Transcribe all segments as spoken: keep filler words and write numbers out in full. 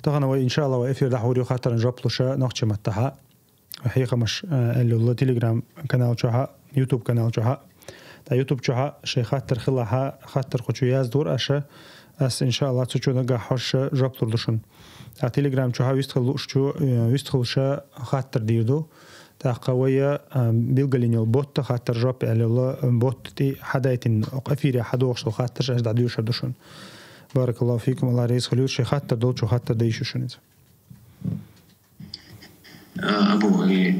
Тахан вай, иншалла, вай эфир дӀахьур ю хаттаран жоп луш нохчийн маттахь. Хьехамаш, э, аьлла йолу Telegram канал чохь, YouTube канал чохь. Ткъа YouTube чохь шайн хаттар хилахь, хаттар кху чу яздора аша. Ас, иншалла, цу чу нагахь хьожуш жоп лур ду шуна. Ткъа Telegram чохь вистхила лууш чу, э, вистхилча хаттар дийр ду. ТӀаккха вай, а, билгалйина йолу ботта хаттар-жоп аьлла йолу ботта тӀе хьадайтина, оцу эфире хьадогӀуш долу хаттарш аша дӀадоьшур ду шуна. Баракаллаху фикум, Алла реза хуьлийла, шайн хаттар долчо хаттар дайша шуна иза. А, Абу, и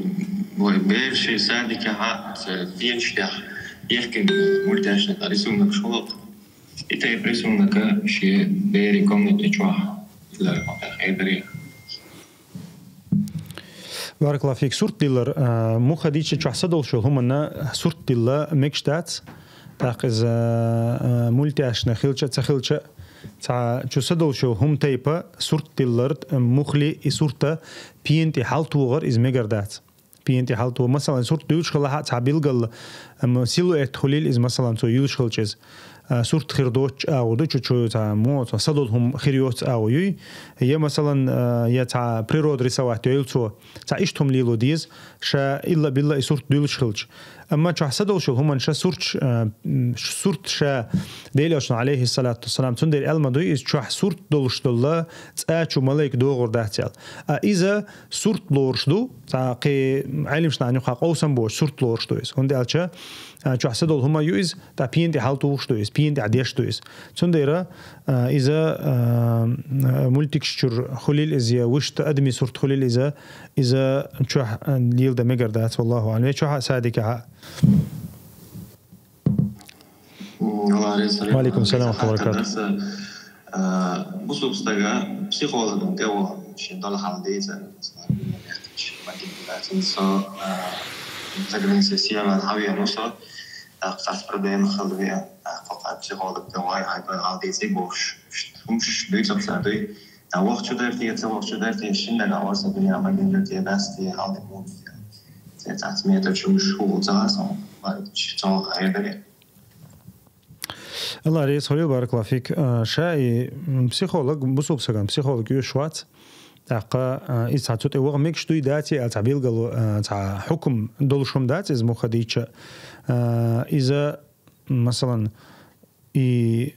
вай бераш садикехь, церан стенаш тӀехь ехкина мультяшный рисунок шу вакъ. И тайпа рисунок шен берийн комнати чохь. Баракаллаху фик, сурт диллар, а, муха дийцча чохь са долуш йолу хӀуманна сурт дилла мегаш дац. ТӀаккха иза, а, мультяшный хилча а, ца хилча а, цхьа чу са долуш йолу хӀума тайпа сурт диллар, а, мухали и сурта пена тӀе хьалатохар иза мегар дац. Пена тӀе хьалато. Масалан, сурт дуьлуш хилахь а цхьа билггал, ам, силуэт хуьлийла иза, масалан, цо юьлуш хилча иза. А, сурт хир доцуш агӀо ду, чу, чу цхьа мо, цхьа са долу хӀума хир йоцу агӀо юй. Я, масалан, а, я цхьа природа рисовать йойла цо. Цхьа иштта хӀума лело деза, ша илла-билла и сурт дуьлуш хилча. Амма чохь са долуш йолу хӀуманна ша сурт, а, м, сурт ша Делан Элчано, алейхиссалату вассалам, цундела аьлла ма дуй, иза чохь сурт долуш долу цӀа чу малайк догӀур дац аьлла. А иза сурт лоруш ду, цхьа кхин Ӏеламнахана юкъахь къовсам боцуш сурт лоруш ду иза. ХӀунда аьлча, а, чохь са долу хӀума ю иза, ткъа пена тӀе хьалатухуш ду иза, пена тӀехь деш ду иза. Цундела, а, иза, а, мультикаш чуьра хуьлийла иза, я вуьшта адамийн сурт хуьлийла иза, иза чохь, а, леладан мегар дац, валлаху аълам. Я чохь а садикехь а. М, Алла реза хуьлийла. Ва алейкум салам ва рахматуллахи ва баракатух. Хаттар ду аса, а, бусулба стага психологна тӀе ваха шен долу хьал дийцар, масалан, со, а, за границей севан хьавеана со, а, цхьацца проблема хила веана, а, кху психолог тӀе ваха, хьайн долу хьал дийций бохуш, хӀумаш дуьйцуш ца дуй. Ткъа вахча дара те, ца вахча дара те, шина дагахь вара сан дуьнен ма гина дара те, дац те, хьал де муха те. Цец ац метр чу муш хӀума ца хьа сан, ма чу ца ваха хьайдара. Алла реза хуьлийла, баракаллаху фик. А, ша и, м, психолог, бусулба стагана психолог оьшуш вац. ТӀаккха, а, иза цхьа цу тӀе ваха мегаш дуй, дац, аьлла цхьа билгало, а, цхьа хьукум долуш хӀума дац иза муха дийцча. А, иза, масалан, и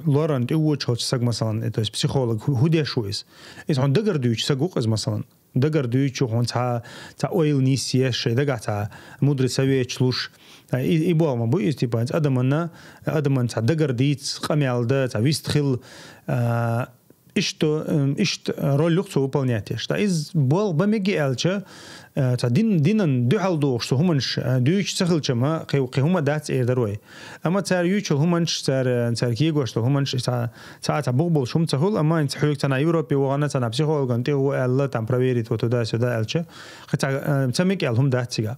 лоран тӀе вочу хӀокху саг, масалан, э, то есть психолог хӀу-, хӀу деш ву иза? Иза хьуна дагар дуьйцу саг ву-кх иза, масалан. Дагар дуьйцу хьуна цхьа, цхьа ойла нисъеш, шайн дагахь цхьа мудрый советаш луш. А, и, и боху ма бу иза, типа, адаманна, адаман цхьа дагар дийца, къамел дан, цхьа вист хила, а, иштта, м, иштта роль ю-кх цо выполнять еш. Ткъа иза болх бан мегий аьлча, э, цхьа дин, динан дуьхьал догӀуш цу хӀуманаш, э, дуьйцуш ца хилча ма, кхин, кхин хӀума дац эр дара вай. Амма цара юьйцуш йолу хӀуманаш, цара, цара кегош долу хӀуманаш, цхьа, цхьа, цхьа бух болуш хӀума ца хуьлу, амма хӀинца хьоьга цхьана Европе вахана, цхьана психологан тӀе гӀо аьлла, там проверить вот туда-сюда аьлча, кхин цхьа, э, ца мегий аьлла хӀума дац цигахь.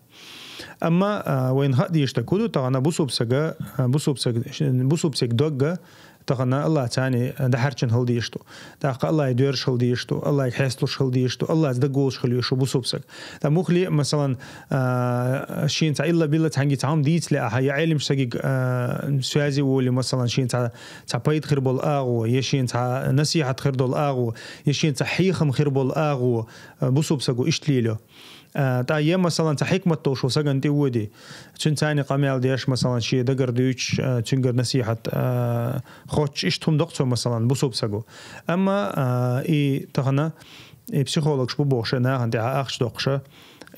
Амма, а, вайна хаа дезаш дерг хӀун ду, тахана бусулба стага, а, бусулба стаг, бусулба стеган догга, тахана Аллахьца цхьаьна дахьарчун хила дезаш ду. ТӀаккха Аллахье доьрзуш хила дезаш ду, Аллахье хьесталуш хила дезаш ду, Аллахьца дагаволуш хила везаш ву бусулба стаг. Ткъа муххале а, масалан, а, шена цхьа илла-билла цхьаьнгге цхьа хӀума дийцале ахьа, я Ӏеламчу стагага, а, связи волий, масалан, шена цхьа, цхьа пайда хир болу агӀо, я шена цхьа насихьат хир долу агӀо, я шена цхьа хьехам хир болу агӀо, а, бусулба стаго иштта лелайо. А, ткъа я, масалан, цхьа хьикмат долуш волу сагана тӀе воьдий. Цуьнца цхьаьна къамел деш, масалан, шен дагар дуьйцуш, а, цуьнгара насихьат, а, хоттуш, иштта хӀума до-кх цо, масалан, бусулба стаго. Амма, а, и тахана, и психологаш бу бохуш нахана тӀехь ахча доккхуш,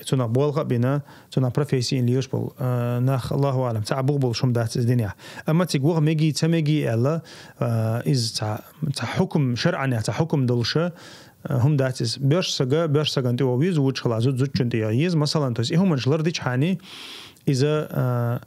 цунах болх а бина, цунах профессия йина лелаш болу, а, нах, Аллаху аълам, цхьа бух болуш хӀума дац иза динехь. Амма цига ваха мегий, ца мегий аьлла, а, иза цхьа, цхьа хьукум, шарӀанехь цхьа хьукум долуш, а, хӀума дац иза. Боьрша сага, боьрша сагана тӀе ваха веза, вуьйцуш хила зуд-, зудчунна тӀе яха еза. Масалан, то есть и хӀуманаш лардичхьана, иза, а,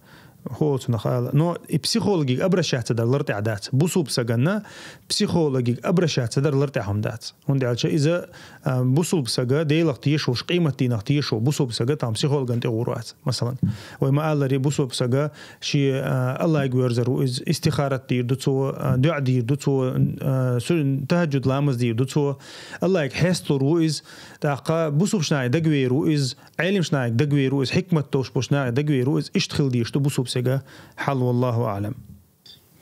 хӀу олу цунах ала. Но и психологига обращаться дар лартӀехь дац. Бусулба сагана психологига обращаться дар лартӀехь хӀума дац. ХӀунда аьлча иза, а, бусулба сага Делах тешаш волуш, къематдийнах тешаш волу бусулба сага тахана психологана тӀе гӀур вац. Масалан, вай ма-аллара, бусулба сага шен, а, Аллахье воьрзур ву иза, истихарат дийр ду цо, а, дуӀа дийр ду цо, а, су-, тахӀаджуд ламаз дийр ду цо, Аллахье хьесталур ву иза, тӀаккха бусулбачу нахе дагавер ву иза, Ӏеламчу нахе дагавер ву иза, хьикмат долуш болчу нахе дагавер ву иза, иштта хила дезаш ду бусулба стеган хьал, валлаху аълам.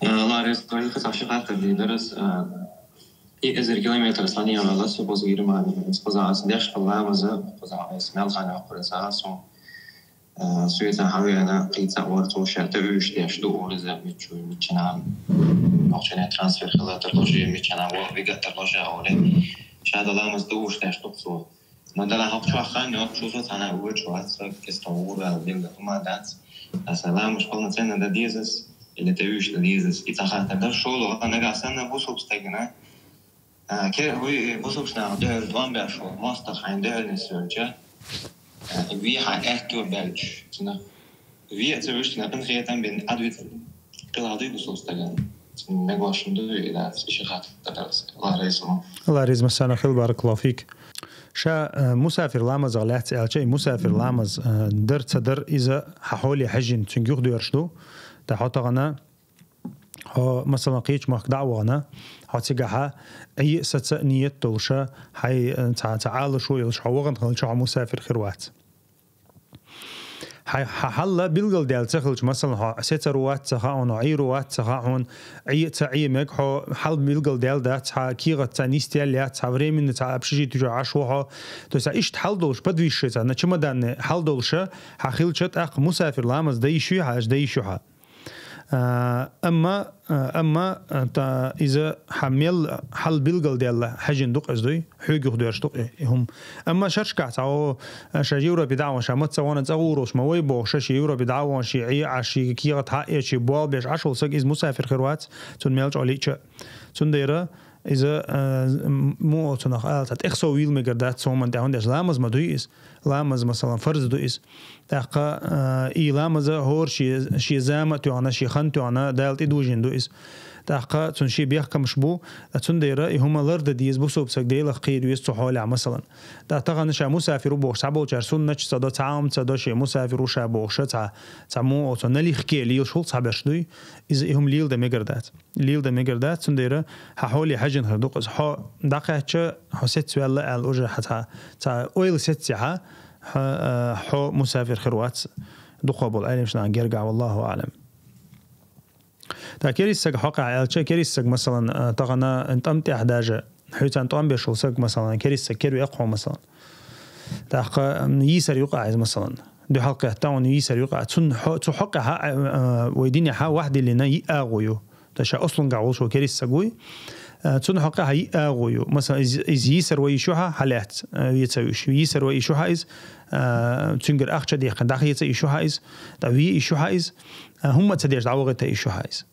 Э, Ларис, вайн хаза ши хаттар дийр дара ас, э, И эзар километр санийона ласса кхуза Германия, кхуза ас деш хала ламаза, кхуза ас мелхана кхуза ас. Суетан хьавена кхийца вар цо ша тӀеуьйш деш ду, ориза мичу, мичана, нохчане трансфер хала тарложе, мичана во вига тарложе, оле. Ша да ламаз тӀеуьйш деш ду цо. Мадала хокчу аххан, нохчу со цана уьч вац, кесто ур вал, билга тума дац. Аса ламаз полноценно да дезас, или тӀеуьйш да дезас. И цаха да шоло, нага санна бусуб стагана. А, ке, уй, бусубшна дер дуан бяшо, моста хайн дер не сёлча. А, ви ха эт тур бяч. Цна. Ви ца уьш на пен хетам бен адвит. Кила дуй бусуб стаган. Цна мегошин дуй, да, иши хат татарс. Ла рейсма. Ла рейсма сана хил баракаллаху фик. Ша, э, мусафир ламаза лац элча, и мусафир ламаз, э, дар ца дар иза хьахоли хьажин цунгюх дерш ду. Та хьотагана Хьо, масалан, кхечу махка дӀа а вахана, хьо цигахьа Ӏе а саца а ниет долуша, хьай, ца, ца Ӏалашо йолуш хьо вахана хилча, хьо мусафир хир вац. Хьай, хьан хьалла билгалдаьлла ца хилча, масалан, хьо сецаро вац ца хаьа хьуна, Ӏийро вац ца хаьа хьуна, Ӏе а ца Ӏе мега хьо, хьал билгалдаьлла дац, хьан кехат ца нисделла яц, хьан временно ца общежитие чу Ӏаш ву хьо. То есть, а иштта хьал долуш, подвисший ца, на чемоданный хьал долуша, хьан хилча, тӀаккха мусафир ламаз дан йиш юй хьан, аш дан йиш ю хьан. А, амма, а, амма, а, та, иза хьан мел хьал билгалдаьлла хьажин дукъ иза дуй, хьоьгух доьрш дукъ и, и хӀума. Амма шаршкахь ца, о, ша Европе дӀа а ван, ша маца вана цӀа гӀур волуш ма вай бохуша, ши Европе дӀа а ван, ши Ӏе а, ши кехат хьа а, ши болх беш Ӏаш волу саг иза мусафир хир вац, цунна мел чӀогӀа лиъча а. Цундела иза, а, м-, муха оцунах ала, ца тӀехсов вийла мегар дац, цоман тӀехь, хӀунда аьлча ламаз ма дуй иза. Ламаз, масалан, фарз ду иза. ТӀаккха, а, и ламаза хӀора шен, шен зама а тоьхна, шен хан а тоьхна, Дала тӀедужийна ду иза. ТӀаккха цунна шен бехкамаш бу, а, цундела и хӀума лардан деза, бусалба саг Делах кхийр веза цу хьолехь, масалан. ТӀаккха тахана ша мусафир ву бохуш, цхьаболчара суннаташ ца до, цхьа хӀума ца до, шен мусафир ву ша бохуша, цхьа, цхьа муха оцу налихке лелаш хӀуллакх цхьаберш дуй, иза и хӀума леладан мегар дац. Леладан мегар дац, цундела хьан хьоле хьаьжжина хир ду-кх иза. Хьо дӀакхаьчча, хьо сецваьлла аьлла, уже хьан цхьа, цхьа ойла сеццехьа, хьо, а, хьо мусафир хир вац, дукхахболу Ӏеламнахана гергахь, валлаху аӀлам. Ткъа керист саг хьокъехь аьлча, керист саг, масалан, а, тахана тӀам тӀехь даже, хьоьцан тӀом беш волу саг, масалан, керист саг кервеа-кх хьо, масалан. ТӀаккха, м, йийсар юкъахь иза, масалан. Дуьхьал кхетта, хьуна йийсар юкъахь. Цунна хьо-, цу хьокъехьа, а, а, вай динехьа вахдиллина йиъ агӀо ю. Ткъа ша ослунгахь волуш ву керист саг вуй. А, цунна хьокъехьа йиъ агӀо ю. Масалан, иза, иза йийсар вай йиш ю хьан, хьан лаьцна, а, вецавеш. Йийсар вай йиш ю хьан иза, а, цуьнгара ахча дехкина, дӀахеца йиш ю хьан иза, дӀаве йиш ю хьан иза, а, хӀумма а ца деш, дӀавахийта йиш ю хьан иза.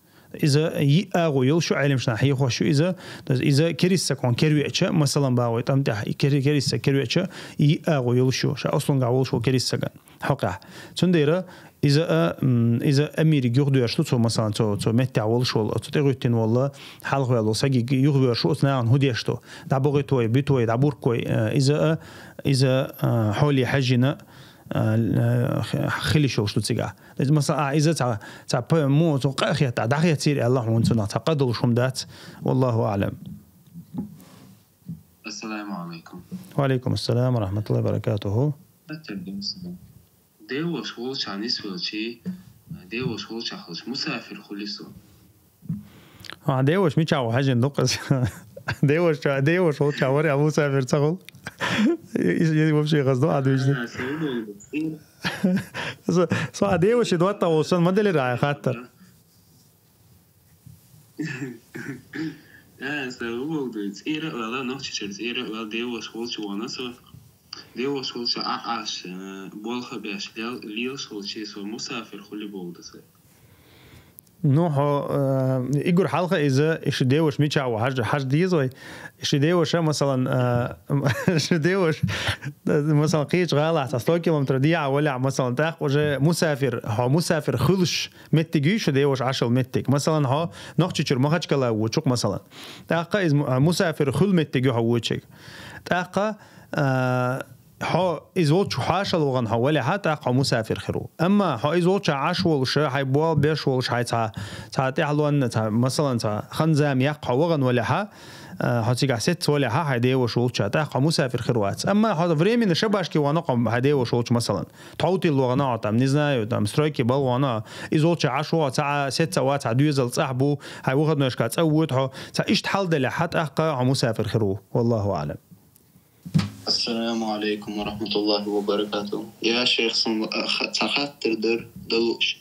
Иза йиъ агӀо йолуш ю, Ӏеламнахана хьехош ю иза, иза керист саг хьуна кервеача, масалан, боху вай тӀам тӀехь, и кер-, керист саг кервеача, йиъ агӀо йолуш ю, ша ослунгахь волуш ву керист саган хьокъехь. Цундела иза а, м, иза а амириг юхадоьрш ду, цо, масалан, цо, цо меттехь волуш волу, оцу тӀегӀуьттина волу, хьалхаваьлла волу сагиг юхавоьршу оцу нахана хӀун деш ду, дӀабохийта вай, буьту вай, дӀабург вай, э, иза а, иза, а, хьоле хьаьжжина, а, л-, а, х-, хила йиш йолуш ду цигахь. Иза, масала, а, иза цхьа, цхьа п-, мо, цо къа а хетта, дӀахецийра аьлла хьуна цунах, цхьа къа долуш хӀума дац. Валлаху аӀлам. Ассаламу алайкум. Ва алайкум ассалам ва рахматуллахи ва баракатуху. Девош волча нисвелчи, девош волча хилча, мусафир хуьлу со. А, девош мичахь ву хьаьжжина ду-кх иза. Девош ча-, девош волча вари, а мусафир ца хуьлу. И, и, и вообще хаза ду, а, дуьйцу. А, со, со, а, девош и доттагӀа волуш санна ма делира хьайн хаттар. А, со вугу дуьйцу. ЦӀера а вала, Нохчийчуьра цӀера а вала, девош волча вана со. Девош волча а Ӏаш, э, болх а беш, лел-, лелаш волчи со мусафир хуьлу боху ду со. Ну, хьо, э, и гур хьалха иза, и шу девош мичахь ву хьаж-, хьажа деза вай. И шу девоша, масалан, э, шу девош, масалан, кхечу гӀалахь цхьа сто километр дехьа валахь, масалан, тӀаккха уже мусафир, хьо мусафир хуьлуш меттиг юй шу девош Ӏаш йолу меттиг. Масалан, хьо Нохчийчуьра Махачкала вочу-кх, масалан. ТӀаккха иза му-, а, мусафир хуьлу меттиг ю хьо вочуьнга. ТӀаккха, а, хьо иза волчу хьошалла вахана хьо валахь, тӀаккха хьо мусафир хир ву. Амма хьо иза волчохь Ӏаш волуша, хьайн болх беш волуш, хьайн цхьа, цхьа тӀаьхьалонна, цхьа, масалан, цхьа хан-зама яккха хьо вахана валахь, А, хьо цигахь сецца вале хьа хьай деваш волча, тӀаккха хьо мусафир хир вац. Амма хьо временно шабашке вана хьо хьай деваш волча, масалан. Тхьовтил вагӀана, там, не знаю, там, стройки бал вагӀана, изолча Ӏаш вагӀа, ца Ӏа сецца вац, хьа доьзал цӀахь бу, хьай выходнойшка цӀа вуд хьо, ца иштта хьал дале хьа, тӀаккха хьо мусафир хир ву. Валлаху аӀлам. السلام عليكم ورحمة الله وبركاته. Я шейх, сан, а, ха-, ца хаттар дар далуш.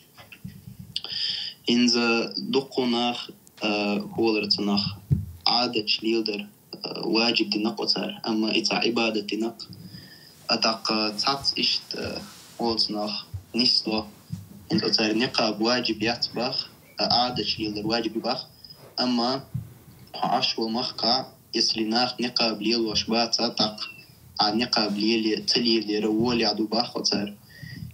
Инза дуккху нах, а, хулар ца нах. Ӏадаташ лилдар, а, ваджиб динак оцар, амма и ца ибадат динак. А так, а, цац ишт, а, хулар ца нах. Нисло. Инза оцар никъаб ваджиб яц бах, а, Ӏадаташ лилдар ваджиб бах. Амма хьо Ӏаш ва махка, если нах никъаб лелош баца, так, а никъаб леле, ца лелера воля ду бахо цар.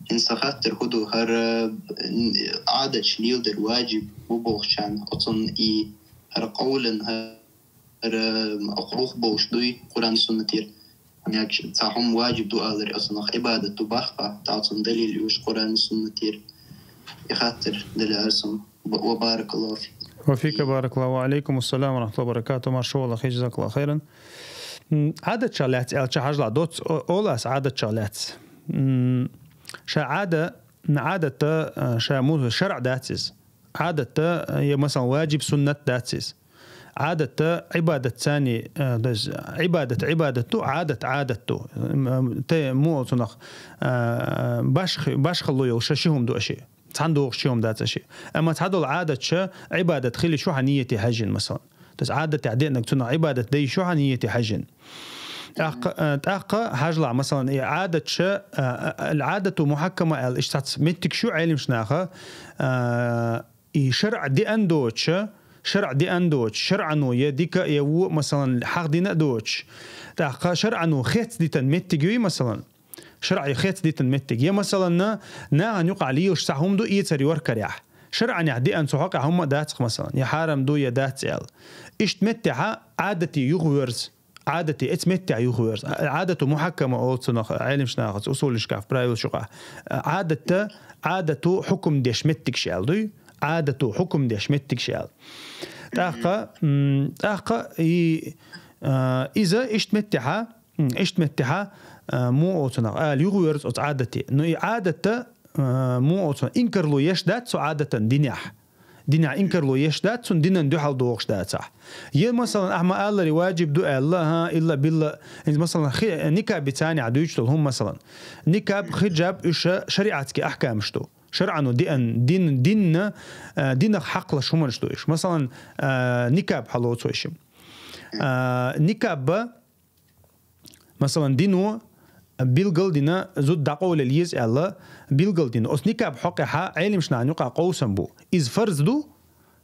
Хин са хаттар худу, хӀара, м, Ӏадаташ лелдер ваджиб бу бохчан, оцун и хӀара къовлан, хӀара, м, хӀух болш дуй, Къуръан суннатир. Няч, ца хӀум ваджиб ду алар, оцунах ибадат ду бахха, та оцун далил юш Къуръан суннатир. И хаттар дали арсум. Ва баракаллаху фик. Ва фика баракаллаху. Ва алейкум ассалам ва рахматуллахи ва баракату. Маршалла, хи, жазакаллаху хайран. М, Ӏадатча лац, элча хьажла доц, о-, олас Ӏадатча лац. М, ша Ӏада, н-, Ӏадатта, а, ша му-, шаръ дац из. Ӏадатта, а, я, масалан, ваджиб, суннат дац из. Ӏадатта, Ӏибадат цани, а, даз, Ӏибадат, Ӏибадат ду, Ӏадат, Ӏадат ду. М, м, те му оцунах, а, башх-, башхалло йол ша ши хӀум ду аши. Цхьан догӀуш чу хӀума дац аши. Амма цхьадолу Ӏадатча Ӏибадат хили шу хьан нийяте хьаьжжина, масалан. Тас Ӏадатехь деанаг цунах Ӏибадат дай шу хьан нийяте хьаьжжина. ТӀаккха, э, тӀаккха хьажлахь, масалан, и Ӏадатча, э, э, Ӏадату мухьаккама аьлла, иштта цхьацца меттиг шу Ӏелимаш наха, э, и шаръ деан доцуча, шаръ деан доцуча, шаръано я дика, я во, масалан, хьахдина а доцуча. ТӀаккха шаръано хец дитан меттиг юй, масалан. ШарӀе хец дитан меттиг. Я, масаланна, нахана юкъахь лелаш цхьа хӀума ду, эцар йоркарехь. ШарӀанехь деана цу хьокъехь хӀума а дацахь, масалан, я хьарам ду, я дац аьлла. Иштта меттехьа Ӏадате юхаверз. Ӏадате эца меттехь юхаверз. Ӏадату мухьаккама олу цунах, Ӏелимаш нахаца, усулишкахь, правилаш юкъахь. Ӏадатта, Ӏадату хьукум деш меттигаш аьлла дуй? Ӏадату хьукум деш меттигаш аьлла. ТӀаккха, м, тӀаккха и, а, иза иштта меттехьа, М, иштта меттехьа, а, муо оцунах ала юхаверз оцу Ӏадате. Ну, и Ӏадатта, а, муо оцунах инкарло еш дац цу Ӏадатан динехь. Динехь инкарло еш дац, цун динан дуьхьал догӀуш дацахь. Я, масалан, ахьа ма-аллари ваджиб ду аьлла, хӀа, илла билла, хӀинца, масалан, хи-, никаби царнехь дуьйцуш долу хӀума, масалан. Никаб, хиджаб, уьш шариатский ахькамаш ду. ШарӀано диан, дин, динна, а, динах хьакхалаш хӀуманаш ду уьш. Масалан, а, никаб хьалоцу уьш. А, никабба Масалан, дино билгал дина зуда дӀакъовлал еза аьлла, билгал дина. Оцу никаб хьокъехьа Ӏелимаш нахана юкъа къовсам бу. Иза фарз ду,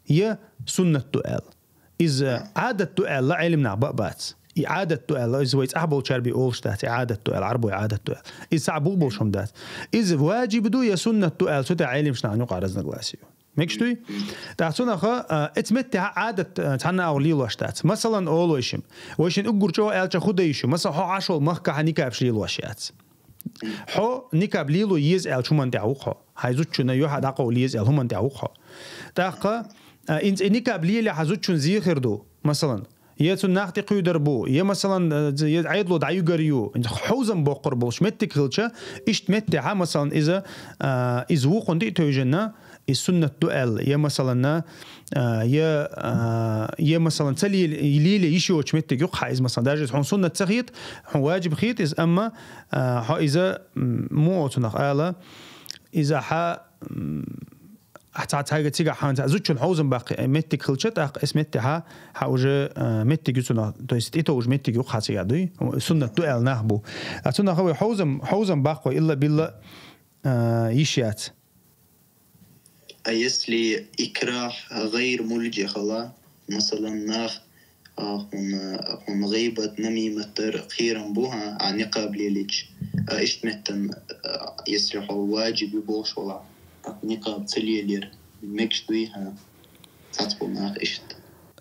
я суннат ду аьлла. Иза Ӏадат ду аьлла, Ӏелим нах баа бац. И Ӏадат ду аьлла, иза вай цӀахь болчар бий олуш дац, и Ӏадат ду аьлла, Ӏарбой Ӏадат ду аьлла. Иза цхьа бух болуш хӀума дац. Иза ваджиб ду, я суннат ду аьлла, цу тӀе Ӏелимаш нахана юкъа разногласие ю. Мегаш дуй? ТӀаккха цунах, а, эца меттехьа Ӏадат, а, цхьанна агӀор лелош дац. Масалан, олу вайшим. Вайшин уггар чӀогӀа аьлча хӀу дайш ю. Масалан, хьо Ӏаш волу махкахьа никабаш лелош яц. Хьо никаб лело еза аьлча хӀуманна тӀехь ву-кх хьо. Хьайн зудчунна юьхьа дӀакъовла еза аьлла хӀуманна тӀехь ву-кх хьо. ТӀаккха, а, инца и никаб лелехьа зудчун зе хир ду. Масалан, я цунна нах тӀекхуьйдар бу, я, масалан, э, я Ӏедало дӀаюгар ю, хьовзам боккхур болуш меттиг хилча, иштта меттехьа, масалан, иза, а, иза вукхунна тӀе а тевжина, иза суннат ду аьлла, я, масаланна, а, я, а, я, масалан, ца леле, леле йиш йоцу меттиг ю-кх хьан иза, масалан, даже иза хьуна суннат ца хета, хьуна ваджиб хета иза, амма, а, хьо иза, м, муо цунах ала, иза хьа, м, Ахьа цхьа цхьайга цигахь хьан цхьа зудчун хьовзам баккхи меттиг хилча, тӀаккха эс меттехьа хьан уже, э, меттиг ю цунах, то есть тӀетовжа меттиг ю-кх хьан цигахь дуй, суннат ду аьлла нах бу. А цунах вай хьовзам, хьовзам баккхой илла-билла, э, йиш яц. А если икрахь гӀайр мулджи хала, масалан, нах А, хӀун, хӀун гӀийбат, намимат дар кхерам бу, хӀа, а никъаб лелича. А, иштта меттан, а, если хьо ваджиб ю бохуш вала, а, никъаб ца лелер, мегаш дуй, хӀа, цацболу нах иштта.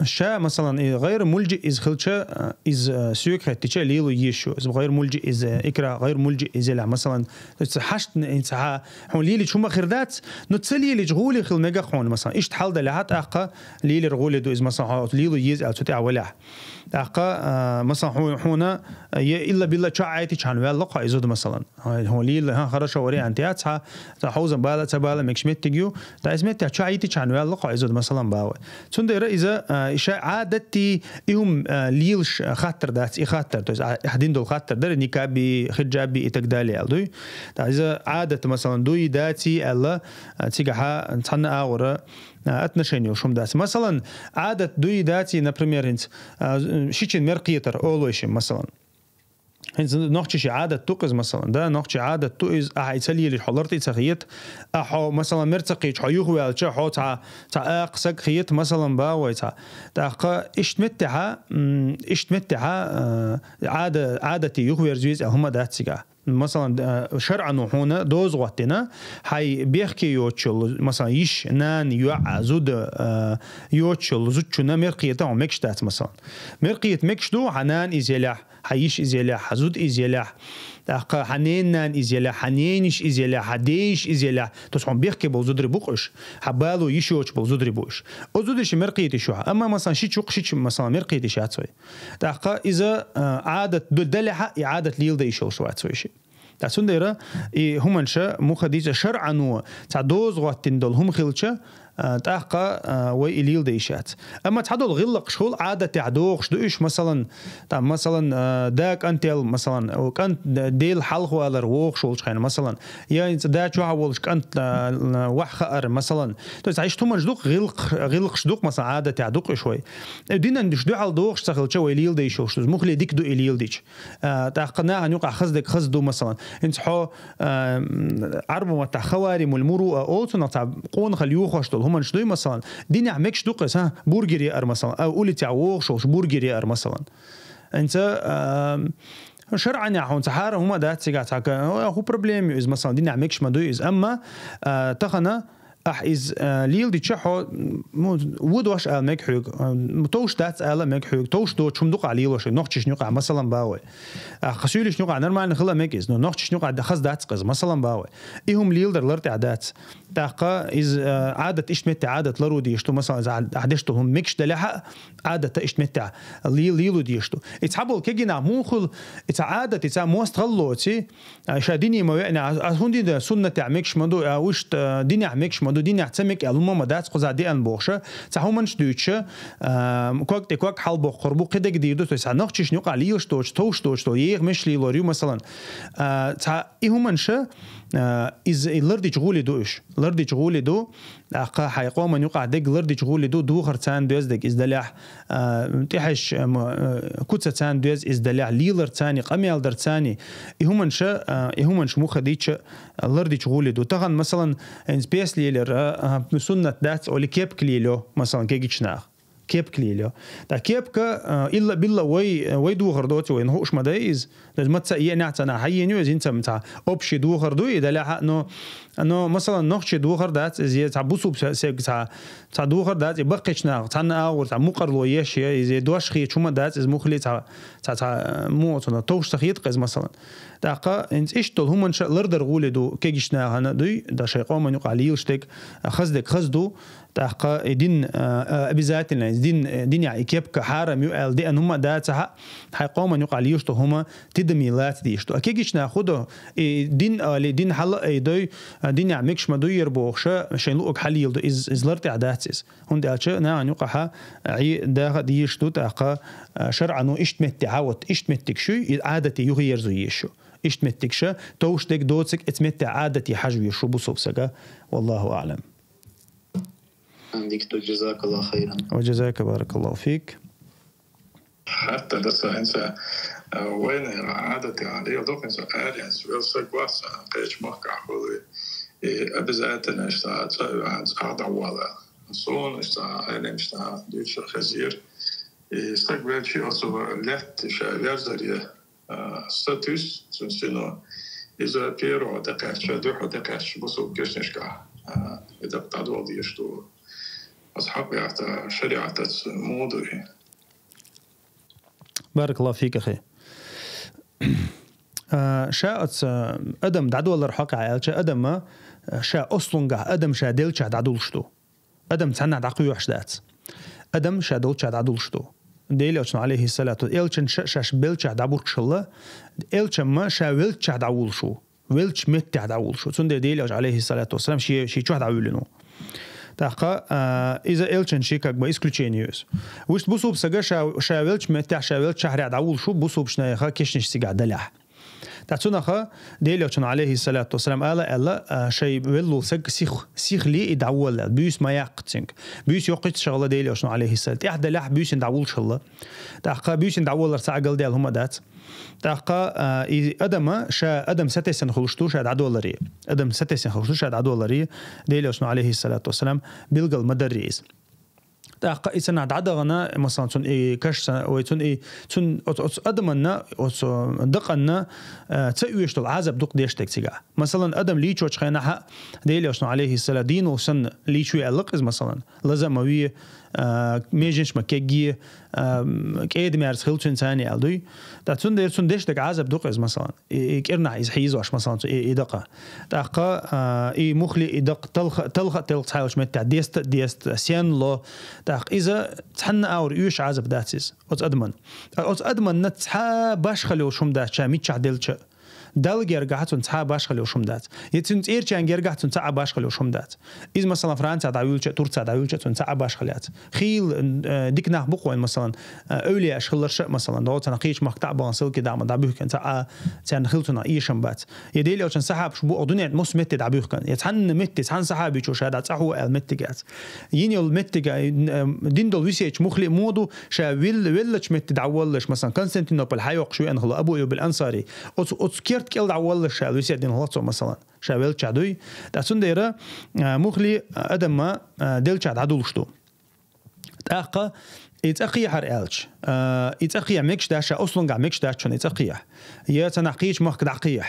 Ша, масалан, и гӀайр мулжи из хилча, из соьга хеттича лело езаш ю. Из гӀайр мулжи из икра, гӀайр мулжи из елахь, масалан, то есть хьашт, хьа, хьуна лелийча хӀума хир дац, но ца лелийча гӀоле хила мегаш хьуна, масалан. Иштта хьал далехьа, тӀаккха лелар гӀоле ду из, масалан, хьо лело еза аьлча тӀехь валехь. ТӀаккха, масалан, хьуна, хьуна я илла-билла чу Ӏайтича хьан ваьлла кхо из зуда, масалан. Хьо лела, хьа, хорошо, вариант яц, хьа, ца хьовзам бала, ца бала мегаш меттиг ю, да из меттиг чу Ӏайтича хьан ваьлла кхо из зуда, масалан, бавай. Цундера иза, иша Ӏадатти и хӀума лелаш хаттар дац, и хаттар, то есть, а, дин дол хаттар дара, никаби, хиджаби и так далее, аьл дуй. Да иза Ӏадат, масалан, дуй, даци, аьлла, цигахьа цхьанна агӀора отношение йолаш хӀума дац. Масалан, Ӏадат дуй, даци, например, хӀинца, шичен мер кхетар, олуй ши, масалан. ХӀинца нохчий ши Ӏадат ду-кх из, масалан, да, нохчий Ӏадат ду из, ахьа и ца лелаш хьо лартӀе ца хета, а хьо, масалан, мер ца кхийча, хьо юхаваьлча, хьо цхьа, цхьа акха саг хета, масалан, бавай цхьа. ТӀаккха иштта меттехьа, иштта меттехьа, Ӏада-, Ӏадати юхаверза веза аьл хӀума дац цигахь. Масалан, шарӀано хьуна доза гӀоттина, хьай бехке йоцчул, масалан, йиш, нана, йоӀ, зуда йоцчул зудчунна мер кхета хьо мегаш дац, масалан. Мер кхета мегаш ду, хьа нана из елахь, хьа йиш из елахь, хьа зуда из елахь, тӀаккха хьа ненан нана из елахь, хьа нениш из елахь, хьа дейиш из елахь, то есть хьуна бехке бола зударий бу-кх уж, хьа бало йиш йоцуш бола зударий бу уж. О зударий ши мер кхета йиш ю хьа. Амма, масалан, шича-кх, шича, масалан, мер кхета йиш яц вай. ТӀаккха иза Ӏадат ду-, далехьа, и Ӏадат леладе йиш йолаш вац вай ши. ТӀаккха цундера и хӀуманаш муха дийца шарӀано цхьа доза гӀоттина дола хӀума хилча, тӀаккха вай и леладе йиш яц. Амма цхьадола гӀиллакхаш хул, Ӏадатехь дохуш ду уж, масалан, тӀа, масалан, да кӀантел, масалан, кӀант Дела хьалхавалар вохуш волчу хенахь, масалан, я хӀинца да чохь волуш кӀант ваха хаар, масалан. То есть, иштта хӀуманаш ду-кх, гӀиллакх-, гӀиллакхаш ду-кх, масалан, Ӏадатехь ду-кх уж вай. Динан дуьш дуьхьал дохуш ца хилча, вай леладе йиш йолуш ду. Муххале дика ду и леладича. ТӀаккха нахана юкъахь хаза дерг хаза ду, масалан. ХӀинца хьо, Ӏарбийн маттахь хаваримул муруа олу цунах, цхьа къонахалла йохош долу хӀуманаш дуй, масалан. Динехь мегаш ду-кх иза, хӀа, бургер яар, масалан. А, улицехь вохуш волуш бургер яар, масалан. ХӀинца, шарӀанехь хьуна цхьа хьарам хӀума дац цигахь, цхьа ка-, хӀун проблема ю иза, масалан, динехь мегаш ма дуй иза. Амма тахана ахь иза леладича, хьо, ну, вон дош ала мега хьоьга, товш дац ала мега хьоьга, товш доцу хӀума ду-кх ахь лелош, нохчашна юкъахь, масалан, бавай. Ахь суьйлишна юкъахь нормально хила мега иза, но нохчашна юкъахь хаза дац-кх иза, масалан, бавай. И хӀума леладар лартӀехь дац. ТӀаккха иза Ӏадат иштта метте Ӏадат ларо дезаш ду, масалан, иза ахь деш долу хӀума мегаш далехьа, Ӏадата иштта меттехь ле-, лело дезаш ду. И цхьаболу кегий нах муха хуьлу, и цхьа Ӏадат, и цхьа мост гӀаллоций, ша дине ма веъна, а хӀунда дан суннатехь мегаш ма ду, а уьш динехь мегаш ма ду, динехь ца мега аьлла, хӀума ма дац кхуза деана бохуша, цхьа хӀуманаш дуьйцуша, ког тӀе ког хьалабоккхур бу, кхидерг дийр ду, то есть цхьа нохчашна юкъахь лелаш доцу, товш доцу, еха меш лелор ю, масалан. Цхьа и хӀуманаша, иза и лардича гӀуле ду уьш. Лардича гӀуле ду, тӀаккха хьайн къоман юкъахь дерг лардича гӀуле ду, духар царна доьзна дерг иза далехь, тӀехьаш, куца царна доьзна иза далехь, лелар царна, къамел дар царна. И хӀуманаша, и хӀуманаш муха дича лардича гӀуле ду. Тахана, масалан, хӀинца пес лелар суннат дац олий кепка лело, масалан, кегийчу наха. Кепка лело. Ткъа кепка, илла-билла вай, вай духар доций, вайна хууш ма дай иза. Иза маца а еанехь цхьана хьайина ю, иза хӀинца цхьа общий духар ду и далехьа, но, но, масалан, нохчий духар дац иза, цхьа бусулба се-, сега цхьа, цхьа духар дац, и баккхийчу наха, цхьанна агӀор, цхьа мукъарло еш я, иза дош хеташ хӀума дац, иза муххале цхьа, цхьа, цхьа, муха цунах товш ца хета-кх иза, масалан. ТӀаккха хӀинца иштта долу хӀуманаша лардар гӀуле ду, кегийчу нахана дуй, да шайн къоман юкъахь лелаш дерг, хаза дерг хаза ду, тӀаккха и дин, обязательно, дин, динехь и кепка хьарам ю аьлла деана хӀума а дацахьа, хьайн къоман юкъахь лелаш долу хӀума тидаме лаца дезаш ду. А кегийчу наха хӀун до, и дин али, дин хьала а айдой, динехь мегаш ма дуй яра бохуша, шайн луъург хьалело ду, иза, иза лартӀехь дац иза. ХӀунда аьлча нахана юкъахьа Ӏи даха а дезаш ду, тӀаккха шарӀано иштта метте хьа, вот иштта меттиг шуй, и Ӏадате юхаерзо езаш ю. Иштта меттигаш, товш дерг доцург, эца метте Ӏадате хьажа везаш ву бусулба сага. Валлаху аӀлам. Дика ду, джазакаллаху хайран. Ва джазака, баракаллаху фик. ХӀатта дан ца хӀинца, вайна Ӏадате лела ду хӀинца аренца велсаг вац, кхечу махкахь хуьлий. И обязательно иштта цӀа а ваьхьна, цӀа а дӀавала. Суна иштта Ӏеламнаха дуьйцуш хезира. И стаг велчи оцу лаьтта ша верзаре, сатуьйсу цуьнан сино. Иза первого тӀекхаьчча, дуьхьа тӀекхаьчча бусулба кешнашкахь, и дакъа дӀадолла дезаш ду. Оцу хьакъехьа шариӀатаца муха ду и? Баракаллаху фика, хи. А, ша оцу адам дӀадоллар хьакъехьа аьлча, адама ша ослунгахь, адам ша делчахь дӀадулуш ду. Адам цхьаннахь дӀакхоьхьуш дац. Адам ша долчахь дӀадулуш ду. Дела Элчано, алейхиссалату, Элчан ша шаьш белчахь дӀабургуш хилла, Элчамма ша велчахь дӀавулуш ву. Велча меттехь дӀавулуш ву. Цундела Дела Элча, алейхиссалату вассалам, ши, ши чохь дӀавуьллина ву. ТӀаккха, а, иза Элчан ши, как бы, исключение ю иза. Вуьшта бусулба сага ша, ша велча меттехь, ша велча шахьарехь дӀавулуш ву, бусулбачу нехан кешнаш цигахь далехь. ТӀаккха цунаха Дела Элчано, алейхиссалату вассалам, ала аьлла, а, шайн веллал саг сих, сихле и дӀаволла аьлла. Буьйса ма яккха цуьнга. Буьйса йоккхуьйтуш хилла Дела Элчано, алейхиссалам. ТӀехь далехь буьйсина дӀавулуш хилла. ТӀаккха буьйсина дӀаволлар цхьа а галдаьлла хӀума дац. ТӀаккха, а, и адама ша, адам сатесна хуьлуш ду ша дӀадолларе. Адам сатесна хуьлуш ду ша дӀадолларе. Дела Элчано, алейхиссалату вассалам, билгал ма дарра иза. ТӀаккха и цунах дӀадахана, масалан, цунна и каш ца, вай цунна и, цунна оцу, оцу адаманна, оцу дакъанна, а, ца оьшуш долу Ӏазап дукха деш дерг цигахь. Масалан, адам лийчочу хенахь а, Дела Элчано, алейхиссалам, дийно санна лийчо аьлла-кх иза, масалан, лаза ма ве, а, меженаш ма кегге, а, м, кӀеда-маьрса хила цуьнан царна аьлла дуй. ТӀаккха цундела цунна деш дерг Ӏазап ду-кх иза, масалан. И, и кӀирнахь иза хьийзош, масалан, цу, и, и дакъа. ТӀаккха, а, и муххале и дакъа талха, талха а телха цхьайолчу меттехь деста а деста, сенна ло. ТӀаккха иза цхьанна а агӀор оьшуш Ӏазап дац иза, оцу адаман. Ткъа оцу адаманна цхьа а башхалла йолуш хӀума дац ша миччахь делча а. Далла гергахь цунна цхьа а башхалла йолуш хӀума дац. Я цуьнан цӀерачарна гергахь цунна цхьа а башхалла йолуш хӀума дац. Иза, масалан, Францехь дӀавуьлча а, Турцехь дӀавуьлча а, цунна цхьа а башхалла яц. Хийла, э, дика нах бу-кх вайн, масалан, э, эвлияаш хиларш а, масалан, догӀу царна кхечу махка дӀа а бахана, селки дӀа а ма дӀабуьхкина, цхьа а царна хила цунах эшам бац. Я Дела Элчан сахьабаш бу-кх дуьнен тӀе массо меттехь дӀабуьхкина. Я цхьанна метте, цхьана сахьабичо ша дӀа цӀахьо аьлла меттиг яц. Йина йолу меттиг, э, дина долу весеташ муххале а ма ду, ша вил-, веллачу метте дӀаволлалаш, масалан, Константинополь хьайоккхуш веана хилла Абу Айюб аль-Ансари. Оцу, оцу керта кӀел дӀаволлалаш ша весет дина хилла цо, масалан. Ша велчахь дуй. ТӀаккха цундела, а, муххале а адамма, а, делчахь дӀадулуш ду. ТӀаккха и цӀа кхехьар аьлча, а, и цӀа кхехьа мегаш дац ша, ослунгахь мегаш дац шуна и цӀа кхехьа. Я цхьаннахь кхечу махка дӀакхехьа.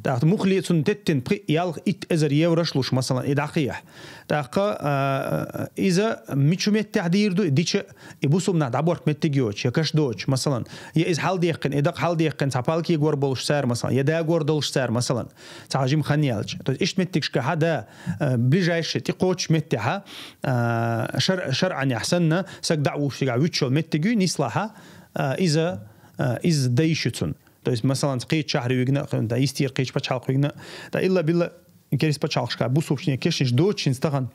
ТӀаккха муххале цунна теттина пхиъ, ялх, итт эзар еврош луш, масалан, и дӀакхехьа. ТӀаккха, а, иза мичу меттехь дийр ду, и дича а, и бусулба нах дӀаборху меттиг йоцуш, я каш доцуш, масалан, я иза хьалдаьккхина, и дакъа хьалдаьккхина цхьа палкигор болуш цара, масалан, я дагор долуш цара, масалан, цхьа жима хан яьлча. То есть иштта меттигашкахь а, да, а, ближайший, тӀекхочуш меттехь а, а, шар-, шарӀанехь санна, саг дӀа а вуьйцуш цигахь вуьтуш йолу меттиг ю, нислахь а, а, иза, а, иза дан йиш ю цунна. То есть, масалан, кхечу шахьаре вигна а, ткъа йистера кхечу пачхьалкхе вигна а, ткъа илла-билла керста пачхьалкхашкахь бусулбачу нехан кешнаш доцуш хӀинца тахана.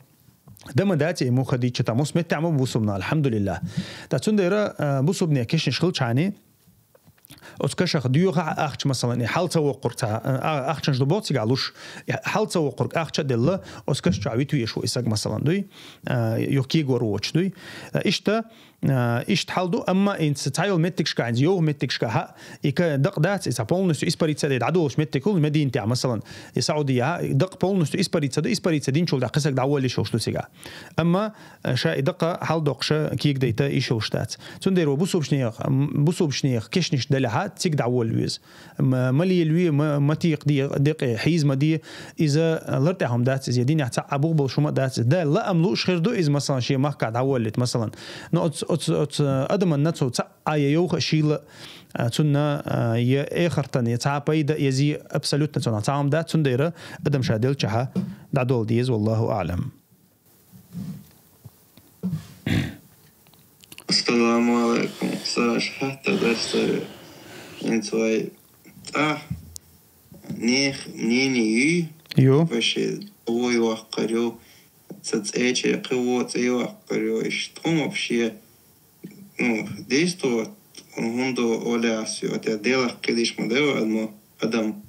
Дан ма дац и муха дича, тӀаккха массо меттехь ма бу бусулба нах, алхьамдулиллахӀ. ТӀаккха цундела, а, бусулба нехан кешнаш хилчахьана, оцу кашах доьху ахча, масалан, и хьал ца воккхург цхьа, а, ахчанаш ду боху цигахь луш, и хьал ца воккхург ахча а делла, оцу каш чохь вита везаш ву и саг, масалан, дуй, а, юха кегор воцуш дуй. А, иштта, а, иштта хьал ду, амма хӀинца цхьайолу меттигашкахь, хӀинца йовха меттигашкахь а, и ка-, дакъа дац, и цхьа полностью испариться а де дӀадолуш меттиг хуьлу Мединатехь, масалан, и Саудия, дакъа полностью испариться ду, испариться динчул тӀаьхьа кхин саг дӀаволла йиш йолуш ду цигахь. Амма, э, ша и дакъа хьалдоккхуша кегадайта йиш йолуш дац. Цундела вай бусулбачу нехан, м, бусулбачу нехан кешнаш далехь а, цига дӀаволла веза. М-, ма лелаве, ма, ма текха де-, декъе, хьийза ма де, иза лартӀехь хӀума дац иза, я динехь цхьа а бух болуш хӀума а дац иза. Да, лаам лууш хир ду иза, масалан, шен махкахь дӀаволлийта, масалан. Но оцу, оцу, оцу адаманна цо цхьа а я йовха а шийла, а, цунна, а, я эхартан, я цхьа а пайда, я зе абсолютно цунах цхьа хӀума дац, цундела адам ша делчахьа дӀадолла деза, валлаху аӀлам. Ассаламу алейкум. Саша, хӀетта дарс ца ве. ХӀинца вай тӀаьхьа нехан мнение юй? Ю. Вай ши вой ваккхар ю. Ца цӀече кхин вон цӀе ваккхар ю. Иштта хӀума вообще, ну, действовать хӀунда олаьс ю, тӀе делахь кхидиш ма деван, но адам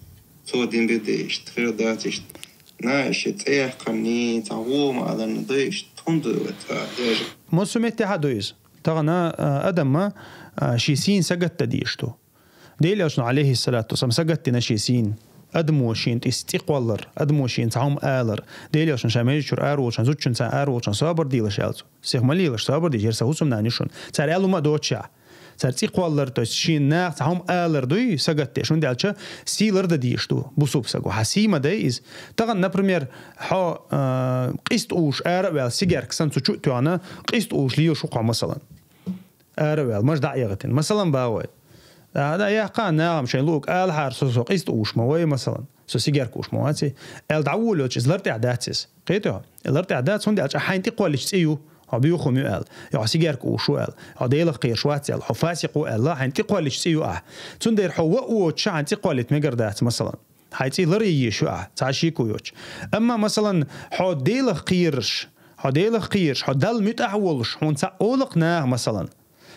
цо дин беде, иштта хир дац, иштта. На, иштта цӀе яьккхарний, цхьа гӀо ма аларна дай, иштта хӀунда вай цӀа дежа? Массо меттехь а ду иза. Тахана, а, адамма, а, шен сийна сагатдан дезаш ду. Дела Элчано, алейхиссалату вассалам, сагатдина шен сийна. Адамо шена тӀе цӀе кхоллар, адамо шена цхьа хӀума алар. Дела Элчано ша межа чуьра араволчун, зудчуьнца араволчун собар делаш аьлла цо. Сих ма лелаш, собар де, хӀара сан хӀусамнана ю шуна. Цара аьлла хӀума а доцуш. Цар цӀи кхоллар, то есть шен наха цхьа хӀума алар дуй, сагатдеш. ХӀунда аьлча, сий лардан дезаш ду, бусалба саго. Хьа сий ма дай из. Тахан, например, хьо, а, къист ууш ара а ваьлла, сигарка санна цу чу а тоьхна, къист ууш лелаш ва хьо, масалан. Ара а ваьлла, маж дӀа а эгӀитина. Масалан, багӀой. А, да, яхха, нагӀам шайн луг алахьара со, со къист ууш ма вай, масалан. Со сигарка ууш ма вац, аьлла дӀаволавелча, из лар тӀехь дац из. Кхетий хьо? Лар тӀехь дац, хӀунда аьлча хьайна тӀекхоллача цӀи ю. Хьо боьха хӀума ю аьлла. Хьо сигарка ууш ва аьлла. Хьо Делах кхераш вац аьлла. Хьо фасикъ ва аьлла. Хьайна тӀекхоллача цӀи ю ахь. Цундела хьо ва а воцуш, хьайна цӀи кхоллийта мегар дац, масалан. Хьай цӀи лара е езаш ю ахь, цхьа шеко йоцуш. Амма, масалан, хьо Делах кхераш, хьо Делах кхераш, хьо Далла муьтӀахь а волуш, хьуна цхьаъ олу-кх наха, масалан.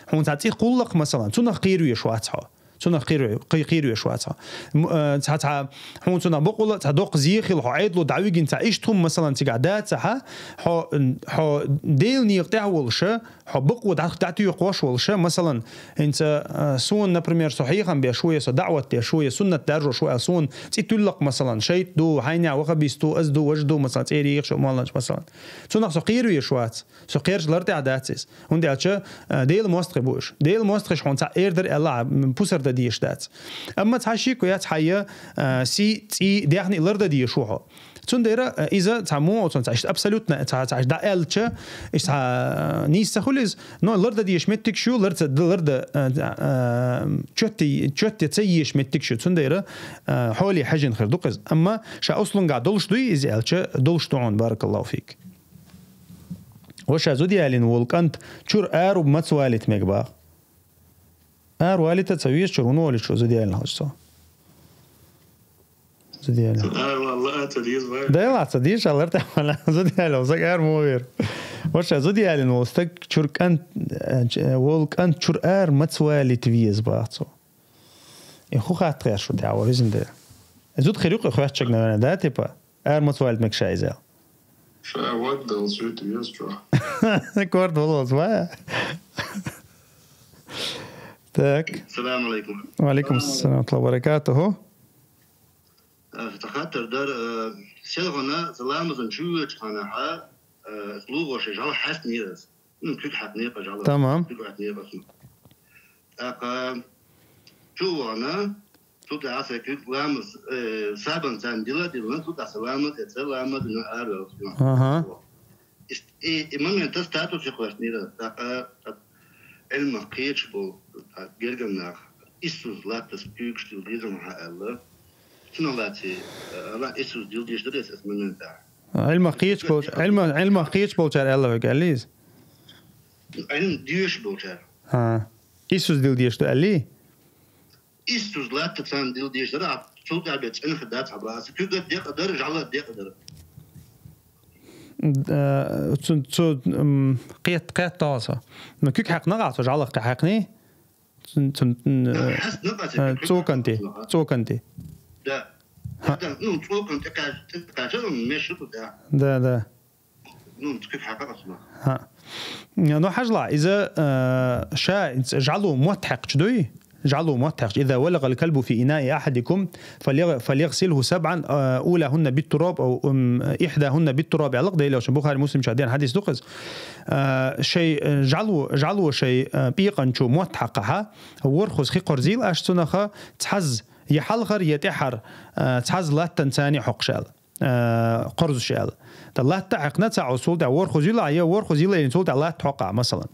Хьуна цхьа цӀи кхоллу-кх, масалан, цунах кхеравеш вац хьо. Цунах кхер-, кхе-, кхеравеш вац хьо. М, э, цхьа, цхьа, хьуна цунах бакъволу а цхьа доккха зе хилла, хьо Ӏедало дӀавигина цхьа иштта хӀума, масалан, цигахь дац ахьа, хьо, хьо Делан некъа тӀехь а волуша, хьо бакъо дӀа-, дӀатоькхош а волуша, масалан, хӀинца, э, суна, например, со хьехам беш ву, я со даӀват деш ву, я суннат даржош ву аьлла, суна цӀи туьллу-кх, масалан, шайтӀа ду, хьайнехь ваххабист ду, аса ду, важа ду, масалан, цӀера ехаш а молланаш, масалан. Цунах со кхеравеш вац. Со кхерча лар тӀехь дац иза. ХӀунда аьлча, а, Делан мостагӀий бу уьш. Делан мостагӀаша хьуна цхьаъ эр дара аьлла, а, м, пусар дан дезаш дац. Амма цхьа шеко яц хьайя, а, сий, цӀий, даьхни лар дан дезаш ву хьо. Цундела, а, иза цхьа муха цунна цхьа иштта абсолютно цхьа, цхьа иштта дӀаьллача, иштта цхьа, а, нийса ца хуьлу иза, но лар дан дезаш меттигаш ю, лар ца, лар дан, а, а, чотте, чотте ца езаш меттигаш ю. Цундела, а, хьоле хьаьжжина хир ду-кх иза. Амма ша услунгахь долуш дуй иза аьлча, долуш ду хьуна, баракаллаху фик. Ваша, зуда ялийна волу кӀант чуьра араваьлла маца валийта мега боху? Аравалийта а ца веза чуьра, хӀунда волуьйту шу зуда ялийна хилча цо? Зуда ялийна. Аравала а ца деза вай. Делахь ца деза, ша лар тӀехь вала. Зуда ялийна волу стаг ара муха вер. Ваша, зуда ялийна волу стаг чуьра кӀант, э, ч-, э, волу кӀант чуьра ара маца валийта веза боху цо? И хӀун хатта гӀерташ ву тӀехь ван визина дела? Зуда хир ю-кх и хоьттучуьнга, наверное, да, типа? Ара маца валийта мега ша иза аьлла? Ша ваддал суьйта веза чохь. Корта валлалц ва? Так. Салам алейкум. Ва алейкум салам ва баракатуху. Э, сан хаттар дара, э, селхана сан ламазан чу воьдучу хенахь, э, лугӀо шен жӀаьла хьаьстинера аса. Ну, куьг хьаькхнера аса жӀаьла. Тамам. Куьг хьаькхнера аса. ТӀаккха чу а вахана, цул тӀаьхьа сан куьг ламаз, э, сабан царна дила а диллина, цул тӀаьхьа сан ламаз эцна, ламаз дина араваьлла. Аха. И, и, и момент статусе кхоьссинера, тӀаккха, тӀаккха Ӏилмах кхеташ болу, тӀаккха гергара нах, иссаза латтанца куьйгаш дилла деза хьан аьлла. Цунах лаций, э, ала иссаза дилла дезаш дара аса моментехь. Ӏилмах кхеташ болча-, Ӏилма-, Ӏилмах кхеташ болчара аьлла хьоьга, аьлла иза? Ӏилма доьшуш болчара. ХӀа. Иссаза дилла дезаш ду аьллий? Иссаза латта царна дилла дезаш дара, а цул тӀаьхьа бен цӀена хир дац хьан боху аса. Куьг а декъа дара, жӀаьла а декъа дара. Э, цу, цу, м, кхет-, кхетта хьо со. Ну, куьг хьаькхна ахь цо, жӀаьлах кхин хьаькхний? Цун, цун, м, э, хьаьстина аса, э, куьг цӀоканти, хьаькхна. ЦӀоканти. Да. ХӀа. Да, ну, цӀоканти кхаьча, кхаьча, ну, меш ду, да. Да, да. Ну, куьг хьаькхна аса. ХӀа. Ну, хьажал, иза, э, ша, жӀаьло мотт хьаькхча дуй? ЖӀаьло мотт хьаькхча. «إذا ولغ الكلب في إناء أحدكم فليغ-، فليغسله سبعا، э, أولاهن بالتراب أو، м, إحداهن بالتراب», аьлла-кх Делан Элчано, Бухари, Муслим чохь деана хьадис ду-кх иза. Э, шайн, э, жӀаьло, жӀаьло шайн, э, пекъан чу мотт хьаькхахь, ворхӀазза хи кхорзийла аш цунах, цхьазза, я хьалхара, я тӀаьхьара, э, цхьазза латтанца царна хьокхуш аьлла. Э, кхорзуш аьлла. Ткъа латта хьаькхна ца Ӏо, цул тӀаьхьа ворхӀазза йилла, я ворхӀазза йилла, цул тӀаьхьа латта хьокху ахь, масалан.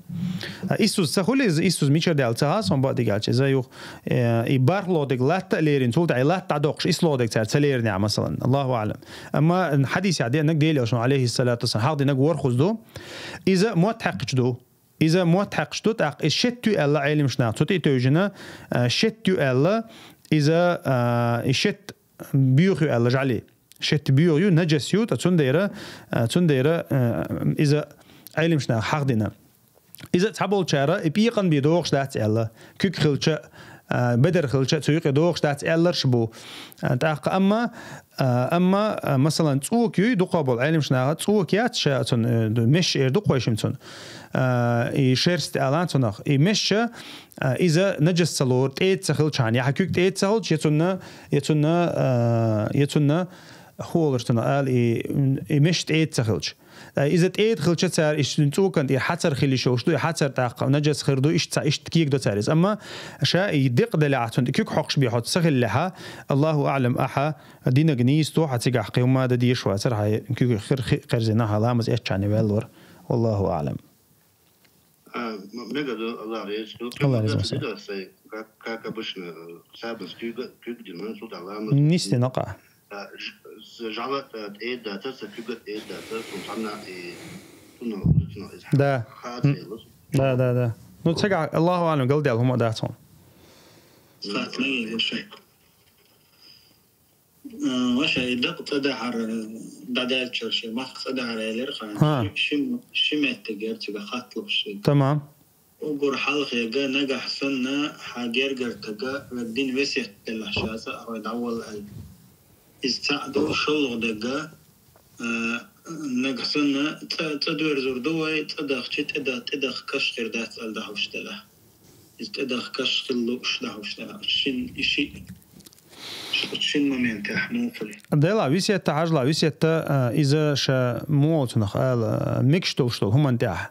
Э, иссаза ца хуьлу иза, иссаза мичара даьлла ца хаьа суна, бакъдерг аьлча, иза юха, э, и бархӀлагӀа дерг латта а лерина, цул тӀаьхьа и латта дӀадоккхуш, ислагӀа дерг цара ца леринехь, масалан. Аллаху аӀлам. Амма хьадисехь деанарг Делан Элчано, Ӏалайхиссалату вассалам, хьахдинарг ворхӀазза ду. Иза мотт хьаькхча ду. Иза мотт хьаькхча ду, тӀаккха иза шетта ю аьлла Ӏелимаш наха. Цу тӀе а тевжина, э, шетта ю аьлла, иза, э, и шетта боьха ю аьлла жӀаьлий. Шетта боьха ю, наджас ю, ткъа цундела, а, цундела, а, иза Ӏелимаш наха хьахдина. Иза цхьаболчара и пекъан бен догӀуш дац аьлла, куьг хилча, а, бедар хилча, цу юкъе догӀуш дац аьлларш бу. А, тӀаккха амма, а, амма, а, масалан, цӀока юй, дукхахболу Ӏелимаш наха, цӀока яц ша цунна, э, меш эр ду-кх вай шимма цунна. А, и шерсть алан цунах. И мешша, а, иза наджас ца лору, тӀеда ца хилчхьана, я хьан куьг тӀеда ца хилча, я цунна, я цунна, а, я цунна, хӀу олура цунах ала, и, и меш тӀеда ца хилча. Э, иза тӀеда хилча цара, иштта цӀокан тӀера хьацар хила йиш йолуш ду, и хьацар тӀаккха наджас хир ду, иштта ца, иштта кегадо цара иза. Амма ша и декъа делахь, цунна тӀе куьг хьокхуш бен хьо ца хиллехьа, Аллаху аӀлам, ахьа динаг нийсто, хьан цигахь кхин хӀумма дан дезаш вацара, хьан куьг хир хи-, кхерзина, хьан ламаз эцчахьана ваьллора. Аллаху аӀлам. А, м-, мега ду, Аллах реза хилва. Аллах реза хилва. Как, как обычно, э, сабас куьг, куьг дина, ман суда ламаз. Нисдина къа. А, ж-, з-, жала, э, тӀеда дацар, са куьга тӀеда дацар, сун цхьанна, э, цунна, цунна, э, Да. Ха-, М. хацелус. Да, да, да. Ну, цигахь, Аллаху аӀлам, галдаьлла хӀума дац хьуна. Сахьт лайла шайх. Э, ваша, и дакъа цӀа дахьар, э, дӀадаьллачара шен мах цӀа дахьар элира хьан. Ха. Ши, ши, ши меттиг яра цига хаттлуш ши. Тамам. Угур хьалхега нагахь санна хьан гергара тага вегдин весет делахь шаца а вай дӀаволла аьлла. Иза цхьаъ ду, шолгӀа дега, э, нагахь санна цӀа, цӀа доьрзур ду вай, цӀа дахча тӀеда-, тӀедах каш хир дац аьлла дӀахьуш делахь. Иза тӀедах каш хила лууш дӀахьуш делахь. Шин, и ши, шин моментехь муха хуьлу. Дела, висетта хьажала, висетта, э, иза ша муха цунах ала, э, мегаш долуш долу хӀуманна тӀехь.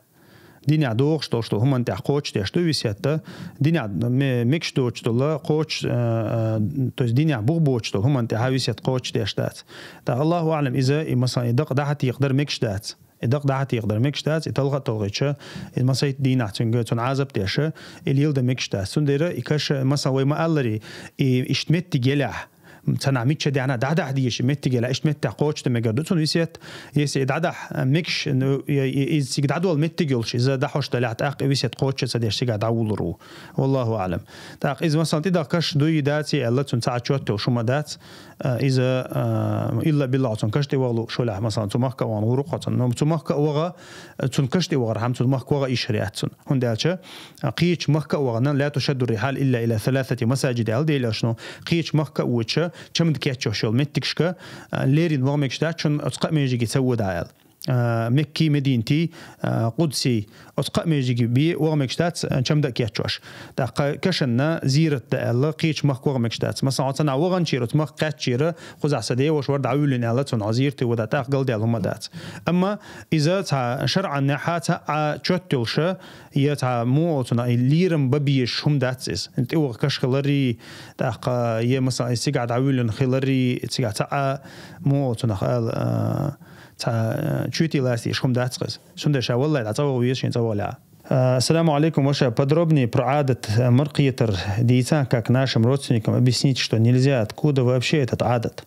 Динехь дохуш долуш долу хӀуманна тӀехь кхочушдеш ду висетта, динехь ме-, мегаш доцуш долу кхочуш, э, э, то есть динехь бух боцуш долу хӀуманна тӀехь висет кхочушдеш дац. ТӀаккха, Аллаху аӀлам, иза, и, масалан, и дакъа дӀахьатекхадар мегаш дац. И дакъа дӀахьатекхадар мегаш дац, и талха а талхийча, и масайт дийнахь цуьнга цунна Ӏазап деш, и леладан мегаш дац. Цундела и каша, масалан, вай ма-алларе, и иштта меттиг елахь, цхьанхьа мичча даьхьна дӀадахьа дезаш меттиг елахь, иштта меттехь кхочушдан мегар ду цунна висет, если и дӀадахьа мегаш, ну, и, и, иза цига дӀадолу меттиг йолуш, иза дӀахьош далахь, тӀаккха и висет кхочуш а ца деш цигахь дӀавуллур ву. Валлаху аӀлам. ТӀаккха иза, масалан, тӀедах каш дуй даций аьлла, цунна цхьа а чот йолуш хӀума дац, а, иза, а, илла билла цунна каш тӀе ваха лууш велахь, масалан, цу махка а вахана гӀур ву-кх хьо цунна. Ну, цу махка а ваха, цунна каш тӀе вахархьама, цу махка ваха йиш хир яц цунна. ХӀунда аьлча, а, кхечу махка а вахана, ла тушадду ррихьал илла ила саласати масаджид аьлла Делан Элчано, кхечу махка а воьдуш, чамда кечъеш йолу меттигашка, а, леррина ваха мегаш дац, шуна оцу кхаа межиге ца вода аьлла. А, Мекки, Мединати, а, Къудси, оцу кхаа межиге бен ваха мегаш дац, а, чамда а кечъеш. ТӀаккха кашанна зиярат дан аьлла, кхечу махка ваха мегаш дац. Масалан, хьо цхьанхьа ваханчера, оцу махка кхаьччера, кхузахь сан ден ваша вара дӀавуьллина аьлла, цунна хьо зиярате вода, тӀаккха галдаьлла хӀума дац. Амма иза цхьа шарӀанехьа цхьа а чот йолуша, я цхьа муха олу цунах, и лерам бан безаш хӀума дац иза. ТӀе ваха каш хиларий, тӀаккха, я, масалан, и цигахь дӀавуьллина хиларий, цигахь цхьа а муха олу цунах ала, а, цхьа, а, чоьте лаьцна дезаш хӀума дац-кх иза. Цундела ша, валлай, дӀа цӀа ваха веза шен цӀа валахь. А, ассаламу алейкум, ваша, подробнее про Ӏадат, а, мара кхетар дийца, как нашим родственникам объяснить, что нельзя, откуда вообще этот Ӏадат?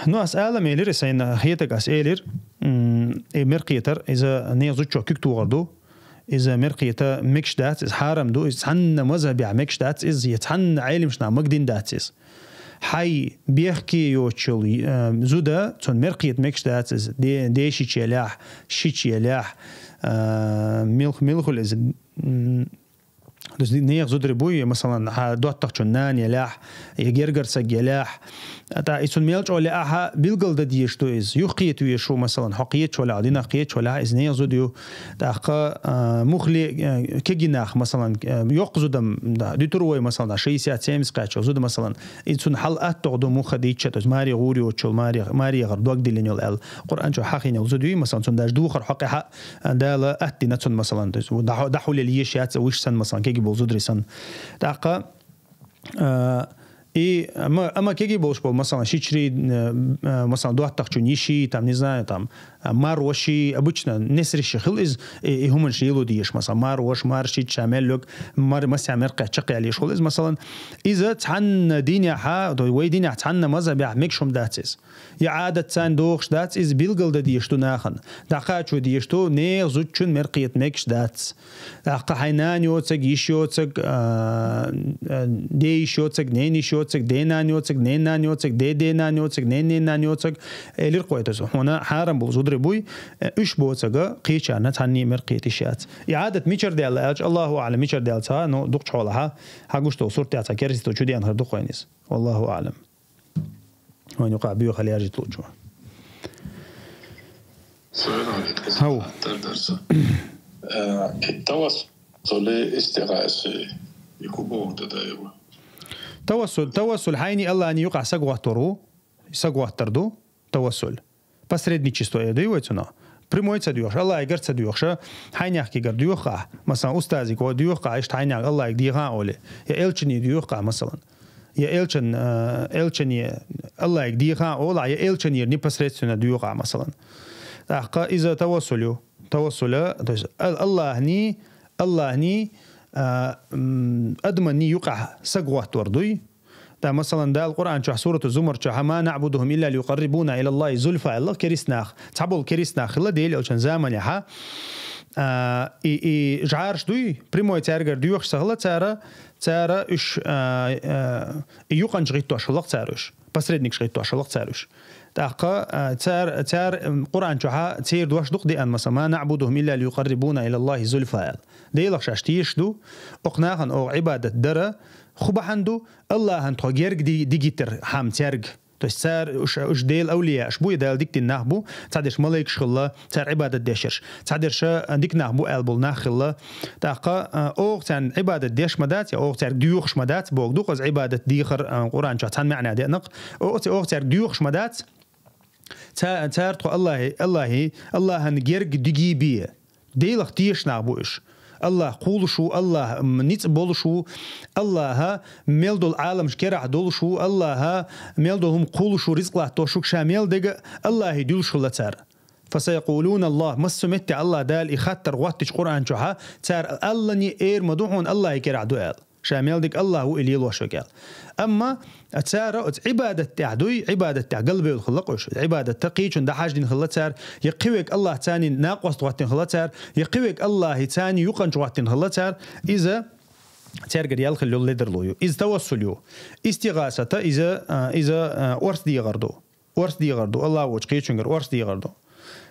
Ну, ас ала-м элира, сайна хетарг ас элира, м, и мара кхетар, иза нехан зудчух куьг тохар ду, иза мара кхета мегаш дац, иза хьарам ду, иза цхьанна мазхӀабехь мегаш дац иза, я цхьанна Ӏеламнаха магадина дац иза. Хьайн бехке йоцучул, э, зуда, цунна мара кхета мегаш дац иза, де-, ден шича елахь, шича елахь, э, милх-, милхула иза, м, То есть нехан зударий буй, масалан, хьан доттагӀчун нана елахь, я гергара саг елахь. ТӀаккха и цунна мел чӀогӀа лаахь а билгалдан дезаш ду иза. Юхакхета везаш ву, масалан, хьо кхеташ валахь, динах кхеташ валахь, иза нехан зуда ю. ТӀаккха, а, муххале, а, кегий нах, масалан, а, йоккха зуда, да, дуьтур вай, масалан, да, шестьдесят-семьдесят кхаьчча йолу зуда, масалан, и цунна хьал аттагӀа ду мухха дийцча, то есть маре гӀур йоцучул, маре, маре яхар дог диллина йолу аьлла. Къуръан чохь хьахийна йолу зуда ю, масалан, цунна даже духар хьокъехь а, Дала атта дина цунна, масалан, то есть, дӀахьу-, дӀахьулъяла езаш яц, вуьш санна, масалан, кегий болу зударий санна. ТӀаккха, а, и, ма-, амма кегий болуш болу, масалан, шичарий, а, а, масалан, доттагӀчун йиший, там, не знаю, там, а, марваший, обычно несарий хила иза, и, и хӀуманаш лело дезаш, масалан, марваш, маршич, ша мел лег, мар-, масех мер кхаьчча кхел езаш хуьлу иза, масалан, иза цхьанна динехьа, то есть вай динехь цхьанна мазхӀабехь мегаш хӀума дац иза. Я Ӏадат царна дохуш дац, иза билгалдан дезаш ду нахана. ДӀакхачо дезаш ду, нехан зудчун мера кхета мегаш дац. ТӀаккха хьайн нана йоцург, йиш йоцург, а, а, ден йиш йоцург, ненан йиш йоцург, ден нана йоцург, ненан нана йоцург, ден ден нана йоцург, ненан ненан нана йоцург, элира кхойта со. Хьуна хьарам болу зударий буй, э, уьш боцург кхечарна цхьанне мера кхета йиш яц. И Ӏадат мичара даьлла аьлча, Аллаху аӀлам, мичара даьлла ца, ну, дукхачу хьолахьа, хьан гуш долу суртехь цхьа керсто чу деана хир ду кхойна иза. Валлаху аӀлам. Вайн юкъахь боьха лержит лучу. Салам алейкум. Хау. Тардарса. Э, тавассули истигъаси, и кубогда даева. Тавассул, тавассул хьайни Аллани юкъахь сагваттор ву. саготтар ду, тавассуль. Посредничество я дуй вай цунах. Прямой ца доьхуш, Аллахьгар ца доьхуш, хьайнехкигар доьху ахь, масалан, устазига доьху ахь, иштта хьайнех Аллахьга дехьа олий, я элчане доьху ахь, масалан. Я элчан, э, элчане Аллахьга дехьа олий, я элчанера непосредственно доьху ахь, масалан. ТӀаккха иза тавассуль ю. Тавассуль, то есть ал-, Аллахьний, Аллахьний, а, м, адаманний юкъахь саготтор дуй. Да, масалан, Дала Къуръан чохь, сурату Зумар чохь: «Ма наъбудухум илля лиюкъаррибуна илаллахи зульфа», аьлла, керист нах, цхьаболу керист нах хилла Делан элчан заманехь, а, и, и жӀараш дуй, прямой цаьргара доьхуш ца хилла цара, цара уьш, а, а, и юкъанча гӀиттош хилла цара уьш, посредникаш гӀиттош хилла цара уьш. ТӀаккха, а, цар, цар, м, Къуръан чохь церан дош дукха деана, масалан: «Ма наъбудухум илля лиюкъаррибуна илаллахи зульфа», аьлла. Делах шаьш тешаш ду, окху нахана оха Ӏибадат дара, хӀун бахьана ду, Аллахьан тхо герга ди-, дигийтар хьама цаьрга. То есть цара уьш, уьш Делан авлияаш бу, и Дала дика дина нах бу, цхьадерш малайкаш хилла, цара Ӏибадат дешерш, цхьадерш, а, дика нах бу аьлла болу нах хилла. ТӀаккха, а, оха царна Ӏибадат деш ма дац, я оха цаьрга доьхуш ма дац, боху ду-кх иза Ӏибадат дехар, а, Къуръан чохь цхьана маьӀна деана-кх. Оха ц-, оха цаьрга доьхуш ма дац, ца-, цара тхо Аллахье, Аллахье, Аллахьан герга дигий бе. Делах тешаш нах бу уьш. Аллахь кхуллуш ву, Аллахь, м, ницкъ болуш ву, Аллахьа мел долу Ӏаламаш керахь долуш ву, Аллахьа мел долу хӀума кхуллуш ву, ризкъ латтош ву, ша мел дега Аллахье дуьллуш хилла цара. «Фасаякъулуна Аллахь», массо а метте Аллахь Дала и хаттар гӀоттича Къуръан чохь, цара аллане эр ма ду хьуна Аллахье керахь ду аьлла. Ша мел дега Аллахь ву и лелош верг аьлла. Амма цара оцу Ӏибадат тӀехь дуй, Ӏибадат тӀехь галбевлла хилла-кх уьш. Ӏибадатта кхечунна дӀахьаждина хилла цара, я кхин верг Аллахь царний накъост гӀоттина хилла цара, я кхин верг Аллахье царний юкъанча гӀоттина хилла цара, иза цаьргара ял хилла йолу ледарло ю. Иза тавассуль ю. Истигъасата иза, а, иза, а, орц дегӀар ду. Орц дегӀар ду, Аллахь воцу кхечуьнгара орц дегӀар ду.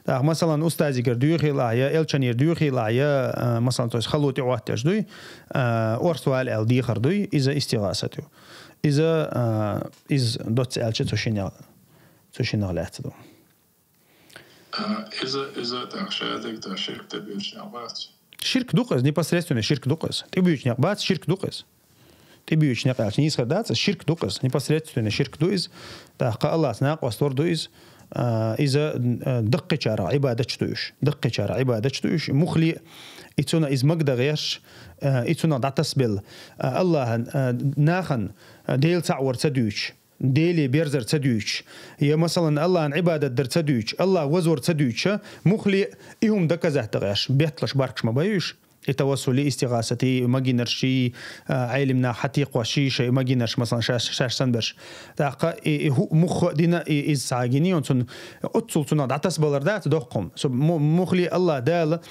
ТӀаккха, масалан, устазигара доьхийла ахь, я элчанера доьхийла ахь, я, а, масалан, то есть хало тӀе гӀоттеш дуй, а, орц вала аьлла дехар дуй, иза истигъасат ю. Иза, а, иза доцца аьлча цу шиннех, цу шиннех лаьцна ду. А, иза, иза тӀаккха шадерг тӀе ширк тӀе буьйцу некъ бац? Ширк ду-кх иза, непосредственно ширк ду-кх иза. ТӀе буьйцу некъ бац, ширк ду-кх иза. ТӀе буьйцу некъ аьлча нийсхо дац, ширк ду-кх иза, непосредственно ширк ду иза. ТӀаккха Аллахьца накъост вар ду иза, а, иза, а, даккхийчарах Ӏибадатча ду уьш. Даккхийчарах Ӏибадатча ду уьш. Муххале а, и цунах иза магадагӀеш, а, и цунах дӀатасабелла. А, Аллахьан, а, нахана, а, Дела цхьаъ вар ца дуьйцуш, Деле берзар ца дуьйцуш, я, масалан, Аллахьан Ӏибадат дар ца дуьйцуш, Аллахь вазвар ца дуьйцуш, муххале а, и хӀума доказать дакъеш, бетталаш баркаш ма бай уьш. И тавассули, истигъасати, магийнарши, а, Ӏелим нах хьатекхошши, шайн магийнарш, масалан, шаьш, шаьш санберш. ТӀаккха и, и хӀу-, мухха а дина, и, иза схьагини, он цунна оццул цунах дӀатасабалар дац доккхум. Со му-, муххале а Аллахь Дала,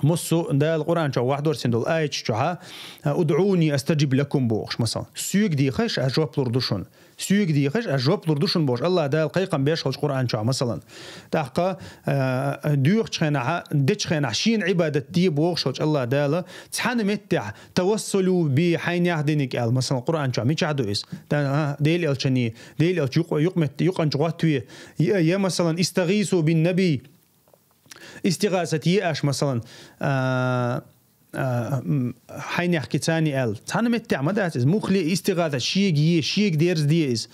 муссу Дала Къуръан чохь вахдорсийна долу аяташ чохь, а, «Удъуни астаджиб лакум», бохуш, масалан. Соьга дехаш, ас жоп лур ду шуна. Соьга дехаш, ас жоп лур ду шуна бохуш, Аллахь Дала кхайкхам беш хилча Къуръан чохь, масалан. ТӀаккха, а, доьхучу хенахь, дечу хенахь шена Ӏибадат де бохуш хилча Аллахь Дала, цхьана меттехь, «Тавассулю би», хьайнех диниг аьлла, масалан, Къуръан чохь мичахь ду иза? Да, а, Дела элчане, Дела элча юкъ-, юкъ-, юкъанча гӀоттаве, я, я, масалан, «Истагъису бин наби», истигъасат е аш, масалан, а, а, м, хьайнех кицани аьлла. Цхьана меттехь ма дац иза. Муххале а истигъасат шега е, шега дерза де иза.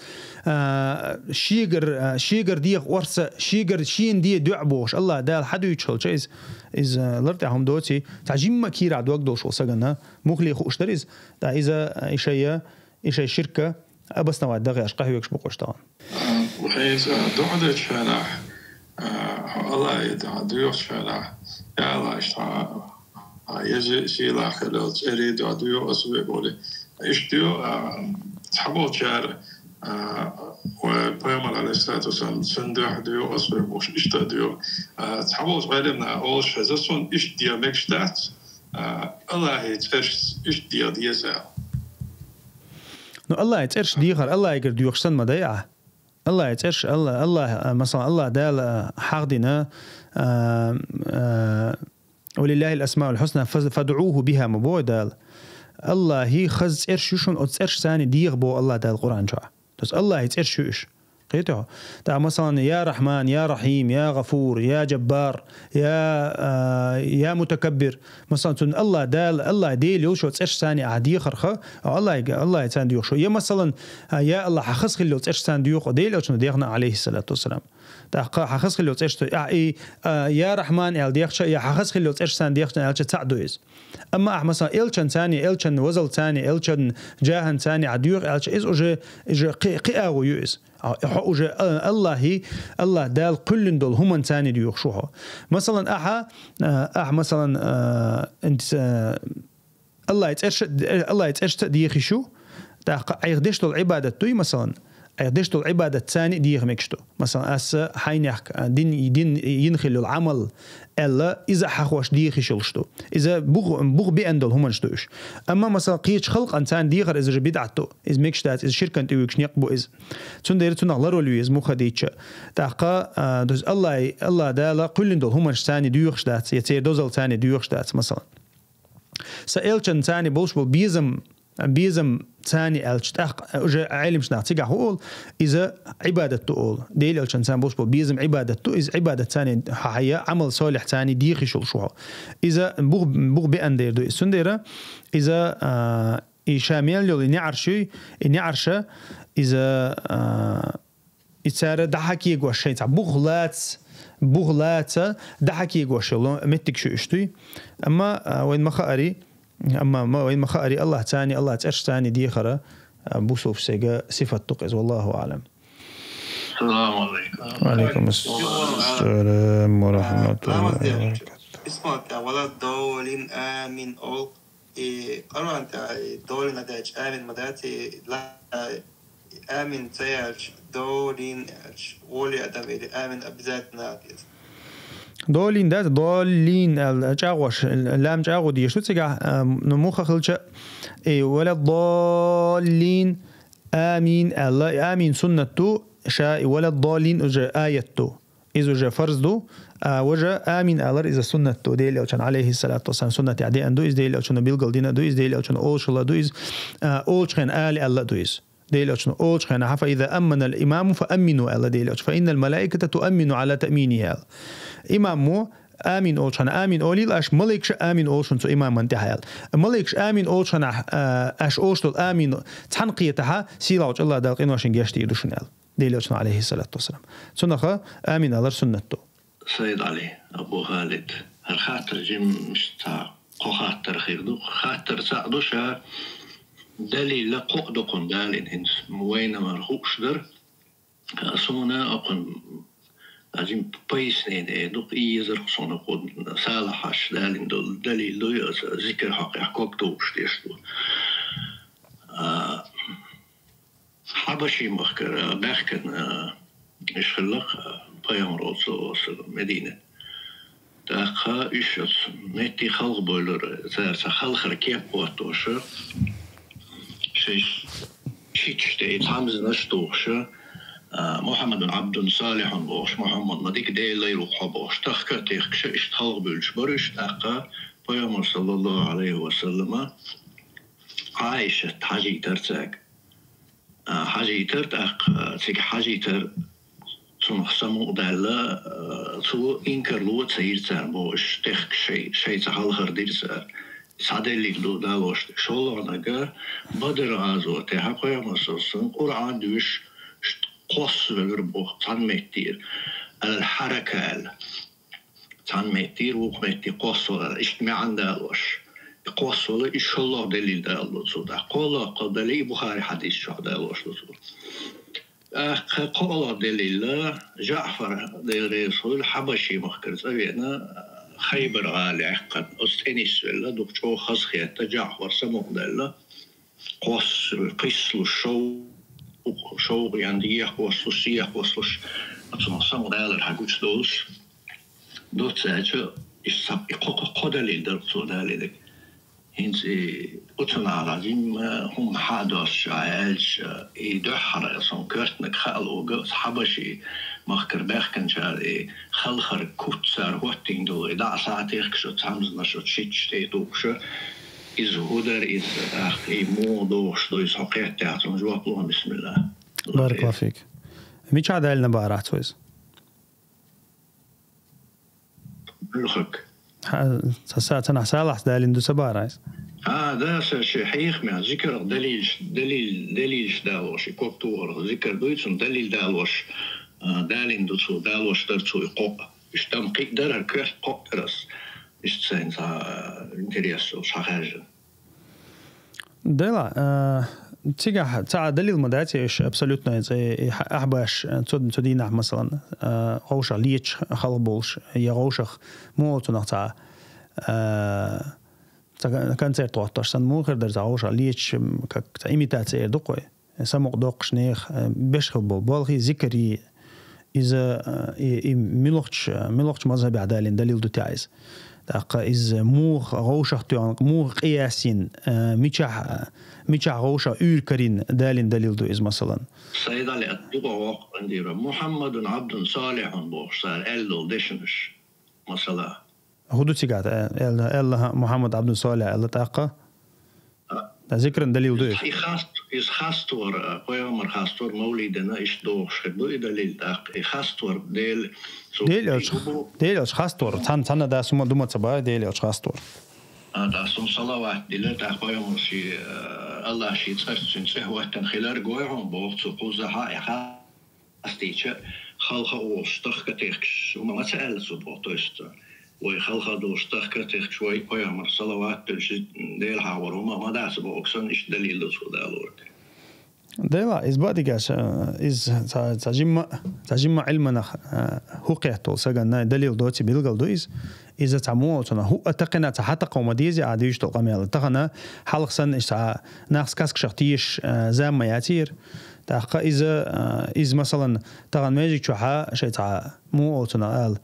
А, шегар, а, шегар деха орца, шегар шена де доьӀа бохуш. Аллахь Дала хьадуьйцуш хилча иза, иза лар тӀехь хӀума доций, цхьа жимма а кийрахь дог долуш волу сагана, муххале хууш дара иза. ТӀаккха иза, а, и шайя, и шайн ширка обосновать дахьеш къахьоьгуш бу-кх уьш тахана. Хьайца дуӀа дечу хенахь, а, хьо Аллахье дуьйцучу хенахь, я Аллахь, иштта хьан, хьан еза сийлахь хилла цӀерийн дуьхьа доьху ас вегӀ олий. Иштта доьху, а, цхьаболчара, а, вай Пайхамар, алейхиссалату вассалам, цуьнан дуьхьа доьху ас вегӀ бохуш, иштта а доьху. А, цхьаболчу Ӏеламнаха олуш хеза, суна иштта де мегаш дац, а, Аллахье цӀераш иштта де деза аьлла. Ну, Аллахье цӀераш дехар, Аллахьегара доьхуш санна ма дай ахь. Аллахье цӀераш, Алла-, Аллахь, а, масалан, Аллахь Дала, а, хьахдина, а, а, «Ва лиллахил асмаул хьусна фаз-, фадъуху биха», ма боху Дала. Аллахье хаза цӀераш ю шуна, оцу цӀераш царна деха боху Аллахь Дала Къуръан чохь. То есть Аллахье цӀераш ю уьш. Кхетий хьо? ТӀаккха, масалан, я Рахьман, я Рахьим, я ГӀафур, я Джаббар, я, а, я Мутакаббир. Масалан, цунна Аллах Дала, Аллах Дела йолча цӀерашца ахьа дехарх, Аллах, Аллах царна доьху. Я, масалан, а, я Аллах, хьан хаза хила йолча цӀерашца доьху, Дела Элчано дехна, алейхиссалату вассалам. ТӀаккха хьан хаза хила йолча цӀерашца, а, и, а, я Рахьман аьле дехча, я хьан хаза хила йолча цӀерашца дехча аьлча, цхьаъ ду иза. Амма ахь, масалан, Элчанца, Элчан везалца, Элчан жахӀанца ахьа доьху аьлча, иза уже, уже кхи-, кхиаго ю иза. А, хьо уже, а, Аллахьи, Аллах Дала кхоьллина долу хӀуманца доьхуш ву хьо. Масалан, ахьа, а, ахьа, масалан, а, инт-, а, Аллахьа цӀераш а, Аллахьа цӀерашца а дехаш ю, тӀаккха айхьа деш долу Ӏибадат дуй, масалан, айхьа деш долу Ӏибадатца а деха мегаш ду. Масалан, ас хьайнехк, а, дин, дин йина хила йолу Ӏамал аьлла, иза а хьахош дехаш йолуш ду. Иза бух, бух беана долу хӀуманаш ду уьш. Амма, масалан, кхечу халкъанца дехар иза уже бидӀат ду. Иза мегаш дац, иза ширкан тӀе вуьгуш некъ бу иза. Цундела цунах ларвала веза муха дийча. ТӀаккха, а, дуза Аллахь, Аллах Дала кхоьллина долу хӀуманашца доьхуш дац, я церан дозалца доьхуш дац, масалан. Сан Элчанца болуш болу безам, безамца аьлча, тӀаккха уже Ӏеламнаха цигахь хӀун олу, иза Ӏибадат ду олу. Дела Элчанца болуш болу безам Ӏибадат ду, иза Ӏибадатца хьан хьайя Ӏамал солихьца дехаш йолуш ву хьо. Иза бух, бух беана дер ду иза. Цундела иза, а, и ша мел йолу и неӀарш юй, и неӀарша иза, а, и цара дӀахьакегош шайн цхьа бух лаца, бух лаца дӀахьакегош йолу меттигаш ю уьш дуй. Амма, а, вайн ма хаари, амма ма, вайн ма хаари, Аллахьца, Аллахьа цӀерашца дехара, а, бусулба стеган сифат ду-кх иза, валлаху аӀлам. Салам алейкум. Ва алейкум ассалам ва рахматуллахи ва баракатух. Исмаил, а, вала долин амин ол. И Къуръан тӀехь и долин а даьлча, амин ма дац, и ла-, и амин ца яьлча, долин яьлча, воли адам или амин обязательно а деза. Долин дац, долин аьлла чӀагӀош, лам чӀагӀо дезаш ду цигахь, а, ну, муха хилча, и вала долин, амин аьлла, и амин суннат ду, ша и вала долин уже аят ду. Иза уже фарз ду, а, важа амин алар иза суннат ду. Дела Элчан, алейхиссалату вассалам, суннат я деана ду, иза Дела Элчана билгал дина ду, иза Дела Элчана олуш хилла ду, иза, а, олучу хенахь ала аьлла ду иза. Дела Элчана олучу хенахь, фа иза аммана ал-имаму фа аммину аьлла Дела Элчана. Фа иннал малаиката туаммину ала таъминихи аьлла. Имамо амин олучу хенахь амин олийла, аш малайкаша амин олу шуна цу имаман тӀехь аьлла. Малайкаша амин олучу хенахь, а, аш олуш долу амин цхьаьна кхетахь, сийлахьчу Аллах Дала къиношна гечдийр ду шуна аьлла. Дела Элчана, алейхиссалату вассалам. Цунах амин алар суннат ду. Сайд Али, Абу Халид, хӀара хаттар жимма иштта кхо хаттар хир ду. Хаттар цхьаъ ду, ша далил кхоъ ду кхунна далийна, хӀинца вайна мара хууш дара. Суна кхунна жимма пояснение ду, и езар суна кхунна Салахьаш далийна долу далил ду, я аса зикр хьокъехь ког тухуш деш ду. А, Хьабаши-махкара баьхкина, а, уьш хилла-кх, а, пайхамар волчу Мединат. ТӀаккха уьш оцу метте халхабевлира, цара цхьа халхара кеп хӀоттош, шайн шийтта тӀе цхьамзанаш тухуш, а, Мухьаммадун Ӏабдун Салихьун бохуш, Мухьаммад ма дика Дела лайр ву-кх хьо бохуш, тахка а техкаш, иштта халхабуьйлуш бара уьш. ТӀаккха пайхамар, саллаллаху Ӏалайхи ва саллама, Ӏайшат хьажийтара цаьрга. А, хьажийтара тӀаккха, а, цига хьажийтара, цунах самукъадаьлла, а, цо инкарло а ца йира царна, боху, уьш техкаш шай, шайца хьалхара дира цара. Цхьа деллиг ду далош. ШолгӀаниг, Бадр гӀазотехь пайхамар, саллаллаху Ӏалайхи ва саллам, Къуръан доьшуш, ш-, кхоссавелира боху цхьана меттера. Ал-Хьарака аьлла. Цхьана меттера вукху метте кхоссавала, иштта маьӀна далош. И кхоссавала, и шолгӀа делил далало цо. ТӀаккха кхоалгӀа далил Бухари хьадис чохь далош ду цо. ТӀаккха кхоалгӀа делил, ЖаӀфар, Дела реза хуьлда, Хьабаши-махкара цӀа веана, Хайбар-гӀала яьккхина. Оцу тӀе нисвелла, дукха чӀогӀа хазахетта, ЖаӀфар самукъадаьлла. Кхосса, кхиссалуш, шов-, шовкъ ян дехьа кхоссалуш, сехьа кхоссалуш, оцунах самукъадалар хьагучудолуш. Доцца аьлча, иштта цхьа кхо, кхо, кхо далил дара цо далийнарг. ХӀинца и оцунах гӀазимма хӀума хьа а доссуш, аьлча, и дуьххьара сан коьртаниг хаалуга, Хьабаши-махкара баьхкинчара и халхара куц цара хӀоттийна долу, и дӀа а схьа а техкаш, оцу хьамзанаш оцу шийтта тӀе а тухуш, иза хӀун дара иза, тӀаккха и муха догӀуш ду иза, хьо кхеттехь, цунна жоп ло, бисмилла. Баракаллаху фик. Мичахь далийна баьхар цо иза? Муьлхарг. Хьа, ца, ца, цанахь салахьца далийна ду ца баьхар иза? А, да, са ши хьехамехь, зикарах далилаш, далил, далилаш далош, и ког тохарах зикар дуй цунна далил далош, а, далийна ду цо, далош дара цо и кхоъ. Уьш там кхин а дара, хӀара коьрта кхоъ дара ас. Иштта сайна цхьа, а, интерес йолуш хьахаьржина. Дела, а, цигахь цхьа а далил ма дац, и уьш абсолютно, и, и хьа-, ахьбаш, а, цу, цу дийнахь, масалан, а, гӀовшах леташ хала болуш, я гӀовшах муха цунах цхьа, а, цхьа кон-, концерт гӀоттош санна, муха хир дара цхьа гӀовшах леташ, м, как цхьа имитация эр ду-кх вай. Самукъа доккхуш нехан, э, беш хила болу болх, зикар, иза, э, и, и муьлхачу, муьлхачу мазхабехь далийна далил ду те иза. ТӀаккха иза муха гӀовшах тоьхна, муха къияс йина, э, мичахь, э, мичахь гӀовшах уьйр карийна далийна далил ду иза, масалан. Сайдали ат дукха воккха андира. Мухаммадун Абдун Салихун бохуш цара аьлла долу дешнаш, масала. ХӀун ду цигахь, э, аьлла, аьлла, хӀа, Мухаммад Абдул Салих аьлла тӀаккха? А. Ткъа зикран далил ду иза? И хаст-, иза хаствар, а, пайхамар хаствар, мавлидана иштта дохуш хир ду и далил тӀаккха. И хаствар Дела, цу Дела йолчу, бу-, Дела йолчу хаствар. Цхьана, цхьана дас хӀума ду ма ца бай, Дела йолчу хаствар. А, тӀаккха цунна салават дилар, тӀаккха пайхамар ши, а, Аллах ши цӀарца цуьнан цӀе хӀоттана хилар гой хьуна боху цу кхузахьа, и ха-, Астийча, халха а волуш, тахка а техкаш, хӀума ма ца аьлла цо боху, то есть, вай халха а долуш, тахка а техкаш, вай пайхамар салават а дуьллуш, Дела хьахор хӀума ма дац боху санна, иштта далил ду цо далориг. Дела, иза бадигаш, э, иза ца, ца жимма, ца жимма Ӏилманах, э, хӀу кхетта волу сагана далил доций билгал ду иза. Иза цхьа муха цунах хӀуъа такхина, цхьа хьатакхо ма деза, а дуьйцуш долу къамел. Тахана хьалха санна, иштта цхьа нах сказкашах тешаш, э, зама ма яцийра. ТӀаккха иза, а, иза, масалан, тахана межиг чохьа шайн цхьа муха олу цунах ала,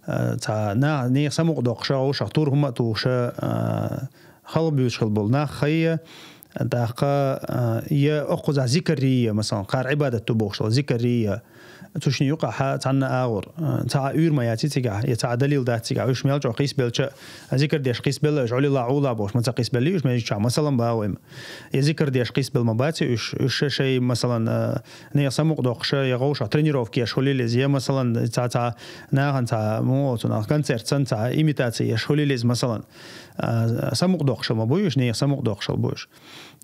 а, цхьа на-, нехан самукъа доккхуша, гӀовшах тур хӀума а тухуша, а, халха буьйцуш хила болу нах хайя, тӀаккха, а, я оккхузахь зикаррий я, масалан, кхара Ӏибадат ду бохуш долу зикаррий я, цу шинна юкъахьа цхьанна агӀор, а, цхьа а уьйр ма яций цигахь, я цхьа а далил дац цигахь, уьш мел чӀогӀа кхийсбелча, зикар деш кхийсбелла, уьш Ӏулила Ӏула бохуш, ма ца кхийсбеллий уьш, межиг чохь, масалан, бахой ма. Я зикар деш кхийсбелла ма баций уьш, уьш ша шай, масалан, а, нехан самукъа доккхуша, я гӀовшах тренировка еш хуьлийла иза, я, масалан, цхьа, цхьа нахана цхьа, муха олу цунах, концерт санна цхьа имитация еш хуьлийла иза, масалан. А, самукъа доккхушал ма буй уьш, нехан самукъа доккхушал бу уьш.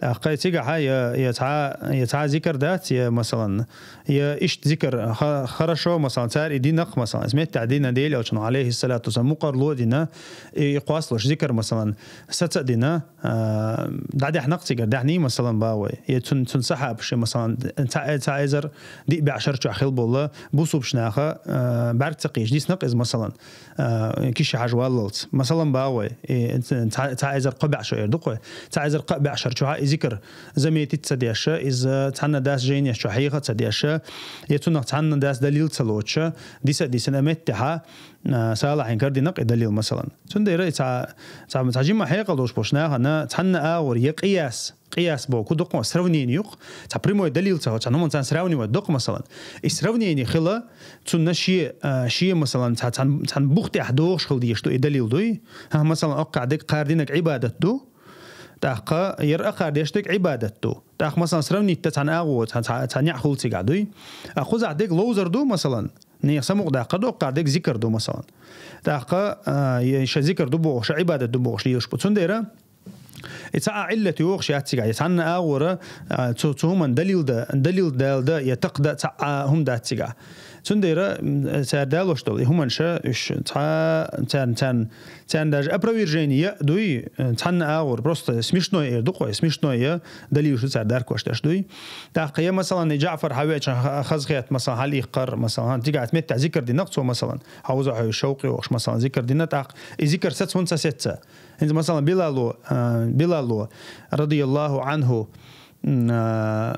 ТӀаккха цигахьа я, я цхьа, я цхьа зикар дац, я, масалан, я иштта зикар ха-, хорошо, масалан, цара и динакх, масалан, иза меттехь дина Дела йолчунах, алейхиссалату вассалам, мукъарло а дина, и, и кхоссалуш зикар, масалан, саца а дина, а, дӀадехнакх цигара, даьхний, масалан, бахой. Я цун, цун сахьабаш, масалан, цхьа, цхьа эзар диъ бӀе шар чохь хила болла, бусубаш наха, а, бӀаьрг ца кхийча, диснакх иза, масалан, а, киша хьажа валлалц. Масалан, бахой, и цхьа, цхьа эзар кхо бӀе шо эр ду-кх вай. Цхьа эзар кхо бӀе шар чохь и зикар заметить ца деша, иза цхьанна дас жайнеш чохь хьеха а ца деша, я цунах цхьанна дас далил ца лоцуша, диса а дисина меттехьа, а, салахьин кара динакх и далил, масалан. Цундела и цхьа, цхьа, цхьа жимма хьекъал долуш болуш нахана цхьанна агӀор я къияс, къияс боху доккхо сравнение юкъ, цхьа прямой далил ца хилча, хӀуманца сравнивать доккху, масалан. И сравнение хила, цунна шен, а, шен, масалан, цхьа, цхьан, цхьан бух тӀехь дохуш хила дезаш ду и далил дуй. ХӀа, масалан, оккхахь дерг кхара динарг Ӏибадат ду, тӀаккха яра кхара деш дерг Ӏибадат ду. ТӀаккха, масалан, сравнить дан цхьана агӀо, цхьа, цхьа, цхьа неӀ хуьлу цигахь дуй. А кхузахь дерг ловзар ду, масалан. Нехан самукъа даккхар ду, кхара дерг зикар ду, масалан. ТӀаккха, а, я ша зикар ду бохуш, ша Ӏибадат ду бохуш лелаш бу. Цундела и цхьа а Ӏиллат йохуш яц цигахь, я цхьанна агӀора, а, цу, цу хӀуманна далил да, далил дала да, я такха да цхьа а хӀума дац цигахь. Цундела, м, цара далош долу и хӀуманаш, уьш цхьа, царна, царна, царна даже опровержение я а дуй, э, цхьанна агӀор, просто смешной эр ду-кх вай, смешной я, далилаш ду цара даркош деш дуй. ТӀаккха я, масалан, и Джаъфар хьавеача ха-, хазахетта, масалан, хьалаиккхар, масалан, цигахь меттехь зикар динакх цо, масалан, хьовза хьоьжуш, шовкъе вохуш, масалан, зикар дина, тӀаккха и зикар саца хӀунда ца сеца? ХӀинца, масалан, Билало, а, Билало, радияллаху анху, м, а,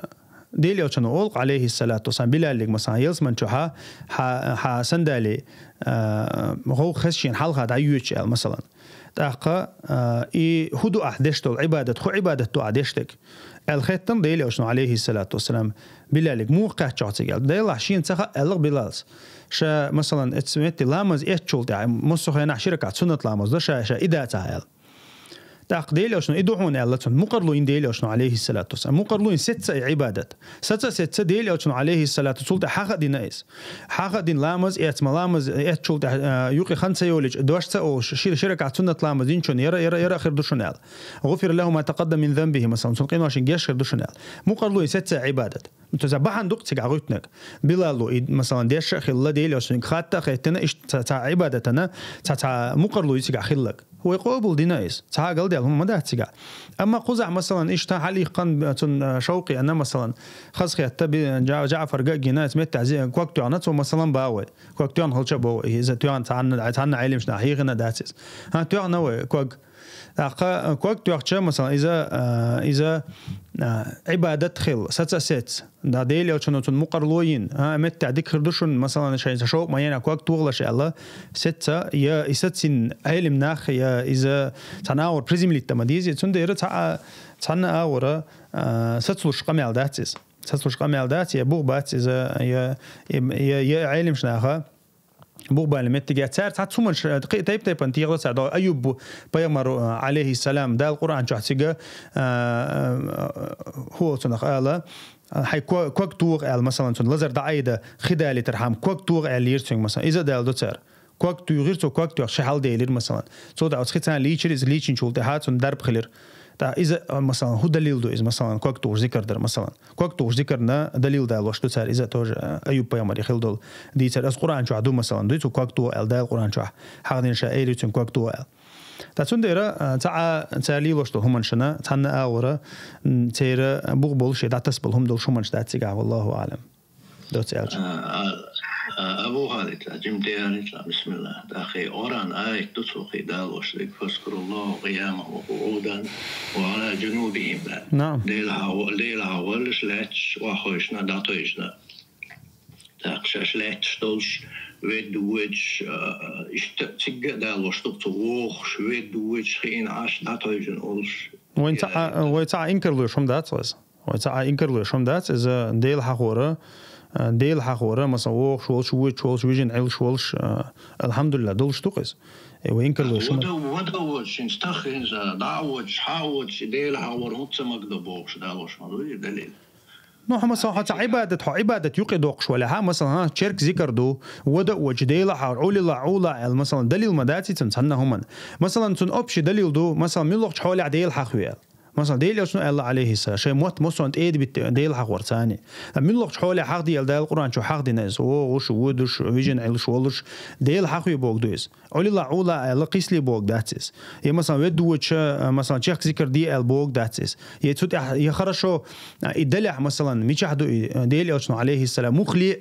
Дела йолчунах олу-кх, алейхиссалату вассалам, Билаллиг, масалан, ялсаман чохьа, хьа, хьа сандали, а, гӀовгӀа хеза шена хьалха дӀайоьдуш аьлла, масалан. ТӀаккха, а, и хӀун ду ахь деш долу Ӏибадат, хӀун Ӏибадат ду ахь деш дерг? Аьлла хеттан Дела йолчунах, алейхиссалату вассалам, Билаллиг, муха кхаьччахь цига аьлла. Делахь шена ца хаьа аьлла-кх Билалс. Ша, масалан, эцу метте ламаз эцчул тӀаьхьа, массо а хенахь ши ракаӀат суннат ламаз до, ша, ша и дацахь аьлла. ТӀаккха Дела Элчано и ду хьуна аьлла цунна, мукъарло йина Дела Элчано, алейхиссалату вассалам. Мукъарло йина сеца и Ӏибадат. Саца, сеца Дела Элчано, алейхиссалату, цул тӀе хьаха а дина иза. Хьаха а дина ламаз эцма, ламаз эцчул тӀе, а, юкъе хан ца йолийча, дош ца олуш, ши-, ши ракаӀат суннат ламаз динчунна, яра, яра, яра хир ду шуна аьлла. «غفر له ما تقدم من ذنبه», масалан, цунна къиношна геш хир ду шуна аьлла. Мукъарло йина сеца Ӏибадат. Ну, то есть бахьана ду-кх цигахь гӀуьттинарг. Билало и, масалан, деш а хилла, Дела Элчанга хатта а хеттина, иштта ца, ца Ӏибадатана, ца, ца мукъарло ю цигахь хилларг. Вай къобал дина иза. Цхьа а галдаьлла хӀума ма дац цигахь. Амма кхузахь, масалан, иштта хьалаиккхина цунна, а, шовкъе аьнна, масалан, хазахетта би-, Джа-, Джаъфар га а гина, иза меттехь зе-, ког тоьхна цо, масалан, боху вай. Ког тоьхна хилча а боху, иза тоьхна цхьанна, цхьанна Ӏеламнаха хьехийна дац иза. ХӀан, тоьхна вай ког. ТӀаккха ког тоьхча, масалан, иза, а, иза, а, Ӏибадат хилла, саца сеца. Да, Дела Элчано цунна мукъарло йина. А, меттехь дика хир ду шуна, масалан, шайн шовкъ ма яйнехь ког тохалаш аьлла, сеца, я и сацийна Ӏеламнах, я иза цхьана агӀор приземлить дан ма деза. Цундела цхьа а, цхьанна агӀора, а, сацалуш къамел дац иза. Сацалуш къамел дац, я бух бац иза, я, я, я, я Ӏеламнаха бух бала меттиг яц. Цара цхьацца хӀуманаш, э, кхи-, тайп-тайпана тӀехьа цара догӀу. Айюб пайхамар, э, алейхиссалам, Дала Къуръан чохь цига, э, э, хӀу оцунах ала, э, хьайн ко-, ког тоха аьлла, масалан, цунна лазар дӀаайда, хи далийтархьама, ког тоха аьлла лийра цуьнга, масалан. Иза а даьлла ду цара. Ког туьйхира цо, ког тоьхча ши хьал делира, масалан. Цо дӀа оцу хи царна лийчира, иза лийчинчул тӀаьхьа цунна дарба хилира. ТӀаккха иза, а, масалан, хӀун далил ду иза, масалан, ког тухуш зикар дар, масалан. Ког тухуш зикарна далил далош ду цара, иза тоже, а, Айюб пайхамаре хилла долу дийцар. Аса Къуръан чохь ду, масалан, дуй цо ког туха аьлла, Дала Къуръан чохь хьахдина ша, элира цуьнга ког туха аьлла. Ткъа цундела, а, цхьа а цара лелош долу хӀуманашна, цхьанна а агӀора, м, церан бух болуш я дӀатасбала хӀума долуш хӀуманаш дац цигахь, валлаху аӀлам. Доцца аьлча. А, а, а, Абу Халид, а, жима тӀе аьлча, бисмилла. ТӀаккха Къуръан аят ду цо кхин далош дерг: «فاذكروا الله قياما وقعودا وعلى جنوبهم». Наам. Дела хьа-, Дела хьахор лаьтташ, охьахевшина, дӀатевжина. ТӀаккха шаьш лаьтташ долуш, ведда воьдуш, а, иштта цигга а далош ду-кх цо, вогӀуш, ведда воьдуш, хиъна Ӏаш, дӀатевжина олуш. Вайн цхьа а, вай цхьа а инкарло йеш хӀума дац иза. Вай цхьа а инкарло йеш хӀума дац, иза Дела хьахора, а, Дела хьахора, масалан, вогӀуш волуш, воьдуш волуш, вижина Ӏуьллуш волуш, а, алхьамдулиллахӀ, долуш ду-кх иза. Э, вай инкарло йеш хӀума. Вада, вада воьдуш, хӀинца таххинца, дӀа а воьдуш, хьа а воьдуш, и Дела хьахор хӀунда ца магадо бохуш далош ма ду и далил. Ну, хьо, масалан, хьо цхьа Ӏибадат, хьо Ӏибадат юкъе доккхуш валахь, масалан, хьан, черг зикар ду, вада а воьдуш, Дела хьахор, Ӏулила, Ӏула аьлла, масалан, далил ма дац и цуьнан цхьанна хӀуманна. Масалан, цуьнан общий далил ду, масалан, муьлхачу хьолехь Дела хьахаве аьлла. Масалан, Дела Элчано аьлла, алейхиссалам, шайн мотт массо а тӀеда битта Дела хьахор царна. Ткъа муьлхачу хьоле хьахде аьлла, Дала Къуръан чу хьахдина иза, вогӀуш, воьдуш, вижина Ӏуьллуш волуш, Дела хьахаве боху ду иза. Ӏулила, Ӏула аьлла, кхийсале боху дац иза. Я, масалан, ведда воьдуш, а, масалан, чехка зикар де аьлла боху дац иза. Я цу тӀехь, я хорошо, а, и далехь, масалан, мичахь ду и, а, Дела Элчано, алейхиссалам, муххале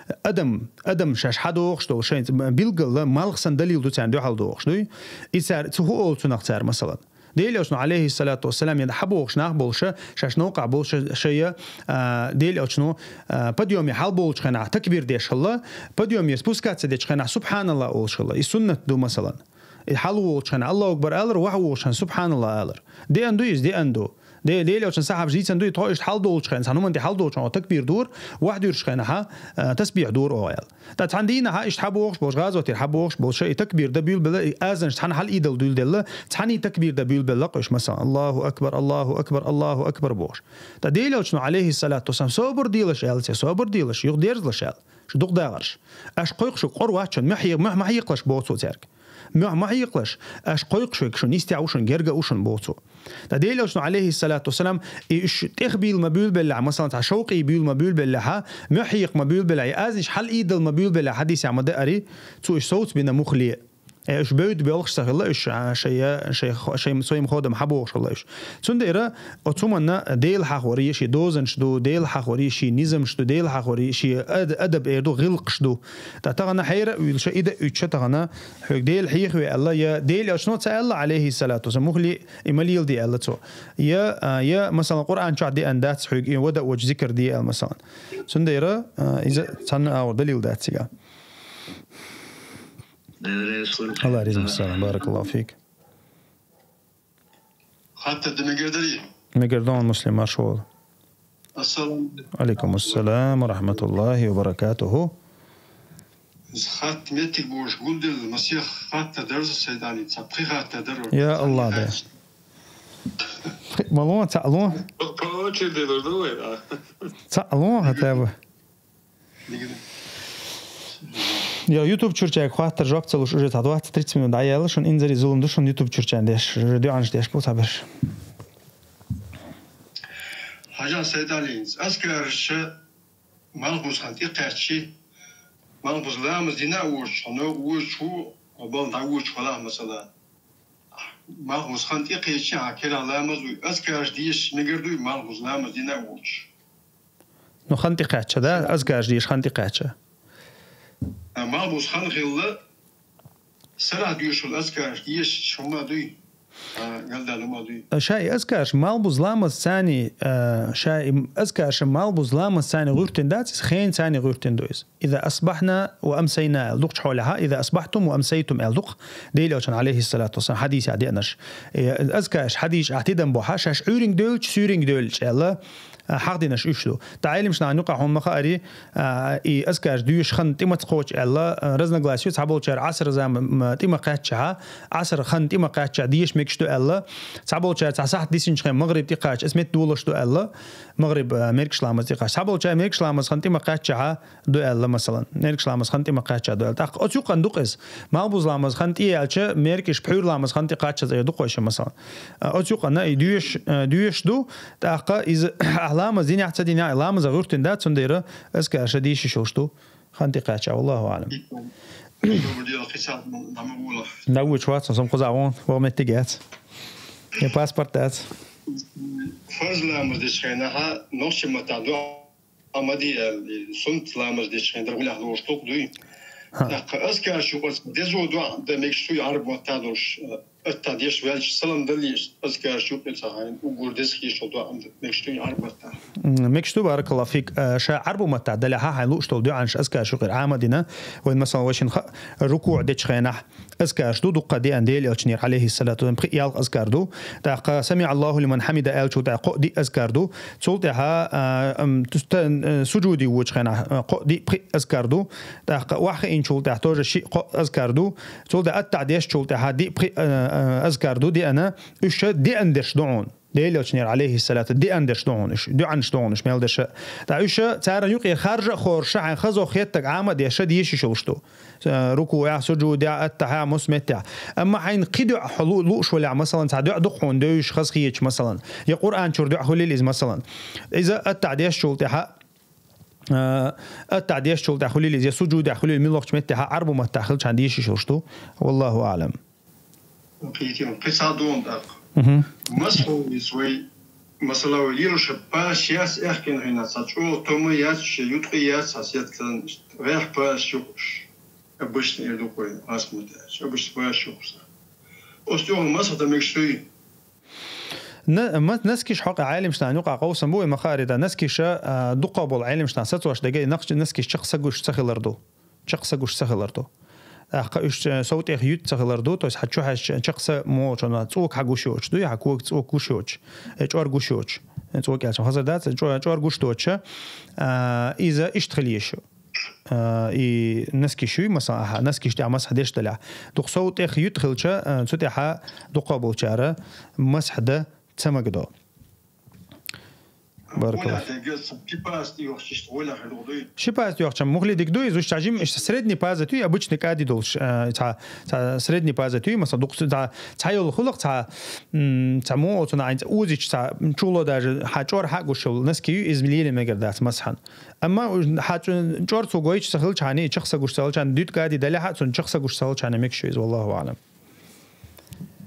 а адам, адам шаьш хьадогӀуш долу шайн билггала, малх санна далил ду царна дуьхьал догӀуш, дуй? И цара, цу хӀу олу цунах цара, масалан? Дела Элчано, алейхиссалату вассалам, ян хьабогӀуш нах болуша, шаьш новкъахь болуша, шайя, а, Дела Элчано, а, подъёме хьалболучу хенахь такбир деш хилла, подъёме спускаться дечу хенахь субханаллахӀ олуш хилла. И суннат ду, масалан. И хьалволучу хенахь Аллаху акбар алар, вахьа волучу хенахь субханаллахӀ алар. Деана ду иза, деана ду. Де-, Дела Элчан сахьабаш дийцина ду, и тхо иштта хьалдолучу хенахь, цхьана хӀуманна тӀе хьалдолучу хенахь, такбир дора, вахьа дуьручу хенахь, а, тасбихь дора оха аьлла. Ткъа цхьана дийнахьа иштта хьабогӀуш болуш, гӀазотера хьабогӀуш болуш, и такбир дан буьйлабелла, и азанаш цхьана хьала идала дуьйлабелла, цхьаьний такбир дан буьйлабелла-кх уьш, масалан, Аллаху акбар, Аллаху акбар, Аллаху акбар бохуш. Ткъа Дела Элчано, алейхиссалату вассалам, собар делаш аьлла церан, собар делаш, юха дерзалаш аьлла. Шу дукха дагӀарш. Аша кхойкхуш, къора вац шуна, мохь хье-, мохь ма хьекхалаш боху цо цаьрга. Мохь ма хьекхалаш, аша кхойкхуш верг шуна йистехь ву шуна, герга а ву шуна боху цо. Ткъа Дела Элчано, алейхиссалату вассалам, и уьш тӀехбийла ма буьйлабеллехь, масалан, цхьа шовкъе буьйла ма буьйлабеллехь, мохь хьекха ма буьйлабеллехь, и азанаш хьала идала ма буьйлабеллехь, хьадисехь ма даари, цо уьш совцабина муххале. Э, уьш бевдда боьлхуш ца хилла уьш, а, шайя, шай, шай, своим ходом хьабогӀуш хилла уьш. Цундела оцу хӀуманна Дела хьахор еш и дозанаш ду, Дела хьахор еш и низамаш ду, Дела хьахор еш и ад-, адаб эр ду, гӀиллакхаш ду. Ткъа тахана хьера а вуьйлуша, и дан а уьттуша тахана, хьоьга Дела хьехаве аьлла, я Дела Элчано ца аьлла, алейхиссалату вассалам, муххале и ма леладе аьлла цо. Я, а, я, масалан, Къуръан чохь деана дац хьоьга, и вада а воьдуш зикар де аьлла, масалан. Цундела, а, иза цхьанна агӀор далил дац цигахь. Дела реза хуьлда. Аллах реза хуьлда, баракаллаху фик. Хаттар дан мегар дарий? Мегар ду, Муслим, марша вала. Ассаламу алейкум. Алейкум ассалам ва рахматуллахи ва баракатуху. Хатта меттиг бохуш гулделла, масех хаттар дарза сайдани, цхьа пхи хаттар даро. Я Аллах, да. Малон, цаълон. По очереди лурду вай, да. Цаълон хотя бы. Я YouTube чурчаьга хаттар жоп ца луш уже цхьа двадцать-тридцать минут дӀаяьлла, шун инзаре зулам ду, шун YouTube чурчаьна деш, уже дуьхьанаш деш бу цхьаберш. Хьажа Сайдалинс, аскарша малхбуза хан тӀекхаьччи, малхбуза ламаз дина а воцуш, хьо новкъа вочу, хьо бала дӀавочу валахь, масала. Малхбуза хан тӀекхаьччи, хьан кера ламаз дуй, аскараш деш мегар дуй, малхбуза ламаз дина а воцуш. Ну, хан тӀекхаьчча, да? Аскараш деш хан тӀекхаьчча. А, малхбуза хан хилла, сарахь доьшуш аскараш деш хӀума дуй. А, галда хӀума дуй. Ша и аскараш малхбуза ламаз цани, а, ша и аскараш малхбуза ламаз цани гӀуьртина дац, иза хен цани гӀуьртина ду иза. «إذا أصبحنا وأمسينا», аьлла дукхачу хьолехьа, «إذا أصبحتم وأمسيتم», аьлла дукха, Делан Элчан, алейхиссалату вассалам, хьадисехь деанарш. Э, аскараш хьадийча ахь тидам бохьа, шаьш Ӏуьйринг девлча, суьйринг девлча аьлла, а, хьахдинарш уьш ду. ТӀаккха Ӏелимаш нахана юкъахь хӀума ма хаари, а, и аскараш дуьйш хан тӀе маца кхочу аьлла, а, разногласие ю, цхьаболчара Ӏасар зама, м, тӀе ма кхаьччахьа, Ӏасар хан тӀе ма кхаьччахь деш мегаш ду аьлла, цхьаболчара цхьа сахьт дисинчу хен магӀриб тӀекхача, ас метта долаш ду аьлла, магӀриб, а, мергаш ламаз тӀекхача. Цхьаболчара мергаш ламаз хан тӀе ма кхаьччахьа, ду аьлла, масалан. Мергаш ламаз хан тӀе ма кхаьчча ду аьлла. ТӀаккха оцу юкъана ду-кх иза. Малхбуза ламаз хан тӀе яьлча, мергаш пхьуьйра ламаз хан тӀе кхачча ду-кх вайша, масалан. А, оцу юкъана и доьш, а, доьш ду, тӀаккха иза ахь ламаз динехь ца динехь, ламаза гӀуьртина дац, цундела аскараш дийшиш йолуш ду. Хан тӀе кхаьчча, валлаху аӀлам. ДӀавоьдуш вац, со кхузахь вон, ваха меттиг яц. Я паспорт дац. Фарз ламаз дечу хенахь нохчийн маттахь дуьхьа Ӏа ма де аьлла, и суннат ламаз дечу хенахь дара гӀуллехь лоруш дукха дуй. ХӀаъ. ТӀаккха аскараш юкъара дезо доӀа дан мегаш дуй Ӏарбу маттахь долуш, атта деш ваьлча салам даллий, аскараш юкъара цхьа хьайна уггар деза хеташ долу доӀа дан мегаш дуй Ӏарбу маттахь? М, мегаш ду, баракаллаху фик, а, ша Ӏарбу маттахь далехьа хьайна лууш долу доӀанаш аскараш юкъара Ӏа ма дина, вайн масалан вайшин ха-, рукуӀ дечу хенахь, аскараш ду, дуккха деана Делан Элчанера, алейхиссалату вассалам, пхи ялх аскар ду. ТӀаккха «Самиъаллаху лиман хьамида» аьллачул тӀаьхьа кхоъ диъ аскар ду. Цул тӀаьхьа, а, ам, ту-, та-, а, сужуде вочу хенахь, а, кхоъ диъ пхи аскар ду. ТӀаккха охьахиъначул тӀаьхьа тоже шиъ кхоъ аскар ду. Цул тӀаьхьа аттахь дешчул тӀаьхьа диъ пхи, а, а, аскар ду деана. Уьш ша деана дерш ду хьуна. Делан Элчанера, алейхиссалату, деана дерш ду хьуна уьш, доӀанаш ду хьуна уьш мел дерш. ТӀаккха уьш ша царна юкъе харжа а хорша, хьайн хазо хеттарг Ӏа ма деш, ша дешаш йолуш ду. Э, рукуӀехь, сужудехь, аттахьехь, муьлхха меттехь. Амма хьайна кхин доӀа хьо лу-, лууш валахь, масалан, цхьа доӀа ду-кх хьуна девзаш хазахеташ, масалан, я Къуръан чуьра доӀа хуьлийла иза, масалан. Иза аттахь дешчул тӀаьхьа, э, аттахь дешчул тӀаьхьа хуьлийла иза, я сужудехь хуьлийла, муьлххачу меттехь Ӏарбу маттахь хилчахьана дешаш йолуш ду. Валлаху аӀлам. Кхин, кхин цхьа ду тӀаккха. Мгм. Масхьу вай, масала, вай лелош паш яц, аьхкенна хьийна цхьа чӀогӀа тома яц, шен юткъе яц, цхьа сеткан, гӀехь паш ю-кх уьш. Обычно эр ду-кх вай, хасмат аьлча. Обычно паш ю-кх уьш. Оцу тӀехула масхь дан мегаш дуй? На-, ма-, наскиш хьокъехь Ӏелимаш нахана юкъахь къовсам бу, вай ма хаари, да, наскиша, а, дуккха болу Ӏелимаш нахана сацош дерг, нах-, наскиш чекх са гуш ца хилар ду. Чекх са гуш ца хилар ду. ТӀаккха уьш, э, сов тӀех юьтта ца хилар ду, то есть хьан чу хьаьжча чекх са муха чу цӀока хьагуш йоцуш дуй, хьан кога цӀока гуш йоцуш, э, чӀор гуш йоцуш. Э, цӀока аьлча хазар дац, чӀо-, чӀор гуш доцуша, а, иза иштта хила езаш ю. А, и наскиш юй, масала, ахьа, наскиш тӀехь масхь деш далехь. Дукха сов тӀех юьтта хилча, а, цу тӀехьа дуккха болчара масхь дан ца магадо. Баркалла. Оля, дегиз, ши пас йохчишта, Оля, хьалугӀа дуй? Ши пас йохчам мухли диг дуй, иза уьш цхьа жим, иштта средний паза туй, обычный кади долуш, э, цхьа, цхьа средний паза туй, масала, дукха цхьа, цхьа йолу хулах, цхьа, м, цхьа муха оцу нахана озича, цхьа чуло даже хьан чӀор хьа гуш йолу наски ю, иза леле мегар дац масхьан. Амма уж хьан чӀ-, чӀор цо гойчу ца хилчахьана, чекх са гуш ца хилчахьана, дуьтта кади далехьа, цунна чекх са гуш ца хилчахьана мегаш ю иза, валлаху аӀлам.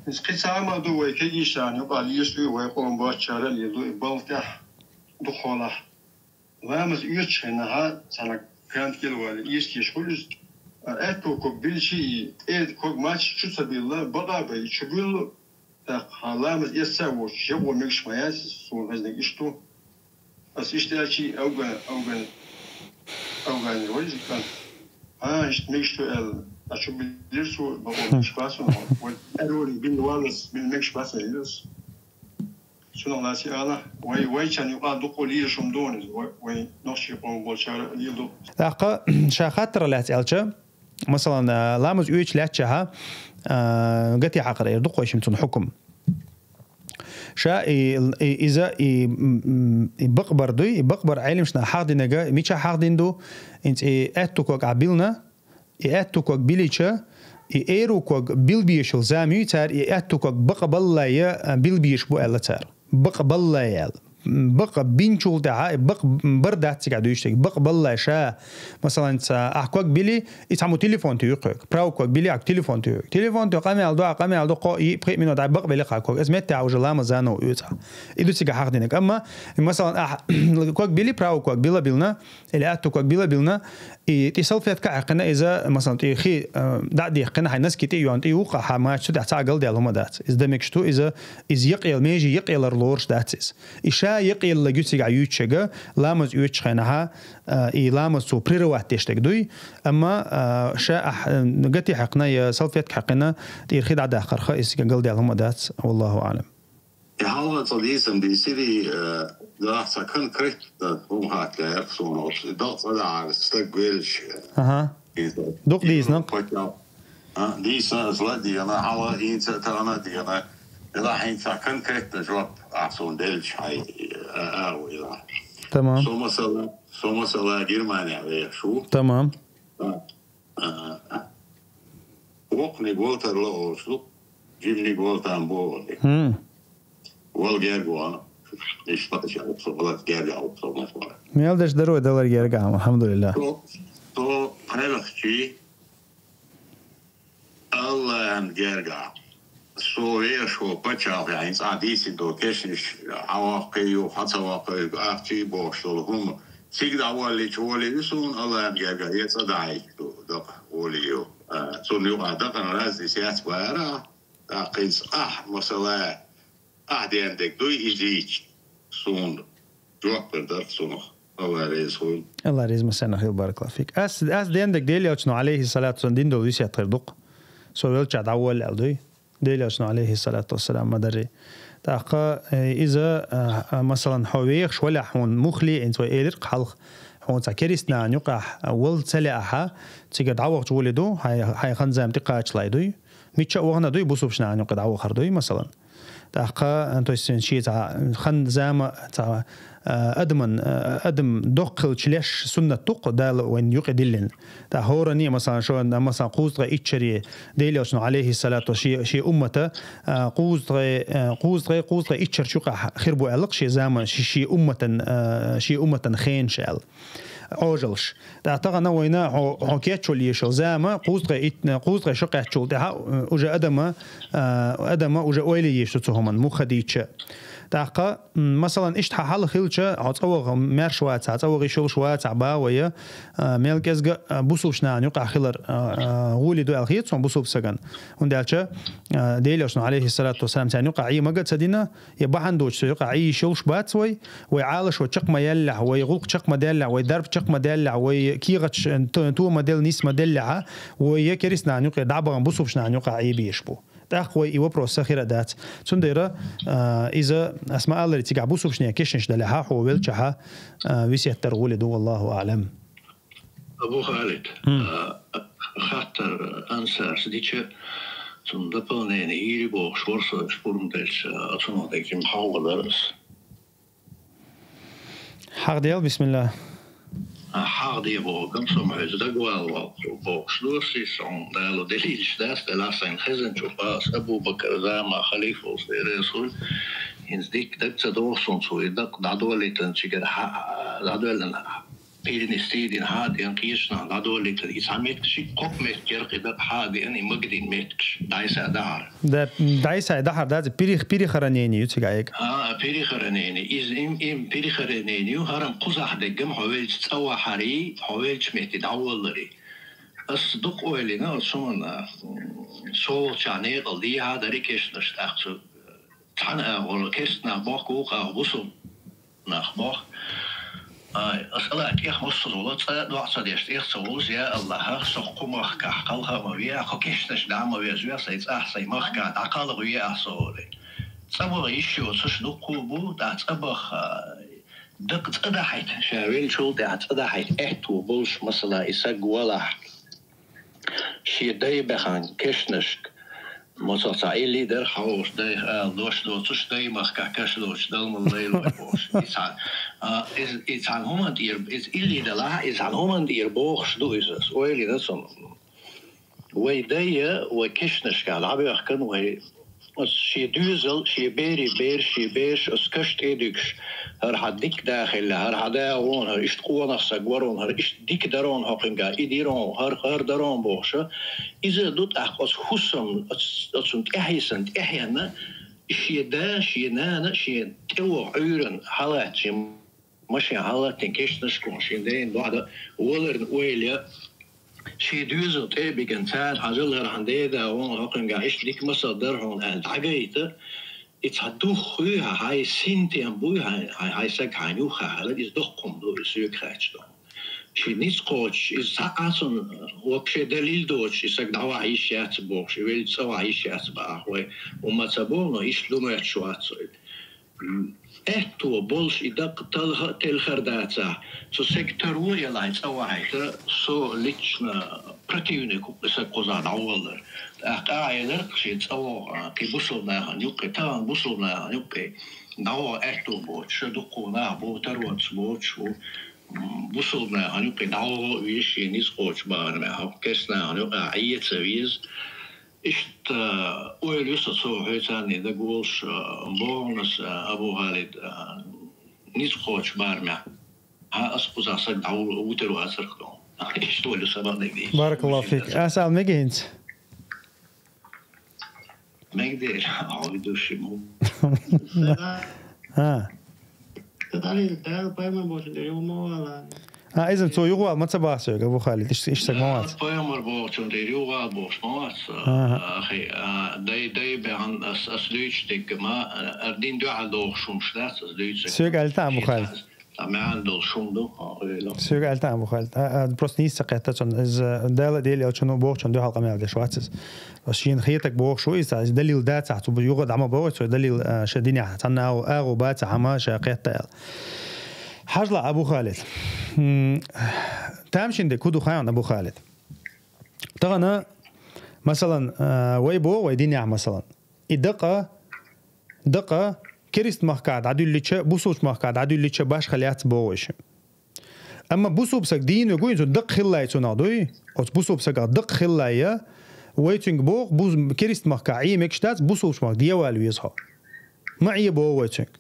Иза кхин цхьа а ма ду, вай кегийчарна юкъахь лелаш ду, вай къоман боцчара а лелаш ду, и балла тӀехь дукхахьолахь. Ламаз оьцучу хенахьа, цхьана кантикел вале, эшкеш хуьлу иза. А, аьтту ког билчи и, тӀеда ког мача чу ца билла, бакъа а бай, чу буьллу, тӀаккха хьан ламаз эцна а воцуш, якъо мегаш ма яц иза, суна хезнарг иштта ду. Ас иштта аьлчи, Афган, Афган, Афганера вай иза кӀант. А, иштта мегаш ду аьлла, а чу биллира цо, бакъо мегаш бац хьуна, вай аьрру биллина валлалц, билла мегаш бац аьлла иза. Цунах лаций ала, вай, вайчарна юкъа дуккха лелаш хӀума ду иза, вай, вай нохчий къоман болчара лела ду. ТӀаккха ша хаттар лаьцна аьлча, масалан, а, ламаз оьцуш лаьттачахьа, а, гати хьакхар эр ду-кх вайшимма цунна хьукум. Ша и, и, иза и, м, м, и бакъбар дуй, и бакъбар Ӏелимашна хьахдинага, мича хьахдин ду, инц и аьтту ког Ӏа билна, и аьтту ког билича, и эру ког билбешул зама юй цар, и аьтту ког бакъбаллая, а, билбеш бу аьлла цар. Бакъбаллая аьлла. Бакъ бинчул тӀаьхьа, бакъ бар дац цига дуйштаг. Бакъбаллай ша. Масалан, ца, ахь ког били, и цхьаму телефон тӀе юкъе. Прав ког били, ахь телефон тӀе юкъе. Телефон тӀе къамел до, ахь къамел до, кхо, и, пхи минут, ай бакъ бели хьа ког. Из метте уже ламаз заново оьцу. И ду цига хьахдинаг. Амма, масалан, ахь ког били, прав ког била билна, или аьтту ког била билна, и тӀе салфетка хьаькхина иза, масалан, тӀе хи, э, дӀа а дехкина, хьай носки тӀе а йоьнна, тӀе юкъа хьа мача чу тӀе цхьа а галдаьлла хӀума дац. Из дан мегаш ду, иза, из якъел, межи якъелар лоруш дац из. И ша якъелла гуьцигахь юьйцучега, ламаз оьцучу хенахьа, а, и ламаз цо прерывать деш дерг дуй, амма, а, ша ахь, а, гати хьаькхна я салфетка хьаькхина, тӀера хи дӀадаккхарха, иза галдаьлла хӀума дац, валлаху аълам. И хьалха цхьа дийцам дийцирий, а, даха цхьа конкретно хӀума хатта лаьрхӀа суна, оцу дакъа цӀа дахьара стаг велча. Аха. Дукха дийцина. А, дийцина, аса ладийгӀина, хьалха хӀинца а тахана а дийгӀина. Ила хӀинца конкретно жоп ахь суна делча хьай, а, а, ила. Тамам. Со масала, со масала Германия вехаш ву. Тамам. А, а, а. Вокханиг валтар лаош ду, жимниг валтан боху. ХӀм. Вала герга ван. Ишта паччахь ву со, вала герга ву со, масала. Мел деш дарой далар герга, алхьамдулиллах. Со, со пхьегӀахчий, Аллахьан герга. Со вешо паччахь яхьин цӀа дийцин до кешнаш, хьан ваккхий ю, хьан ца ваккхий ю, ахчий бохуш долу хӀума. Цига дӀаваллича волий ю суна, Аллахьан герга, е цӀа дахьийта ду, дакъа волий ю. А, цунна юкъа дакъана разница яц бара, тӀаккха иза ахь, масала, ахь ден дерг дуй изийча, суна жоп бер дара цунах. Алла реза хуй. Алла реза ма санна хила, баракаллаху фик. Ас, ас ден дерг Делан элчано, алейхи салату вассалам, дин долу висет хир ду-кх. Со велча дӀаволла аьлла дуй. Делан элчано, алейхи салату вассалам, ма дарри. ТӀаккха, э, иза, а, а, масалан, хьо вехаш валахь хьуна мухли, инца вай элира-кх хьалха, хьуна цхьа керист нахана юкъахь, а, вала ца лаахь, цига дӀавахча волий ду, хьай, хьай хан зама тӀекхачалай дуй. Мичча а вахана дуй, бусулбачу нахана юкъа дӀавахар дуй, масалан. ТӀаккха, то есть, шен цхьа хан зама, цхьа, а, адаман, а, адам доккха хилча леш суннат ду-кх Дала вайна юкъе диллина. ТӀаккха хӀоранна, масалан, шо, масалан, кхузткъе итт шаре, Делан элчано, алейхи салату, шен, шен уммата, а, кхузткъе, а, кхузткъе, кхузткъе итт шарчу юкъахь хир бу аьлла-кх шен зама, шен, шен умматан, а, шен умматан хенаш аьлла. Ӏожаллаш. ТӀаккха тахана вайна хьо, хьо кечвала ешал зама, кхузткъе итт, кхузткъе шо кхаьччул тӀаьхьа, э, уже адама, э, адама уже ойла еш ду цу хӀуман, муха дийча. ТӀаккха, м, масалан, иштта хьан хьал хилча, хьо цӀа ваха маьрша вацахь, цӀа ваха йиш йолуш вацахь, ба вай, э, мел кӀезга, э, бусулбачу нахана юкъахь хилар, э, э, гӀоле ду аьлла хета суна бусулба сагана. ХӀунда аьлча, э, Делан элчано, алейхи салату вассалам, царна юкъахь Ӏиймага ца дина, я бахьана доцуш цу юкъахь Ӏийш йолуш бац вай, вай Ӏалашо чекх ма яллехь, вай гӀуллакх чекх ма деллехь, вай дарба чекх ма деллехь, вай кехаташ, э, то, то ма делла, нис ма деллехь, вай я керист нахана юкъе дӀабахана бусулбачу нахана юкъахь Ӏийбеш бу. ТӀаккха вай и вопрос ца хир а дац. Цундела, а, иза, ас ма-аллара, цигахь бусулбачу нехан кешнаш далехьа, хьо велчахьа, а, висет дар гӀоле ду, валлаху аълам. Абу Халид, хаттар ансарс дича, цунна дополнение йийри бохуш, ворсо пурм делча, оцунах дерг хьалха дар ас. Хьахдел, бисмилла. Хьахдебо, гамсом хьоьца дагавала вал бохуш доссий сон, Дала делилаш дац, делахь сайн хезначу пас Абу Бакр зама халифа волуш дерасхуй, хӀинца дикка даг ца доху сон цо и дакъ дӀадолийтан чигара хьа-, дӀадоьллина. Перенести дина хьа а деана, кхечанхьа дӀадолийтар. И цхьа меттиг шиъ кхо меттиг керкъа и дакъа хьа а деана, и магадин меттигаш дӀайса дахьара. Да, дӀайса дахьара, да, перех-, перехоронение ю цига айга. А, перехоронение. Из им, им перехоронение ю, хӀара-м кхузахь деггам хьо велча цӀа вахьарий, хьо велча метте дӀаволларий. Ас дукха ойлина, ас хӀуманна, м, со волчахь некъал дехьа дари кешнаш тӀаккха цу Цхьана агӀор керста нах бохку, вукху агӀор бусулба нах бохку. Ай, ас ала тӀех массаза волу, цкъа а доӀа ца деш, тӀех ца волуш, я АллахӀ, со кху махкахь кхалха а ма веа, кху кешнаш дӀа а ма веза, веа сайн цӀахь, сайн махкахь дӀакхалха веа со олий. ЦӀа баха йиш йоцуш дуккху а бу, тӀаккха цӀа баха, дакъа цӀа дахьийта, ша веллачул тӀаьхьа цӀа дахьийта аьтто болуш, масала, и саг валахь, шен дай баьхна кешнашка, Моцал цхьа илли дара хьовш, дай, а, дош доцуш, дай махка каш доцуш, дал ма лайло бохуш. И цхьа, а, из, и цхьа хӀуман тӀера, из илли далахь, и цхьа хӀуман тӀера бохуш ду иза. Ойла йина цунна. Вай дайя, вай кешнашка дӀабоьхкан, вай оцу шен доьзал, шен берийн бераш, шен бераш оцу каш тӀе а дуьгуш, хӀара хьан дика да хилла, хӀара хьан да вон, хӀара иштта къонах саг варон, хӀара иштта дика дарон хӀокхуьнга, и дирон, хӀара, хӀара дарон бохуша. Иза ду тӀаккха оцу хӀусамна, оцу, оцунна тӀаьхьийсана, тӀаьхьенна, и шен да, шен нана, шен тӀе вогӀу Ӏуьйранна хьалаьцча, машен хьалаттина кешнашкахь шен дайна дохьда валарна ойла я, шен доьзал тӀе а биган, царна хьажал, хӀара хьан деда вон хӀокхуьнга иштта дика масал дара хьуна аьлла дӀагайта, и цхьа духхуй хьан, хьайн синтем буй хьайн, хьайн, хьайн саг хьайн юххе хьалар, иза доккха хӀума ду, иза соьга хаьттича ду. Шен ницкъ кхочуш, иза цхьа а цунна вообще далил доцуш, и саг дӀавахьа йиш яц бохуш, и велча цӀа вахьа йиш яц бахьа вай. Умма ца боху, но иштта ду моьттуш вац вай. Аьтто болуш и дакъа талха а телхар дацахь, цу сага таро а ялахь, цӀа вахьийта, со лично противник ву и саг кхузахь дӀаволлар. ТӀаккха а Ӏелар шен цӀа вогӀу, кхин бусалба нахана юккъе, тахана бусалба нахана юккъе дӀавогӀу аьтто боцуш, ша дуккха нах бу, таронца боцуш ву, м, бусалба нахана юккъе дӀавогӀу а везаш, шен ницкъ кхочу бахьана, хӀокху керста нахана юкъахь Ӏе а ца веза. Иштта ойла ю сан, цо хьоьцарний дага волуш, а, боху аса, а, Абу Халид, а, ницкъ кхочу барамехь. Хьан аса кхузахь саг дӀаву-, вуьтур вацара хьуна. Иштта ойла ю сан, бакъдерг дийца. Баракаллаху фик. Аса ал мега хӀинца? Мега дера, хьо ду ши му. ХӀа. Далил, Дала пайхамар бохучун тӀера юха ма вала. А, иза цо юха вала ма ца боху соьга, Абу Халид, иштта, иштта саг ма вац. Дала пайхамар бохучун тӀера юха вала бохуш ма вац, аха, а, дай, дай баьхна ас, ас дуьйцуш дерг ма, а, дин дуьхьал дохуш хӀумаш дац ас дуьйцург. Соьга аьлла тан, Абу Халид. Ткъа маьӀна долуш хӀума ду, а, ойла. Соьга аьлла тан, Абу Халид. А, а, просто нийса ца кхетта цунна. Иза Дала, Дела элчано бохучун дуьхьал къамел деш вац иза. Шена хетаг бохуш ву иза, иза далил дацахь, цу юха дӀа ма боху, цу далил, а, ша динехь цхьанна агӀо, агӀо бацахь, хӀама ша кхетта аьлла. Хьажал, Абу Халид. М, тамашийна дерг хӀун ду хаьий, Абу Халид? Тахана, масалан, а, вай боху, вай динехь, масалан. И дакъа, дакъа керист махкахь дӀадуьллича, бусулчу махкахь дӀадуьллича башхалла яц боху вай ши. Амма бусулба саг дийна вуьгу, цуьнан дакъа хилла цунах дуй, оцу бусулба сагах дакъа хилла, вай цуьнга боху, бус-, керист махкахь Ӏе мегаш дац, бусулба махка дӀавала веза хьо. Ма Ӏе боху вай цуьнга.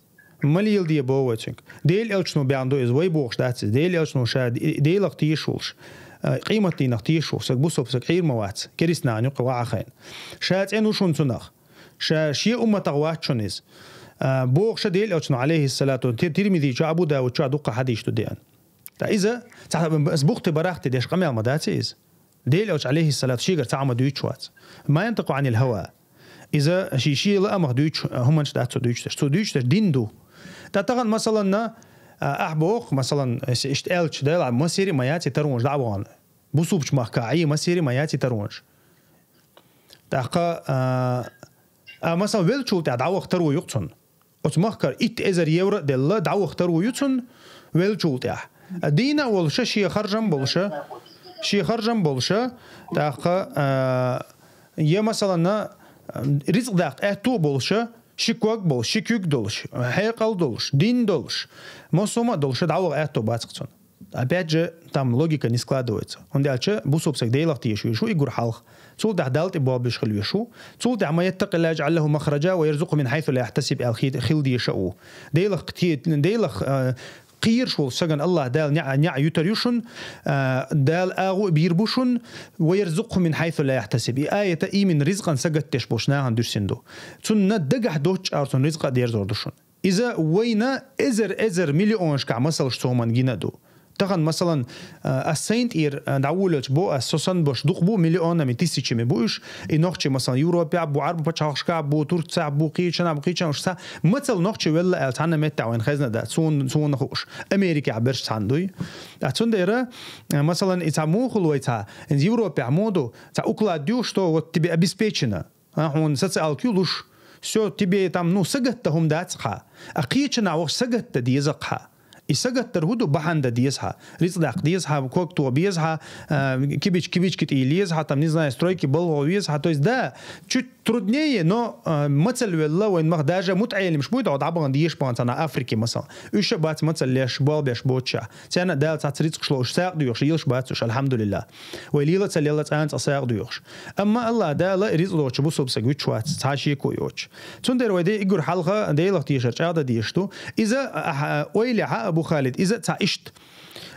Ма леладе боху вай цуьнга. Дела элчано баьхна ду иза, вай бохуш дац иза. Дела элчано ша Делах тешаш волуш, а, къематдийнах тешаш волуш, саг бусулба саг Ӏийр ма вац, керист нахана юккъе вахьа хиъна. Ша цӀена ву шуна цунах. Ша шен умматах вац шуна иза. А, боху ша Дела элчано, алейхиссалату, Тир-, Тирмизи чохь, Абу Давуд чохь дуккха хьадисаш ду деана. Ткъа иза, цхьа, ас бухти барахти деш къамел ма дац иза. Дела элча, алейхиссалату, шегара цхьа а ма дуьйцуш вац. Ма янтикъу анил хава. Иза ши-, шен лаамах дуьйцуш, а, хӀуманаш дац цо дуьйцуш дерш. Цо дуьйцуш дерш дин ду. Ткъа тахана, масаланна, а, ахь боху, масалан, ас иштта аьлча, Дела, масери ма яц и таронаш дӀа а вахана. Бусулбачу махка Ӏе масери ма яц и таронаш. ТӀаккха, а, а, масалан, веллачул тӀаьхьа дӀаваха таро ю-кх цунна. Оцу махкара итт эзар евро а делла, дӀаваха таро ю цунна веллачул тӀаьхьа. А дийна а волуша, шен харжам болуша, шен харжам болуша, тӀаккха, а, я, масаланна, рицкъ даккха аьтто а болуша, ши ког болуш, ши куьг долуш, хьекъал долуш, дин долуш, массо а хӀума а долуша, дӀаваха аьтто бац-кх цунна. Опять же, там логика не складывается. ХӀунда аьлча бусулба саг Делах тешаш везаш ву и гур хьалха. Цул тӀаьхьа Далла тӀе болх беш хила везаш ву. Цул тӀаьхьа «Ма яттакъиллахӀа яжӀал лахӀу махража ва ярзукъхӀу мин хьайсу ла яхьтасиб» аьлла хи-, хила дезаш а ву. Делах те-, Делах, а, кхераш волу сагана АллахӀ Дала неӀ, неӀ ютар ю шуна, а, Дала агӀо а бийр бу шуна, «ва ярзукъхӀу мин хьайсу ла яхьтасиб». И аята именно ризкъан сагатдеш болчу нахана дуьсина ду. Цунна дагахь доцчу агӀор цунна ризкъа а дерзор ду шуна. Иза вайна эзар-эзар миллионашкахь масалш цу хӀуманна гина а ду. Тахана, масалан, а, ас сайна тӀера, а, дӀаволавелча бо ас, со санна болуш дукха бу, миллионами, тысячами бу уьш. И нохчий, масалан, Европехь а бу, Ӏарба пачхьалкхашкахь а бу, Турцехь а бу, кхечанхьа а бу, кхечанхьа а бу, уьш цхьа мацалла нохчий велла аьлла цхьанна меттехь вайна хезна дац, суна, суна хууш. Америкехь берш цхьаьна дуй. А цундела, а, масалан, и цхьа муха хуьлу вай цхьа, Европехь муха ду, цхьа уклад ю, что вот тебе обеспечено. А, хьуна социалка ю луш. Всё, тебе там, ну, сагатдан хӀума дац хьан. А кхечанхьа вахча сагатдан деза хьан. И сагатдар хӀун ду, бахьана дан деза хьан. Рицкъ даккха деза хьан, ког тоха беза хьан, а, кибич-, кибичка тӀе еза хьан, там, не знаю, стройки балхо веза хьан. То есть, да, чуть труднее, но, а, мацалла велла, вайн мах даже мутаӀелимаш буй, дӀабагӀан, дешбагӀан царна Африке, масала. Уьш а бац мацалла леш, болх беш боцуш. Царна а Дала цхьацца рицкъаш ло, уьш сагӀа доьхуш, лелаш бац уьш, алхьамдулиллахӀ. Вай лела а ца лелла, цӀанцӀа сагӀа доьхуш. Амма АллахӀ Дала рицкъ доцучу бусалба саг вуьтуш вац, цхьа шеко йоцуш. Цундела вай де иггур хьалха Делах дешар чӀагӀдан дезаш ду. Иза, а, а, ойла хьа, Абу Халид, иза цхьа иштта.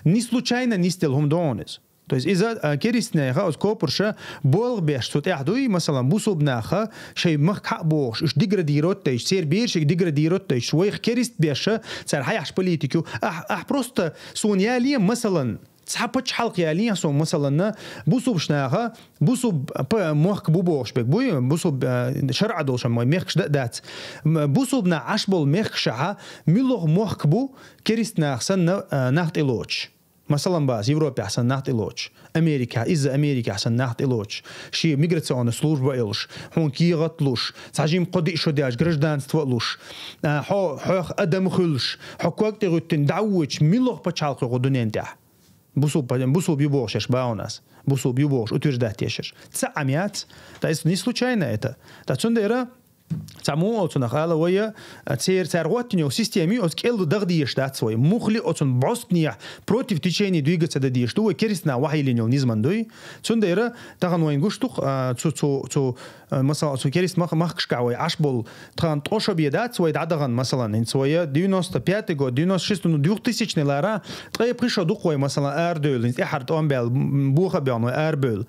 Не случайно нисделла хӀума ду хьуна иза. То есть иза, а, керистанаша, оцу копурша болх беш цу тӀехь дуй, масалан, бусалба наха шайн махка хьа а бохуш, уьш деградировать дайча, церан берашка деградировать дайча, вайх керист беша, цара хьаяхьаш политику, ахь, ахь просто суна яле, масалан, цхьа пачхьалкх яле суна, масалан, бусалбаш наха, бусалба п-, мохк бу бохуш бег буй, бусалба, а, шарӀа долуш ма мехкаш да а дац. М, бусалба нах Ӏаш болу мехкашахьа, муьлха мохк бу керист нах санна, а, нах тӀелоцуш. Масалан, бац, Европехь санна нах тӀелоцуш, Америкехь, изза Америкехь санна нах тӀелоцуш, шен миграционная служба а йолуш, хьуна кехат а луш, цхьа жима кхо-диъ шо деш гражданство а луш, а, хьо, хьох адам хуьлуш, хьо ког тӀе гӀуьттина дӀа а воьдуш, муьлха пачхьалкх ю кху дуьнен тӀехь? Бусулба, бусулба ю бохуш еш бахьанас. Бусулба ю бохуш утверждать еш еш. Ца Ӏам яц. Ткъа иза не случайно это. Ткъа цундела Цхьа муха оцунах ала вай, а, церан цара гӀоттина йолу система ю, оцу кӀел даха дезаш дац вай. Муххале оцунна бӀостанехьа против течения двигаться дан дезаш ду вай, керистанаша вахьийлина йолу низаман дуй. Цундела тахана вайна гуш ду-кх, а, цу, цу, цу, а, масала, оцу керист мах-, махкашкахь вай Ӏаш болу тахана ткъа шо бен дац вай дӀадахана, масалан, хӀинца вай девяносто пятый год, девяносто шестой, ну, двухтысячный лара, ткъе пхи шо ду-кх вай, масалан, арадевлла, хӀинца тӀаьхьара тӀом баьлла, м, боха а баьхна вай арабевлла.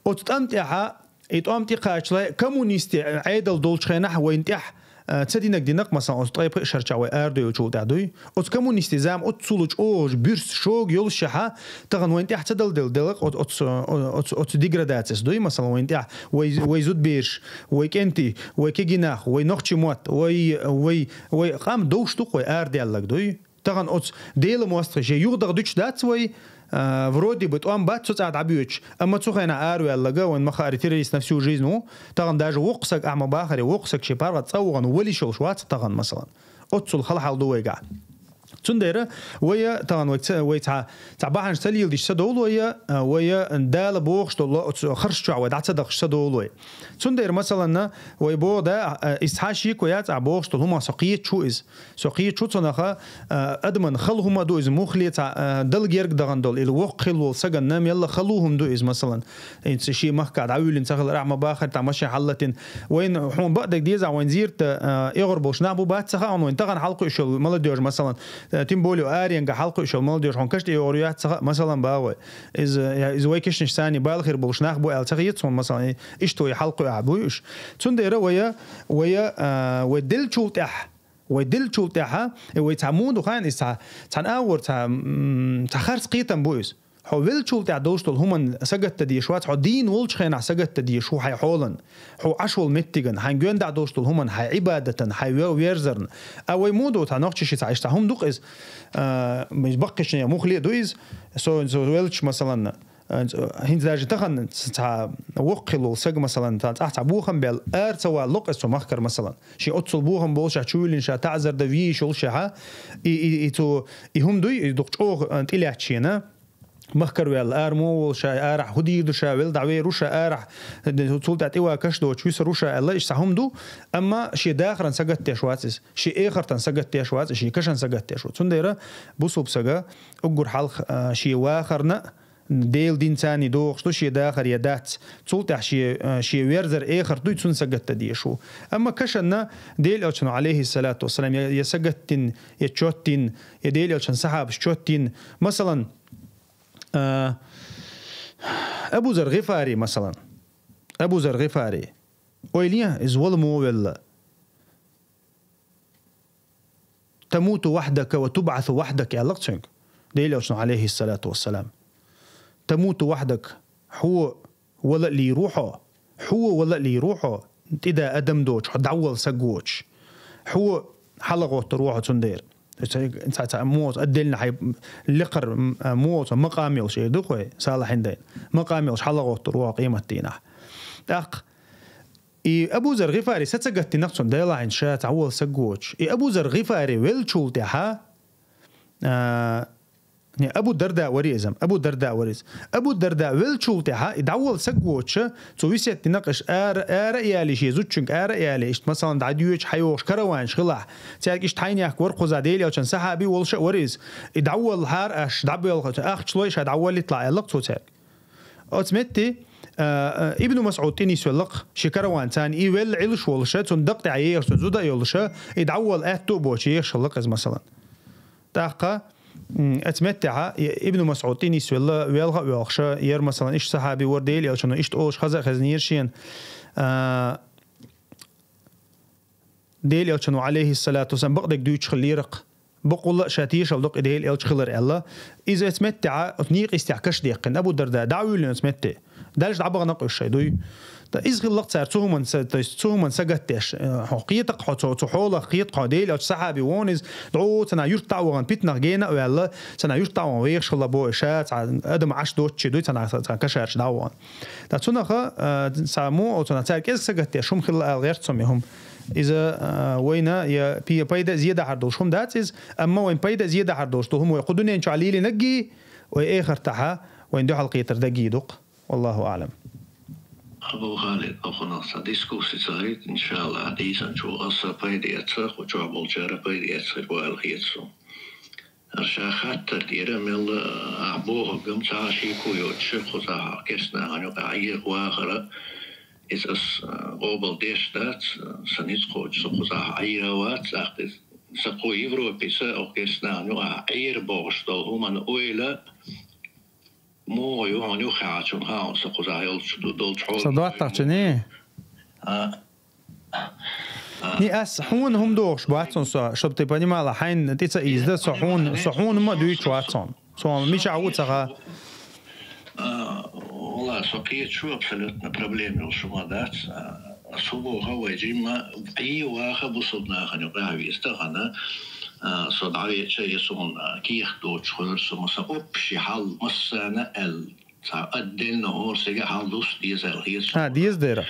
Оцу тӀам тӀехьа И тӀом тӀекхачале, коммунистийн Ӏедал долчу хенахь вайна тӀехь, а, ца динарг динарг, масалан, оцу ткъе пхи шарчахь вай арадевллачул тӀаьхьа дуй. Оцу коммунистийн зама оццул чӀогӀа буьрса шога йолушшехьа, тахана вайна тӀехь ца дала дела, дела оцу, оцу, оцу, оцу деградацис дуй, масалан, вайна тӀехь вай, вай зудбераш, вай кӀентий, вай кегий нах, вай нохчийн мотт, вай, вай, вай къам довш ду-кх вай арадаьлларг дуй. Тахана оцу Делан мостагӀий шен юхадахадуьтуш дац вай, а, вроде бы тӀом бац цу цӀа дӀабоьдуш, амма цу хенахь араваьлларг вайн ма хаара террорист на всю жизнь ву. Тахана даже воккха саг ахь ма бахаре, воккха саг шен паргӀат цӀа а вахана, валийна йолуш вац тахана, масалан. Оццул хала хьал ду вайгахь. Цундела вай тахана вай ца, вай цхьа, цхьа бахьанаш ца леладеш ца довлу вай, а, вай Дала бохуш долу оцу харш чохь вай дӀа ца дахаш ца довлу вай. Цундела, масалан, вай боху, да, а, иза цхьа шеко яц ахь бохуш долу хӀума, со кхеташ ву иза. Со кхеташ ву цунах, а, адаман хала хӀума а ду иза, муххале цхьа, а, Далла герга дахана долу, или воккха хилла волу сагана мелла хала хӀума ду иза, масалан. ХӀинца шен махкахь дӀавуьйлина ца хилар ахь ма бахара, тӀаккха машен хьаллатийна. Вайна хьуна бакъдерг деза, вайн зерат, а, эгӀар болуш нах бу бац ца хаьа, вайна тахана хьалакхуьуш йолу молодёжь, масалан, а, тем более аренга хьалакхуьуш йолу молодёжь хьуна каш тӀе эгӀар ю яц ца хаьа, масалан, бахой. Иза, я, иза вай кешнаш санна балхара болуш нах бу аьлла ца хета суна, масалан, иштта вай хьалакхуьуш а бу уьш. Цундела вай, вай, а, вай деллачул тӀаьхьа, вай деллачул тӀаьхьа, э, вай цхьа муха ду хаьий иза, цхьа, цхьана агӀор цхьа, м, цхьа харц кхетам бу иза. Хьо веллачул тӀаьхьа долуш долу хӀуманна сагатдан дезаш вац, хьо дийна волчу хенахь сагатдан дезаш ву хьайн хьолан, хьо Ӏаш волу меттиган, хьайн гоьнда долуш долу хӀуманна, хьайн Ӏибадатан, хьайн ве-, верзарна. А вай муха ду, цхьа нохчаша цхьа иштта хӀума ду-кх иза, а, иза баккхийчу нехан муххале а ду иза, со, со веллачу, масалан, а, хӀинца даже тахана ц-, цхьа воккха хилла волу саг, масалан, цхьа цӀахь цхьа бохам баьлла, ара ца валло-кх иза цу махкара, масалан. Шен оццул бохам болуш, чу вуьйлина ша таӀзар дан вийш йолуш шехьа, и, и, и цу, и хӀума дуй, и дукха чӀогӀа, а, тӀелаьцна шена. Махкара ваьлла, ара муха волу ша, арахь хӀун дийр ду ша, велла дӀавер ву ша, арахь, цул тӀаьхьа тӀе ван каш доцуш висар ву ша аьлла, иштта цхьа хӀума ду, амма шен дахаран сагатдеш вац иза, шен эхартан сагатдеш вац иза, шен кашан сагатдеш ву. Цундела бусулба сага уггар хьалха, а, шен вахарна, Делан динца цхьаьна догӀуш ду шен дахар я дац. Цул тӀаьхьа шен, а, шен верзар, эхарт дуй, цунна сагатдан дезаш ву. Амма кашанна Делан Элчано, алейхиссалату вассалам, я, я сагатдина, я чоттина, я Делан Элчан сахьабаш чоттина. Масалан, а, Абу Зар ГӀифари, масалан. Абу Зар ГӀифари. Ойла е, иза вала муха велла. «Тамуту вахьдака ва тубӀасу вахьдак», аьлла-кх цуьнга Делан Элчано, алейхиссалату вассалам. «Тамуту вахьдак», хьо вала а лийр ву хьо, хьо вала а лийр ву хьо, тӀеда адам доцуш, хьо дӀавала саг воцуш. Хьо хьалагӀоттур ву хьо цундела. Ца, ца, ца, муха отделна хьайн лекхар, м, муха оцу макъам йолуш эр ду хьо, салахьин дайн. Макъам йолуш хьалагӀоттур ву хьо къематдийнахь. ТӀаккха и Абу Зар ГӀифари са ца гаттинарг цунна, делахь хӀинца ша цхьа вола саг воцуш. И Абу Зар ГӀифари веллачул тӀаьхьа, а, Не, Абу Дарда вари иза, Абу Дарда вари иза. Абу Дарда велчул тӀехьа, и дӀаволла саг воцуша, цу весет динакъаш ара, ара а яле, шен зудчуьнга ара а яле, иштта, масалан, дӀадоьдуш хьайогӀуш караванаш хилахь, цаьрга иштта хьайнехк вара кхузахь, Делан Элчан сахьаби волуша а вари иза. И дӀаволлахьара аш, дӀабоьлху, ахча лой ша дӀаволлийталахь аьлла-кх цо цаьрга. Оцу метте, а, а, Ибн МасӀуд тӀе нисвелла-кх ши караван, царна и велла Ӏилуш волуша, цунна дакъа тӀехь ехаш, цунна зуда а йолуша, и дӀаволла аьтту а боцуш ехаш хилла-кх иза, масалан. ТӀаккха, м, оцу меттехьа, и-, Ибн МасӀуд тӀе нисвелла, велха а воьлхуша, яра, масалан, иштта сахьаби вара, Делан Элчано иштта олуш хаза а хезнера шена, а, Делан Элчано, Ӏалайхиссалату вассалам, бакъдерг дуьйцуш хиллера-кх. Бакъволла а ша тешал до-кх и Делан Элча хилар аьлла. Иза оцу меттехьа, оцу некъа йистехь каш даьккхина, Абу Дарда, дӀа а вуьйлина оцу метте. Даьлча дӀабахана-кх уьш шайн, дуй. Ткъа иза хилла-кх цара цу хӀуманна са-, то есть цу хӀуманна сагатдеш, э, хьо кхета-кх хьо, цу, цу хьолах кхета-кх хьо, Делан Элчан сахьаби вон иза, дӀо цхьана юьрта дӀа а вахана, питанах гена а ваьлла, цхьана юьрта дӀа а вахана вехаш хилла боху ша, цхьа адам Ӏаш доцучу дуй, цхьана, цхьана кашарчу дӀа а вахана. Ткъа цунах, э, цхьа мо, цхьана цаьрга кӀезиг сагатдеш хӀума хилла ала гӀерта со, и хӀума. Иза, а, вайна я пе-, пайда а, зе а дахьар долуш хӀума дац иза, амма вайн пайда а, зе а дахьар долуш долу хӀума вай кху дуьнен чохь лелийнарггий, вай эхартахьа вайн дуьхьал кхетар даггий ду-кх. Валлаху аӀлам. Абу Халид, кхунах цхьа дискуссия ца хилийта, иншаллахь, дийцинчо аса пайда эца, кху чохь болчара пайда эца хир бу аьлла хета суна. Ша хаттар тӀера мелла, а, ахь бохург-м ца шеко йоцуш, кхузахь керстанахана юкъахь Ӏийра вахара, иза ас, а, къобал деш дац, а, сан ницкъ кхочуш со кхузахь Ӏийра вац, тӀаккха иза сан кху Европе, сан оха керстанахана юкъахь Ӏийра бохуш долу хӀуманан ойла муха ю хьуна юххехь, хьуна хаьа хьуна сан кхузахь йолчу ду-, долчу хьолах. Со доттагӀча, не? А, Ни ас хьуна хӀума дохуш бац хьуна со, чтоб ты понимала, хьайна тӀе ца ийзда, со хьуна, со хьуна ма дуьйцуш вац хьуна. Со мичахь ву ца хаьа. А, валла, со кхеташ ву абсолютно, проблема йолуш хӀума дац. А, со боху вай жимма Ӏе ваха бусалба нахана юкъахь веза тахана, а, со дӀавеача, я суна кехат доцуш хуьлура, со ма сан общий хьал массарна аьлла, цхьа отдельно хӀора цига хьал дуста деза аьлла хета суна. А, деза дера.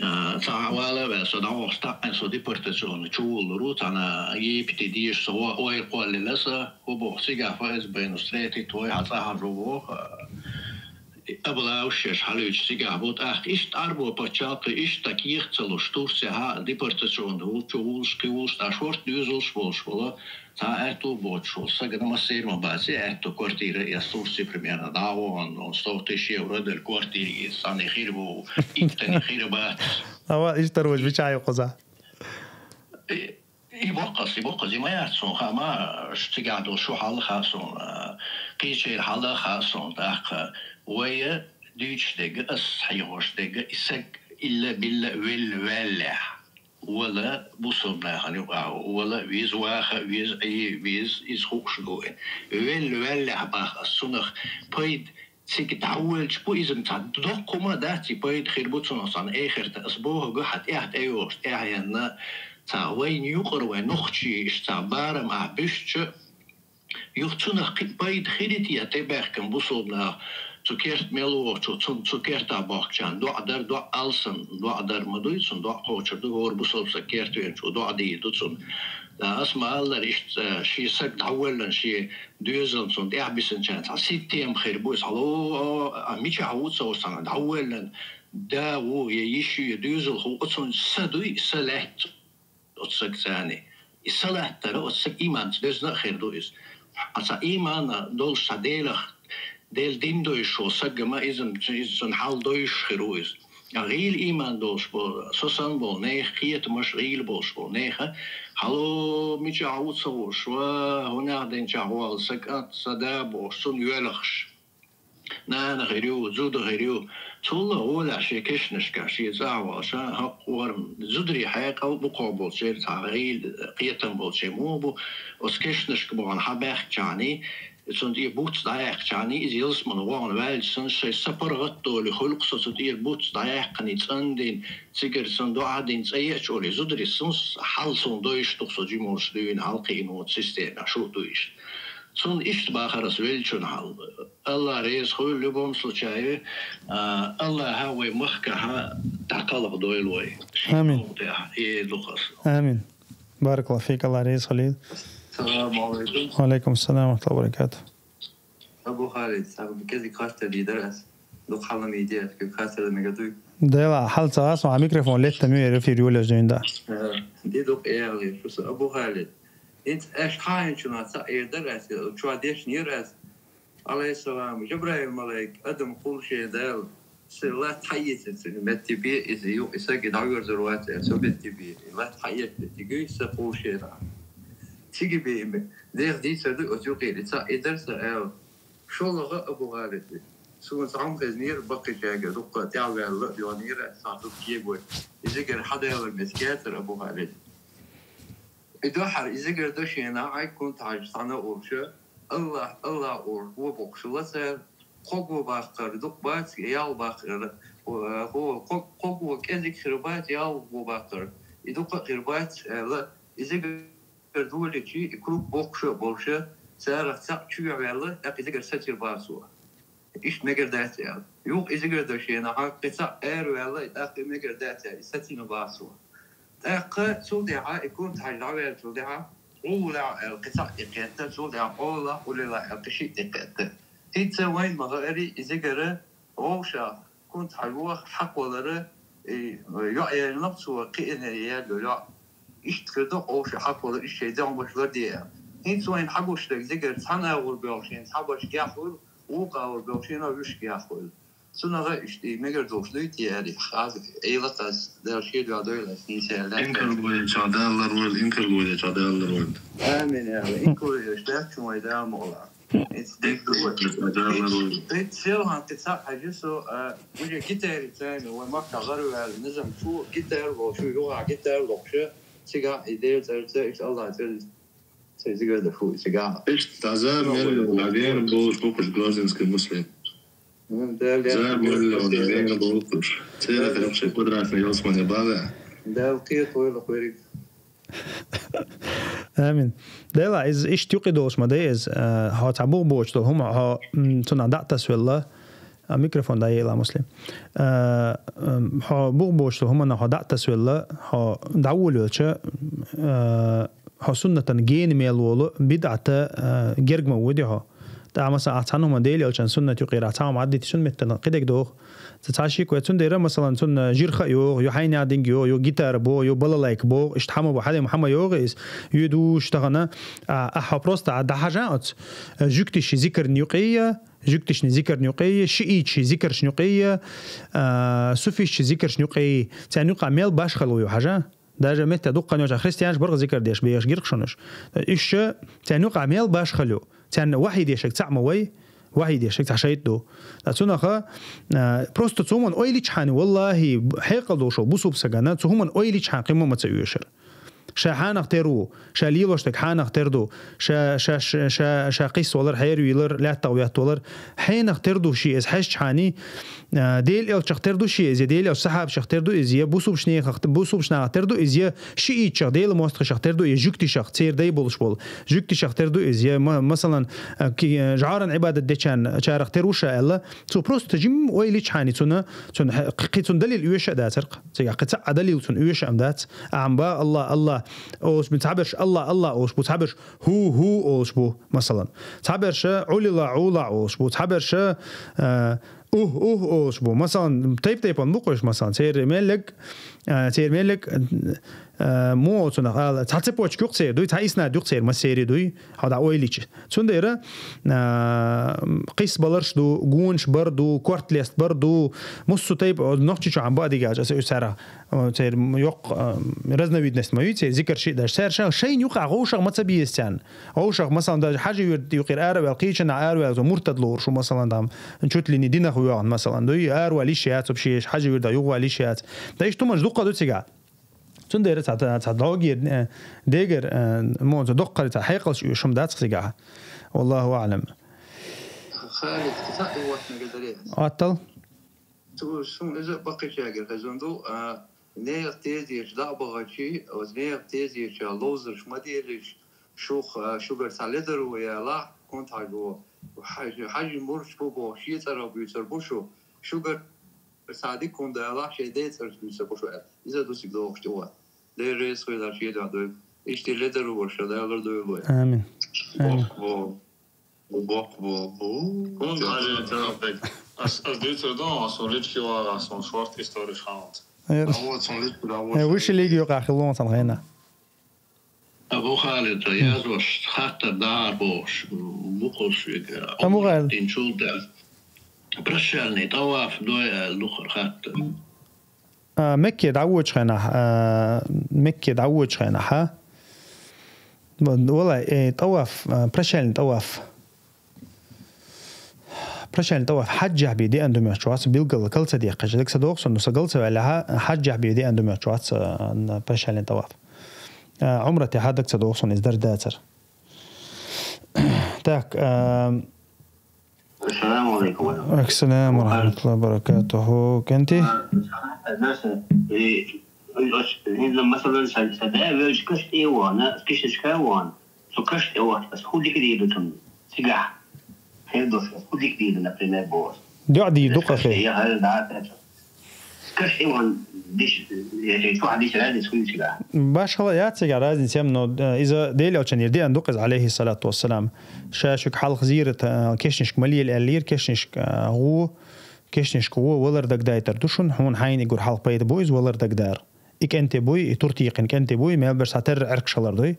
А, цхьа вала а ваьлла, со дӀавахча, тӀаккха со депортационный чувуллур ву, цхьана Египте дезаш со ва-, вай кхоллина аса, хӀун боху, цигахь ФСБ-но встретить вай, хьан цӀа хьажо боху, а, облавушъеш хьалуьйчу цигахь бу, тӀаккха иштта Ӏарбо пачхьалкхе иштта кехат ца луш, Турцехьа депортационный чувуллуш, кхувлуш, тӀаккха шорта доьзалш болуш волу, цхьа аьтту а боцуш волу сагана массеран ма бац и аьтту, квартира, я Турция примерно дӀа а вахана, сто тысяч евро дала квартира, иза цхьанна хир бу, иттанна хир бац. Ава, иштта вай мичахь ю кхузахь? И, и боккхас, и боккхас, и ма яц суна хаьа, ма, шу цигахь долу шу хьал хаьа суна, кхечеран хьал хаьа суна, тӀаккха вай дуьйцуш дерг, ас хьехош дерг, и саг илла-билла велла ваьллехь. Вала бусалба нахана юкъахь, вала веза ваха, веза Ӏе, веза иза хууш ду вайн. Велла ваьллехь баха ас, цунах пайда цига дӀавоьлча бу иза, цхьа доккха хӀума дац и, пайда хир бу цунах цхьана эхартан. Ас бохург хьан тӀаьхьа тӀейогӀуш, тӀаьхьенна цхьа вайна юкъара вайн нохчий иштта цхьа барам ахь буьстча, юха цунах кхин пайда хилийта я тӀебаьхкина бусалба наха, цу керта мел вохучо, цу, цу кертахь бохкучарна доӀа дар, доӀа алсам, доӀа дар ма дуй, цунна доӀа кхочур ду, хӀора бусалба саг керта веанчо доӀа дийр ду цунна. Ткъа ас ма-аллара, иштта, э, шен саг дӀавоьллина, шен доьзална цунна тӀаьхьабисинчарна цхьа ситтем хир бу иза, хьало, а, мичахь ву ца ву цхьана дӀавоьллина, да ву, я йиш ю, я доьзал ху, оцунна са дуй, са лаьтта. Оцу сагца цхьаьна. И са латтара оцу сага ийманца доьзна а хир ду иза. Ткъа цхьа ийман долуш, цхьа Делах, Делан дин доьшуш волу саг ма иза, иза цунна хьал доьшуш хир ву иза. Ткъа гӀийла ийман долуш болу, со санна болу нехан кхетамаш, гӀийла болуш болу нехан, хьало, мичахь ву ца хууш, ва, хӀун нах динчохь ву хьал, сан кӀант, сан да бохуш, цунна йоьлхуш. Нана хир ю, зуда хир ю. Цул а гӀолехь шен кешнашкахь, шен цӀахь а вахча, хӀокху хӀорам зударий хьекъал бу кхо болчеран, цхьа гӀийла кхетам болчеран муха бу, оцу кешнашка бахана хьан баьхкачарний, цунна тӀера буц дӀаяьккхачарний, иза ялсамане вахана ваьлча санна, шайн са паргӀат долий хуьлу-кх со цу тӀера буц дӀаяьккхиний, цӀандина, цигара санна доӀа дина, цӀа еача олий, зударий санна хьал суна дойуш ду-кх со жималш дуьйна, хьалкхиийна оцу системехь шу а ду иштта. Цунна иштта бахара ас веллачунна хьал. Аллах реза хуьлда, любом случае, а, Аллаха вай махкахьа дӀакхалха дойла вай. Амин. Шен тӀехь, э, дукха ас. Амин. Баракаллаху фик, Аллах реза хуьлийла. Салам алейкум. Ва алейкум ассалам ва рахматуллахи ва баракатух. Абу Халид, сагӀа кӀезига хаттар дийцар аз. Дукха хьалам йийде, аз кхы хаттар мегаргдий? Дела, хьал ца гӀа, со а микрофон летта муьйр эфир йолаш дойн да. Э, ди дукха эгӀли, шу са Абу Халид. ХӀинца аш хьаьнчуна ца эр дар аз, чуа деш нир аз. Алейхиссалам, Жабраил малайк, адам кхуллуш Дала, се латта хьаэца цуьнан метте бе, иза юкъе сага дӀаверзар вац, со метте бе, латта хьаэца, тиги са кхуллуш Дала. Цига бе, дех дийцар ду, оцу юкъе, ца и дар са аьлла. ШоллагӀа Абу Халид. Суна цхьа хӀума хезнера баккхийчаьрга, дуккха тӀаьхьаваьлла, йонера, цхьа дукха кегой. Изигара хьадаьлар мес кецар Абу Халид. И дуьххьара изигара дашена, Ӏайккун тхьажа цхьана олуш, Аллах, Аллах олуш, го боккхуш ла цара, кхо го баккхар дукха бац, ял баккхар, э, кхо, кхо, кхо го кӀезиг хир бац, ял го баккхар. И дукха хир бац, аьлла, изигара доличи, и круг боккхуш а болуш, царах цхьаъ чу ваьлла, тӀаккха изигара сацир бацо. Иштта мегар дац аьлла. Юха изигара дашена, хьан кхин цхьаъ араваьлла, и тӀаккха и мегар дац аьлла, и сацина бацо. ТӀаккха цул тӀаьхьа и кунт хьажа дӀаваьллачул тӀаьхьа, Къулла аьлла кхин цхьаъ тӀекхетта, цул тӀаьхьа Къулла, Къулила аьлла кхин шиъ тӀекхетта. ХӀинца вайн ма хаъара, изигара вовшах кунт хьажа ваха хьакхвалара, и, йоӀ яьллинарг цо кхиъна яьлла йоӀ. Иштта хир ду, къовша хьакхвалар, иштта шайн дегӀ баш ларде аьлла. ХӀинца вайна хьагуш дерг зигара цхьана агӀор боьлхуш, шен цхьа баш гехуьйла, вукху агӀор боьлхуш, шен вуьш гехуьйла. Цунах а иштта и мегар долуш дуй те аьлла, хаза, Ӏела кхас, Дала шен дуьхьа дойла, хӀинца аьлла. Инкарло йечохь Дала лар войла, инкарло йечохь Дала лар войла. Амин, я Аллах. Инкарло йечохь Дала войла. Селхан кхин цхьаъ хьажа со, а, уже гитара царна, вай махка гӀараваьлла, низам шу гитара ло, шу юха гитара локхуша, цигахь и Дела цӀарца, иштта Аллах цӀарца, цай зигарда фу, цигахь. Иштта дӀазар мелла, дӀавер болуш боккхуш гражданский муслим. М, Дала Зар мелла, дӀавер болуш. Церан кхерхши квадратный ялсмане бала. Дала кхетойла хуьриг. Амин. Дела, иза иштта юкъе долуш ма дай иза. Э, хьо цхьа бух боцуш долу хӀума, хьо, м, цунах дӀа а тасавелла, а, микрофон дӀаелла, Муслим. Э, м, хьо бух боцуш долу хӀуманах хьо дӀа а тасавелла, хьо дӀаволавелча, э, хьо суннатан гена мел волу, бидӀата, э, герга ма воьду хьо. ТӀаккха, масала, ахь цхьана хӀума Дела элчан суннат юкъера цхьа хӀума Ӏаддитичун меттана кхидерг доху. Ца цхьа шико, цуьнан дера, масалан, цунна жирха а йогӀу, ю хьайна динг йогӀу, ю гитара богӀу, ю балалайка богӀу, иштта хьама бу, хьалим хьама йогӀу иза, ю душ тахана, а, ахьа просто а дӀахьажа оцу, а, жуьгтиши зикарна юкъея, жуьгтишни зикарна юкъея, шиитчи зикаршна юкъея, а, суфишчи зикаршна юкъея, царна юкъа мел башхало ю хьажа. Даже метта дуккха йолча христианаш баргӀа зикар деш бехаш гиркхашонаш. Иша царна юкъа мел баш хала ю. Царна вахьи дешаг цхьаъ ма вай, вахьи дешаг цхьа шайтӀа ду. Ткъа цунаха, а, просто цу хӀуман ойла йичхьана, валлахӀи, хьекъал долуш бусулба сагана, цу хӀуман ойла йичхьана кхин ма ца оьшура. Ша хьанах тера ву, ша лелош дерг хьанах тера ду, ша, ша, ша, ша, ша кхиссавалар, хьеравийлар, лаьттах веттавалар, хьенах тера ду ши иза хьаьжчхьана, а, Дела элчах тера ду ши иза, Дела элча сахьабашах тера ду иза, я бусулбашнехах, бусулбашнахах тера ду иза, я шиитчах, Дела мостагӀашах тера ду, я жуьгтишах, церан дай болуш болу жуьгтишах тера ду иза, я, ма-, масалан, а, ки-, а, жӀаран Ӏибадат дечарна, чарах тера ву ша аьлла, цо просто жимма ойла йичхьана цунна, цунна хьа-, кхин цунна далил оьша а дацар-кх. Цигахь кхин цхьа а далил цунна оьша а дац. Амма ба Аллах, Аллах олуш бу, цхьаберш Аллах, Аллах олуш бу, цхьаберш хӀу, хӀу олуш бу, масалан. Цхьаберш Ӏулила, Ӏула олуш бу, цхьаберш, а, ух, ух олуш бу. Масалан, тайп-тайпана бу кхуьш, масалан. Церан меллаг, а, церан меллаг, а, муха оцунах ала, цхьа цепочка юкъ церан дуй, цхьа иснад юкъ церан, массери дуй, хьо дӀа ойла йича. Цундела, а, кхиссабаларш ду, гонаш бар ду, корта леста бар ду, муссу тайпа, о, нохчи чохь баъ дигача, аса уьш цара, о, церан йоккха, а, разновидность ма ю, церан зикар шиъ даш. Цара ша шайна юкъахь гӀовшах ма ца беза царна. ГӀовшах, масалан, даже хьажи вирд юкъера араваьлла, кхечанахь араваьлла, цо муртад лору шу, масалан, там, чуть ли не динах воьгӀна, масалан, дуй, аравала йиш яц, вообще, хьажи вирда юхавала йиш яц. Да иштта хӀуманаш дуккха ду цигахь. Цундела цхьа, цхьа доггера, э, дегара, э, мо, цхьа доккхара цхьа хьекъалш оьшу хӀума дац цигахь. Валлаху аӀлам. Халид, кхин цхьа а вотнага даре. Аттал? Цу шун иза баккхийчаьргара хезна ду, а, нехан тезеташ дӀа а бахачи, оцу нехан тезеташа ловзарш ма делаш, шух, а, шуьгара цхьа ледар ву ялахь, кхунта хьажа ву. Хьажа, хьажа мурч бу боху, шен цӀарах буьйцур бу шу. Шуьгара цхьа дика хӀума далахь, шайн ден цӀарца буьйцур бу шу аьлла. Иза ду цига дохуш тӀе ван. Дела реза хуьлда шен дуьхьа дойла. Иштта ледар ву ваша, Дала лардойла вай. Амин. Амин. Боху. Бокъо бу. Хунда хьажа тара бек. Ас ас дицар ду, ас лички вара, ас шорт историш хант. Э, А вот сон лички да вот. э, выше лиги юкъа хилон сан хайна. Абу Халид, язваш хаттар дар бош, букус вига. Абу Халид. Дин чулда. Прощальный таваф дой лухар хаттар. А, Мекке дӀавоьдучу хенахь, а, Мекке дӀавоьдучу хенахь, а? Вала, э, тӀаваф, а, прощальный тӀаваф. Прощальный тӀаваф хьаджахь бе деана ду моьттуш вац, билггал калца декхаш. Дагца доху сон, ну, са галца ваьллехьа, хьаджахь бе деана ду моьттуш вац, а, прощальный тӀаваф. А, Ӏумрат тӀехьа дагца доху сон, иза дар дацар. Так, а, Ассаламу алейкум. Ассаламу алейкум ва рахматуллахи ва баракатуху. Кенти? Масалан, са да вевш каш тӀе вон, кишиш кай вон. Со каш тӀе вон, ас худик ди ду тун. Цигахь. Хер дос, ас худик ди ду, например, бос. Дуьа ди дукха хе. Я хал да. Каш тӀе вон диш, я чу диш радис хуй цигахь. Башхала яц цигахь разница, но, э, иза Делан Элчанера деана ду-кх иза, алейхиссалату вассалам. Ша шуьга хьалха зийрат, э, кешнашка ма лела аьллера, кешнашка, э, гӀо, кешнашка гӀо валар дагадайтар ду шуна, хьуна хьайна и гур хьалха пайда бу иза валар дагадар. И кӀенте буй, и туртийкхина кӀенте буй, мел бер схьатерра Ӏеркаш хилар дуй.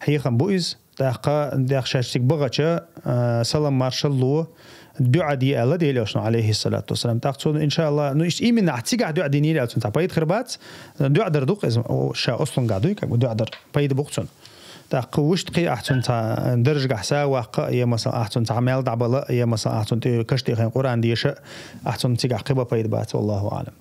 Хьехам бу иза, тӀаккха, тӀаккха шаьш цига бахача, а, салам маршалла ло, дуьа де аьлла Делан Элчано, алейхиссалату вассалам. ТӀаккха цо, иншаалла, ну, иштта именно ахь цигахь дуьа динийла аьлла цунна цхьа пайда хир бац, дуьа дар ду-кх иза, о, ша ослунгахь дуй, как бы, дуьа дар пайда бу-кх цунна. ТӀаккха вуьшта кхин ахь цунна цхьа даржагахь са ваккха, я, масала, ахь цунна цхьа мел дӀабала, я, масала, ахь цунна тӀе каш тӀехь Къуръан деша, ахь цунна цигахь кхин бан пайда бац, валлаху аълам.